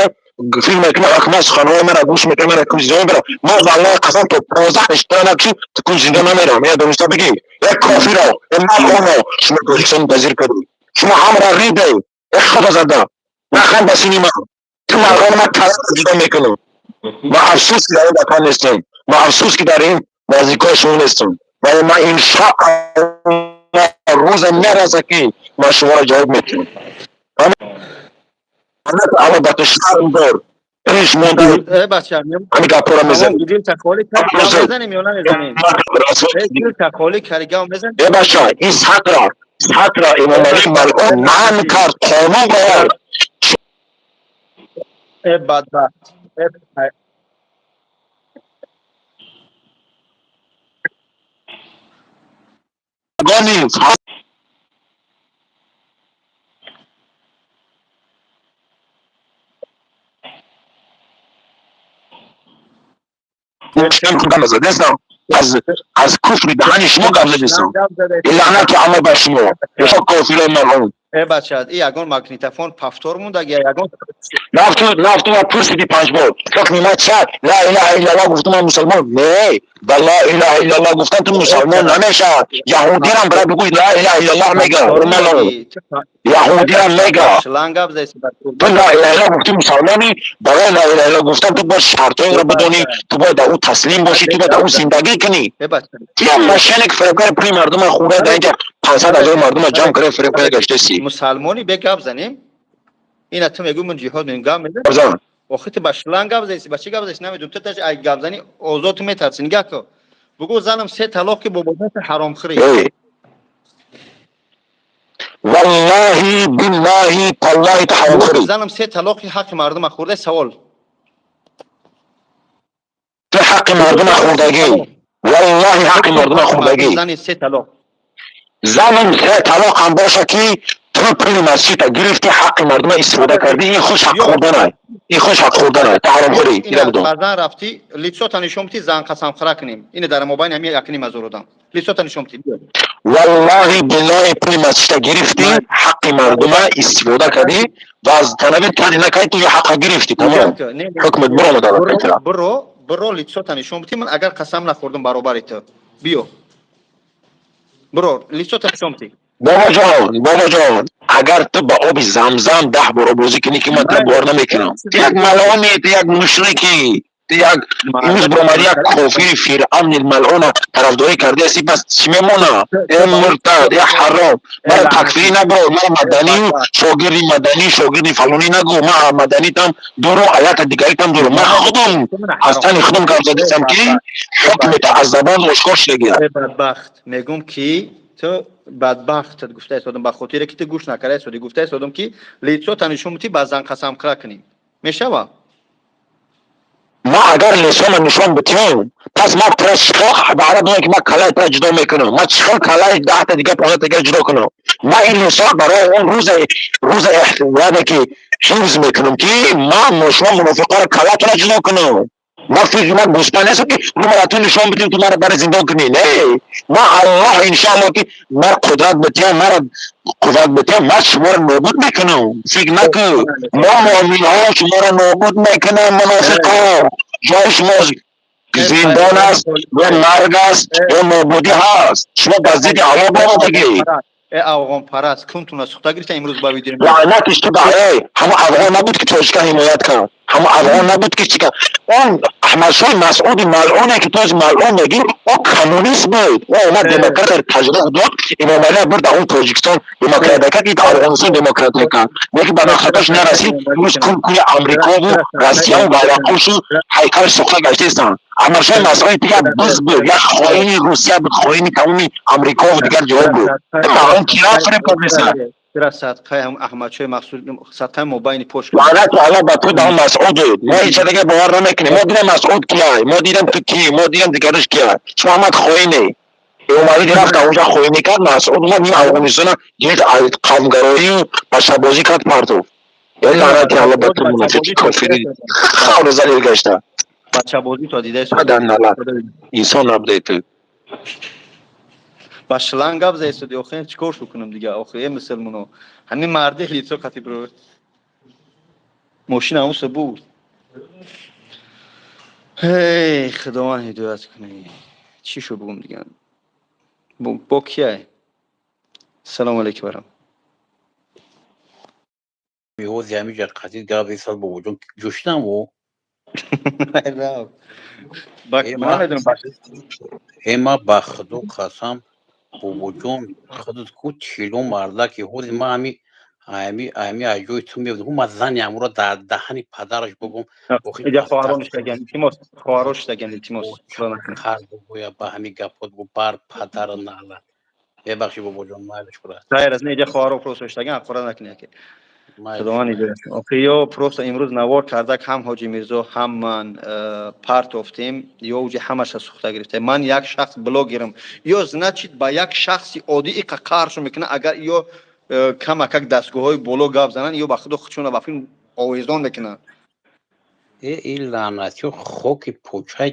филм мекунӣ, ҳукумат суханҳои мара гӯш мекунӣ, мара кун зинда мебарам. Мо валлоҳи қасам, то 15 иштира накушӣ, ту кун зинда намерам. Э дониста бигӣ, э кофиро, э малъуно, шумо Тоҷикистон мунтазир кардӣ, шумо ҳамра риде. Э худо зада нахан ба сини ман, ту малъун, ман каларо ҷудо мекунам. Ман афсӯс, ки дар ин ватан нестам, ман афсӯс, ки дар ин наздикои шумо нестам, вале ман иншоаллоҳ рӯзе мераса, ки ман шуморо ҷавоб метиҳам. Алло ба ту шарм дор, иш монда. Э бача, ҳамин гапҳоро мезанӣ. Дилта холӣ кард, гап мезанем ё намезанем? Э, дилта холӣ карди, гап мезанем. Э бача, ин сатра Эмомалӣ малъун манъ кард, қонун овард. Э бадбахт, э. Гони. Аз куфри даҳани шумо гап задистам. Лаънати Аллоҳ ба шумо, шумо кофирои малъун. Э бача, и ягон магнитофон повтор мондаг я ягон? Нафту нафту ва пурсиди панҷ бор, ҳукми ма ча? Ла илаҳа иллаллоҳ гуфтам, ман мусалмон не, ба ла илаҳа иллаллоҳ гуфтан ту мусалмон намешавад. Яҳудирам бира бигӯй ла илаҳа иллаллоҳ мега, малъун яҳудирам мега. Шланг гап задаси. Ту ла илаҳа иллаллоҳ гуфти, мусалмонӣ. Барои ла илаҳа иллаллоҳ гуфтан ту бояд шартҳоеро бидонӣ, ту бояд дар ӯ таслим бошӣ, ту бояд дар ӯ зиндагӣ кунӣ. Ту як мошенник, фиребгари, пули мардума хӯрда, дар инҷа 500 000 мардума ҷамъ карда, фиреб карда гаштаси. Мусалмонӣ, бе гап занем. Ина ту мегӯй, ман ҷиҳод мекунем, гап мезанем. Охи ту ба шланг гап задаси, ба чӣ гап задаси, намедонам. Ту даже ай гап зани озод ту метарсӣ. Нигаҳ кун, бугӯ занам се талоқ, ки бобоҷонаш ҳаромхӯрӣ. Валлоҳи, биллоҳи, таллоҳи, ту ҳаромхӯрӣ. Занам се талоқи, ҳаққи мардума хӯрда, савол. Ту ҳаққи мардума хӯрдагӣ, валлоҳи, ҳаққи мардума хӯрдагӣ. Зани се талоқ. Занам се талоқ ҳам боша, ки ту пули масҷида гирифти, ҳаққи мардума истифода кардӣ, ин хуш ҳақ хӯрданай, ин хуш ҳақ хӯрданай, ту ҳаромхӯрӣ, ира бидон. Баъзан рафтӣ, лицота нишон битӣ, зан қасамхӯра кунем. Ина дар мобайни ҳами якним ҳазор одам лицота нишон битӣ. Валлоҳи, биллоҳи, пули масҷида гирифтӣ, ҳаққи мардума истифода кардӣ ва аз танаби тари накардӣ, ту ҳаққа гирифтӣ, тамом, ҳукмат биромад. Биро, биро, лицота нишон битӣ. Ман агар қасам нахӯрдум баробари ту, биё, биро, лицота нишон битӣ. Бобоҷон, бобоҷон, агар ту ба оби Замзам 10 бор обозӣ кунӣ, ки ман туро бовар намекунам. Ту як малъуни, ту як мушрикӣ, ту як имрӯз баромадӣ, як кофири фиръавни малъуна тарафдорӣ кардаасӣ, пас чӣ мемона? Э муртад, э ҳаром, мара такфирӣ набро, мара маданию шогирди маданӣ, шогирди фалонӣ нагӯ. Ман маданитам дорум, аята дигаритам дорум. Ман худам аз тани худам гап задистам, ки ҳукмета аз забон ошкор шудагия. Бадбахт, мегӯм, ки Ту бадбахтат гуфта истодам, ба хотире ки ту гӯш накарда истоди. Гуфта истодам, ки лицо та нишон бити, ба зан қасамхӯра кунем, мешава? Ма агар лицо ма нишон битем, пас ма тура чӣ хел ба араб ки ма калаи тура ҷудо мекунам? Ма чӣ хел калаи 10-та дига, 15-та дига ҷудо кунам? Ма ин лицо барои он рӯза яъне ки ҳифз мекунам, ки ман шумо мунофиқоро калатона ҷудо кунам. Ма фикр ман гӯспанд нестам, ки маро ту нишон бидим, ту маро бари зиндон кунӣ. Не, ма Аллоҳ, иншоалло, ки мара қудрат битиям, мара қувват битиям, ман шуморо нобуд мекунам. Фикр накун, мо муъминҳо шуморо нобуд мекунем. Мунофиқо, ҷои шумо зиндон аст ё марг аст ё нобудӣ ҳаст. Шумо ба зидди Аллоҳ баромадагӣ. Э, афғонпараст, кунтуна сухта гирифта имрӯз ба видео. Лаънатиш ту ба ҳама. Афғон набуд, ки тоҷика ҳимоят кард? Ҳама афғон набуд, ки чӣ кард? Он Аҳмадшоҳи Масъуди малъуне, ки тоҷ малъун мегӣ, он коммунист буд. О омад, демократия таҷриба дод, Имомалия бурд, он Тоҷикистон демократия кард, ки Афғонистон демократия кард, лекин ба мақсадаш нарасид. Имрӯз кун куни Амрикову Россияву варақошу ҳайкалаш сохта гаштаистанд. Аҳмадшоҳи Масъуди дигар буз буд, як хоини Русия буд, хоини тамоми Амрикову дигар ҷо буд. Он кира фиреб кардеса? Чира садқаи Аҳмадшоҳи Масъуд, садқаи мобайни пош. Лаънати Аллоҳ ба ту, ба он Масъуд. Мо ҳеҷ дига бовар намекунем. Мо дидем Масъуд кия, мо дидем ту ки, мо дидем дигараш кия. Шумо ҳамат хоине. Эмомалӣ рафт, онҷа хоинӣ кард, Масъуд омад, ним Афғонистона гирифт, қавмгароию башабозӣ кард, партов. Э, лаънати Аллоҳ ба ту, мунофиқи кофири хавру залил гашта. Бачабозӣ то дидаи. Падар налат, инсон набудаи ту. Ба шланг гап заистоди. Охи, чӣ кор шу кунам дига? Охи, э, мусулмоно, ҳамин марди лицо қати бро мошина ҳамуса буд. Ҳей, Худованд ҳидоят кунӣ. Чӣ шу бугум дига? Бо кияй? Салому алейкум барам. Ҳози ҳамиҷа қатид гап зесад, бобоҷон, ҷӯшидам о. Намедонам. Э, ма ба Худо қасам, бобоҷон, худат ку чило мардаки. Ҳози ма ҳами аз ҷои ту мебудам, ма зани ҳамуро дар даҳани падараш бугум. Иҷа хоҳаро шидаган, илтимос, хоҳаро шидаган, илтимос. Хар бугӯя ба ҳами гапот бу бар падара налат. Бебахши, бобоҷон, майлаш кура. Хайр аст, не, иҷа хоҳаро просто шидаган, қура накунӣ, яке. Худованд иҷозат. Охи, ё просто имрӯз навор кардак, ҳам Ҳоҷи Мирзо, ҳам ман партофтем, ё уҷи ҳамаша сухта гирифта. Ман як шахс блогерам, ё значит ба як шахси оддӣ иқа қаҳршо мекунад. Агар ё камакак дастгоҳҳои боло гап зананд, ё ба худо худшона ба филм овезон мекунанд. Э, ин лаънатиё хоки почай.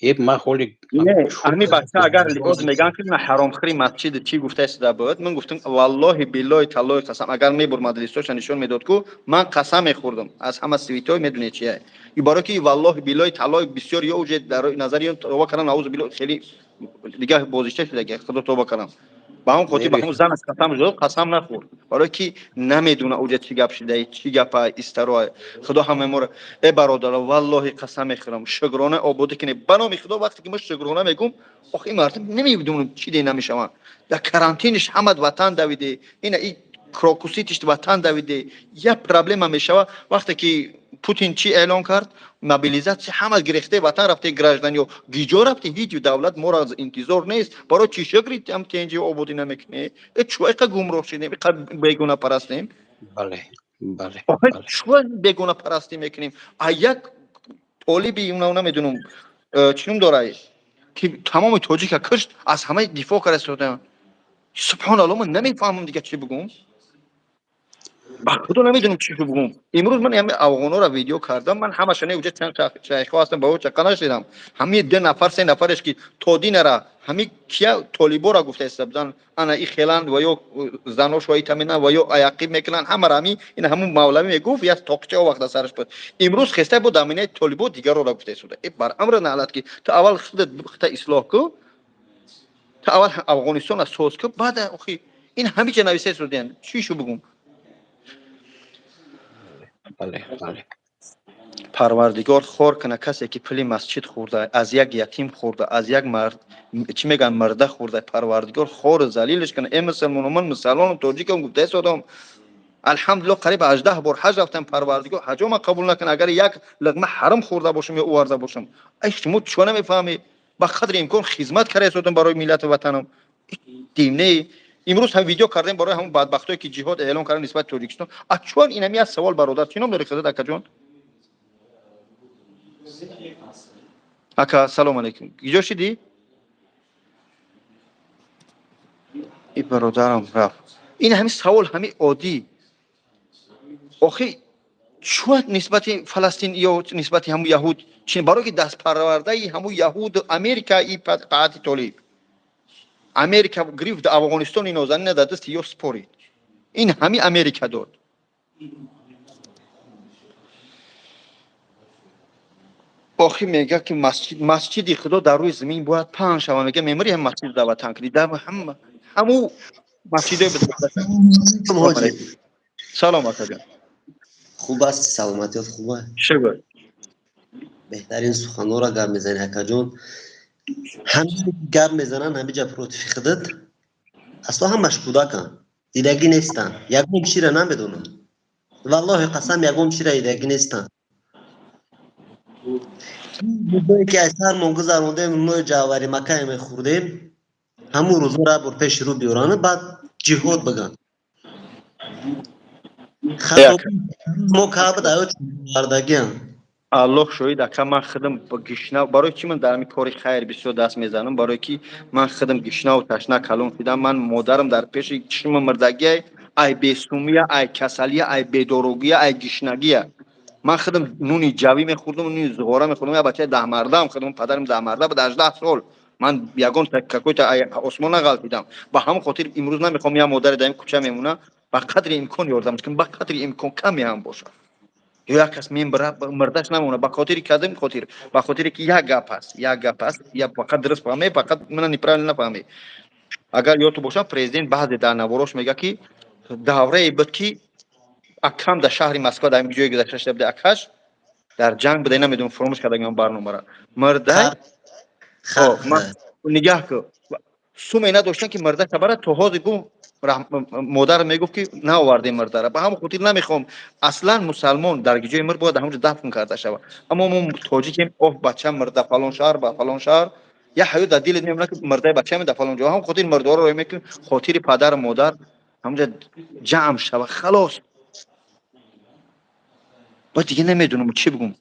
Э, ма ҳоли Не, ҳами бача агар либос меган, ки на ҳаромхӯри масҷид чӣ гуфта истода буд, ман гуфтам: валлоҳи, биллоҳи, таллоҳи қасам, агар мебур мадлисоша нишон медод ку, ман қасам мехӯрдам аз ҳама святой. Медонед чия? Барои ки валлоҳи, биллоҳи, таллоҳи бисёр ё уже дар назари тоба кардам, наузу биллоҳ, хеле дигар бозишта шуда, Худо тоба кардам. Ба ҳамон хотир ба ҳамон занаш қасам дод, қасам нахӯрд, барои ки намедона уҷа чӣ гап шуда, чӣ гапа истароа. Худо ҳамаи моро. Э, бародаро, валлоҳи, қасам мехӯрам, шукрона ободӣ кунед ба номи Худо. Вақте ки мо шукрона мегӯм, охи, ин мардум намедонам чӣ де намешаванд. Дар карантиниш ҳамат ватан давиде, ина и Крокуситиш ватан давиде, як проблема мешава. Вақте ки Путин чӣ эълон кард, мобилизация, ҳама гирехте ватан рафте, граждан ё гиҷо рафте, ҳеҷ давлат моро аз интизор нест. Барои чӣ шукри ам тенҷи ободӣ намекунӣ? Э, чӯ иқа гумроҳ шудем, иқа бегунапарастем? Бале, бале. Чӯ бегунапарастӣ мекунем? А як толиби намедунам чӣ ном дора, ки тамоми тоҷика кушт, аз ҳамаи дифоъ карда истодаам. Субҳоналло, ман намефаҳмам дига чӣ бигӯм. Ба Худо, намедонам чӣ бигӯм. Имрӯз ман ҳами афғонҳоро видео кардам. Ман ҳамаша не, уҷа чанд шайхҳо ҳастам, ба ӯ чақа нашидам. Ҳами ду нафар, се нафареш, ки то динара ҳами кия толибора гуфта истода буданд, ана и хеланд ва ё заношо итаминанд ва ё аяқиб мекунанд ҳамара. Ҳами ин ҳамун мавлавӣ мегуфт, як тоқча о вақта сараш буд. Имрӯз хеста бо даминаи толибо дигарора гуфта истода. Э, бар амр наълат, ки ту аввал худат хита ислоҳ ку, ту аввал Афғонистона соз ку, баъд охи ин ҳамиҷа нависа истодиян. Чӣ шу бигӯм? Бале, бале. Парвардигор хор кана касе, ки пули масҷид хӯрда, аз як ятим хӯрда, аз як мард, чӣ мегӯянд, марда хӯрда. Парвардигор хору залилш кана. Э, мусалмоно, ман мусалмоном, тоҷикам, гуфта истодам. Алҳамдулилло, қариб 18 бор ҳаҷ рафтам. Парвардигор ҳаҷома қабул накана, агар як луқма ҳаром хӯрда бошам ё оварда бошам. Ай, шумо чӯ намефаҳмед? Ба қадри имкон хизмат карда истодам барои миллату ватанам. Димне имрӯз ҳам видео кардем барои ҳамон бадбахтое, ки ҷиҳод эълон кардем нисбати Тоҷикистон. А чун инами як савол, бародар, чӣ ном дори худат, акаҷон? Ака, салом алейкум. Киҷо шидӣ? И бародарам рафт. Ин ҳами савол, ҳами оддӣ. Охи, чӯ нисбати Фаластин ё нисбати ҳаму яҳуд чи? Барое ки дастпарвардаи ҳаму яҳуд, Америка и қаати толиб. Америка гирифт Афғонистони нозанина дар дасти ё спорид. Ин ҳами Америка дод. Охи, мега ки масҷиди Худо дар рӯи замин бояд паҳн шава. Мега, мемири, ҳам масҷид даъватан кунӣ. Дар ҳаму масҷидои. Салом, акаҷон. Хуб аст, саломатиёт хуба? Шукр. Беҳтарин суханҳоро гап мезанӣ, акаҷон. Ҳамин гап мезананд ҳамиҷа против худат, асло ҳамаш кӯдаканд, дидагӣ нестанд, ягон чиро намедонанд. Валлоҳи қасам, ягон чиро дидагӣ нестанд. Рӯзое ки аз сармон гузарондем, нои ҷавари макае мехӯрдем, ҳамун рӯзоро як бор пеши рӯ биёранд, баъд ҷиҳод бигӯянд. Мо каъба даё вардагиам. Аллоҳ шоҳид, ака, ман худам гишна. Барои чӣ ман дар ҳамин кори хайр бисёр даст мезанам? Барое ки ман худам гишнаву ташна калон шудам. Ман модарам дар пеши чишма мирдагия, ай бесумия, ай касалия, ай бедорогия, ай гишнагия. Ман худам нуни ҷавӣ мехӯрдам, нуни зуғора мехӯрдам. Я бачаи даҳмардаам худам, падарам даҳмарда буд, 18 сол. Ман ягон какой-то осмон нағалтидам. Ба ҳамон хотир имрӯз намехоҳам я модаре дар ин кӯча мемона. Ба қадри имкон ёрдамш кунам, ба қадри имкон каме ҳам бошад. Ё як кас мирдаш намона. Ба хотири кадом хотир? Ба хотире ки як гап ҳаст, як гап ҳаст, я фақат дуруст фаҳме, фақат мана неправильно нафаҳме. Агар ёдту бошад, президент баъзе дар наворош мега, ки даврае буд, ки акам дар шаҳри Москва, дар ҷое гузашта шуда буда, акаш дар ҷанг буда, намедонам, фуромӯш кардагиам барномара. Мирдай нигаҳ ку, суме надоштан, ки мирдаша барад. То ҳозир гум модар мегуфт, ки наовардем мирдара. Ба ҳамон хотир намехоҳам. Аслан мусалмон дар ҷои мир бояд ҳамонҷо дафн карда шавад. Аммо мо тоҷикем, оҳ, бача мирда фалон шаҳр, ба фалон шаҳр, я ҳаёт дар дилет мемонад, ки мирдаи бачаам дар фалон ҷо. Ҳамон хотир мирдоро роя мекунем, хотири падару модар ҳамонҷо ҷамъ шава, халос. Ба дига намедонам чӣ бигӯм.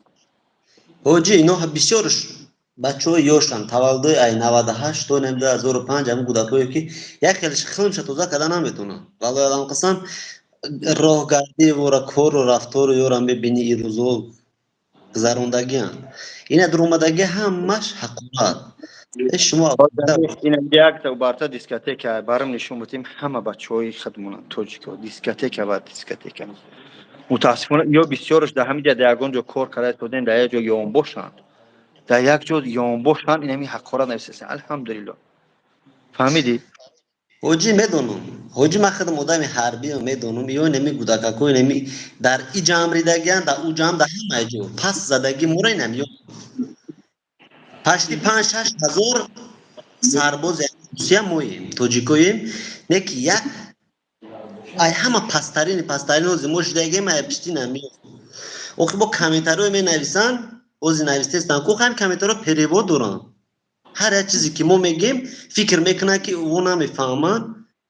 Ҳоҷӣ, ино бисёр бачаҳои ёшанд, таваллудои ай 98 то 2005, ҳамин кӯдакое, ки як хеле хилмша тоза карда наметавонанд. Валлоҳи алам қасам, роҳгардӣ вора, кору рафтору ёра мебинӣ, ин рӯзо гузарондагианд. Ина дуромадагӣ ҳамаш ҳақорат. Шумо якта барта дискотека барам нишон будем, ҳама бачаҳои худмонанд, тоҷико, дискотека ва дискотека. Мутаассифона, ё бисёраш дар ҳамин ҷа дар ягон ҷо кор карда истодем, дар як ҷо ёнбошанд, дар як ҷо ёнбошанд, ин ҳамин ҳақорат нависеста. Алҳамдулилло, фаҳмидӣ? Ҳоҷӣ, медонам, ҳоҷӣ, ман худам одами ҳарбиам, медонам. Ё нами кӯдакакои нами дар и ҷамъ ридагианд, дар ӯ ҷамъ, дар ҳамаи ҷо пас задагӣ мора. Инам ё пашти 5-6 ҳазор сарбози Русия моем, тоҷикоем, не ки як ай ҳама пасттарини пасттарин ҳози мо шудагем, ай пишти нами. Охи, бо комментариҳо менависанд, ҳози навистестанд ку, ҳами комментариҳо перевод доранд. Ҳар як чизе ки мо мегем, фикр мекунанд, ки ӯ намефаҳманд.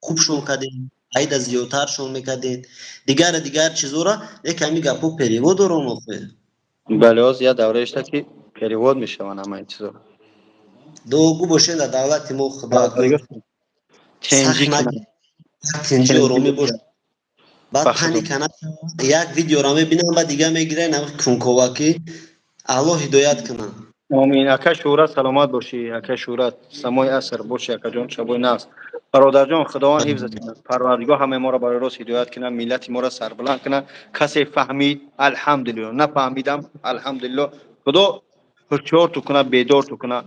Хубшон кардем, айда зиёдтаршон мекардем, дигар дигар чизора, леки ҳами гапҳо перевод доранд охе. Бале, ҳоз як давра шуда, ки перевод мешаванд ҳамаи чизо. Дуогӯ бошед дар давлати мо, Худо тинҷи оромӣ бошад. Баъд паника нашавад. Як видеоро мебинам, баъд дига мегиранд, кунковакӣ. Аллоҳ ҳидоят кунад. Омин. Ака Шӯҳрат, саломат бошӣ. Ака Шӯҳрат, самои аср бошӣ, акаҷон, шабои нафс. Бародарҷон, Худованд ҳифзат кунад. Парвардигор ҳамаи моро барои рост ҳидоят кунад, миллати моро сарбаланд кунад. Касе фаҳмид, алҳамдулилло, нафаҳмидам, алҳамдулилло. Худо ҳушёрту кунад, бедорту кунад.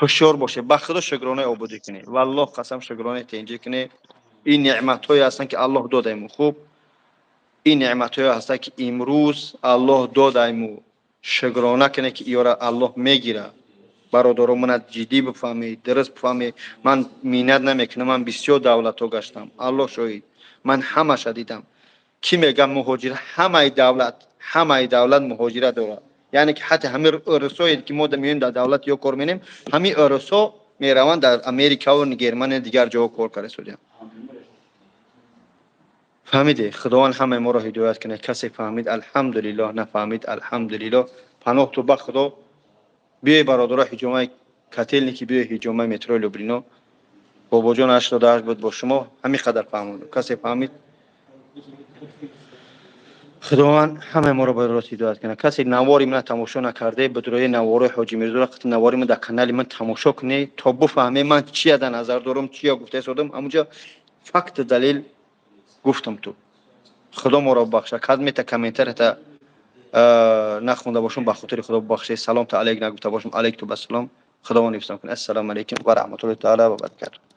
Ҳушёр боше. Ба Худо шукронаи обудӣ кунӣ. Валлоҳ қасам, шукронаи тенҷӣ кунӣ. Ин неъматҳое ҳастанд, ки Аллоҳ додайму. Хуб, ин неъматҳое ҳастанд, ки имрӯз Аллоҳ додайму. Шукрона кунед, ки иёра Аллоҳ мегирад. Бародаро, мана ҷиддӣ бифаҳмед, дуруст бифаҳмед. Ман миннат намекунам, ман бисёр давлатҳо гаштам. Аллоҳ шоҳид. Ман ҳамаша дидам. Кӣ мегӯяд муҳоҷир? Ҳамаи давлат, ҳамаи давлат муҳоҷират дорад. Яъне ки ҳатто ҳамин урусое, ки мо меоем, дар давлат ё кор менем, ҳамин урусо. Мераванд, дар Америкаву Германия, дигар ҷоҳо кор карда истодиям. Фаҳмиде? Худованд ҳамаи моро ҳидоят кунад. Касе фаҳмид, алҳамдулиллоҳ, нафаҳмид, алҳамдулиллоҳ. Паноҳ ту ба Худо. Биёй, бародаро, ҳиҷомаи Котельники, биёй ҳиҷомаи метрои Люблино. Бобоҷон 88 буд бо шумо. Ҳамин қадар фаҳмондум. Касе фаҳмид, Худованд ҳамаи моро ба рост ҳидоят кунад. Касе навори мана тамошо накарде, бидрои наворои Ҳоҷи Мирзоро, қити навори ман дар канали ман тамошо кунед, то буфаҳме ман чия дар назар дорам, чия гуфта истодам. Ҳамунҷа факту далел гуфтам. Ту Худо моро бахша. Кадмета комментарията нахонда бошам, ба хотири Худо бахшед. Салом та алейк нагуфта бошам, алейк ту ба салом. Худованд ҳифзам кунад. Ассалому алайкум ва раҳматуллоҳи таала ва баракатуҳ.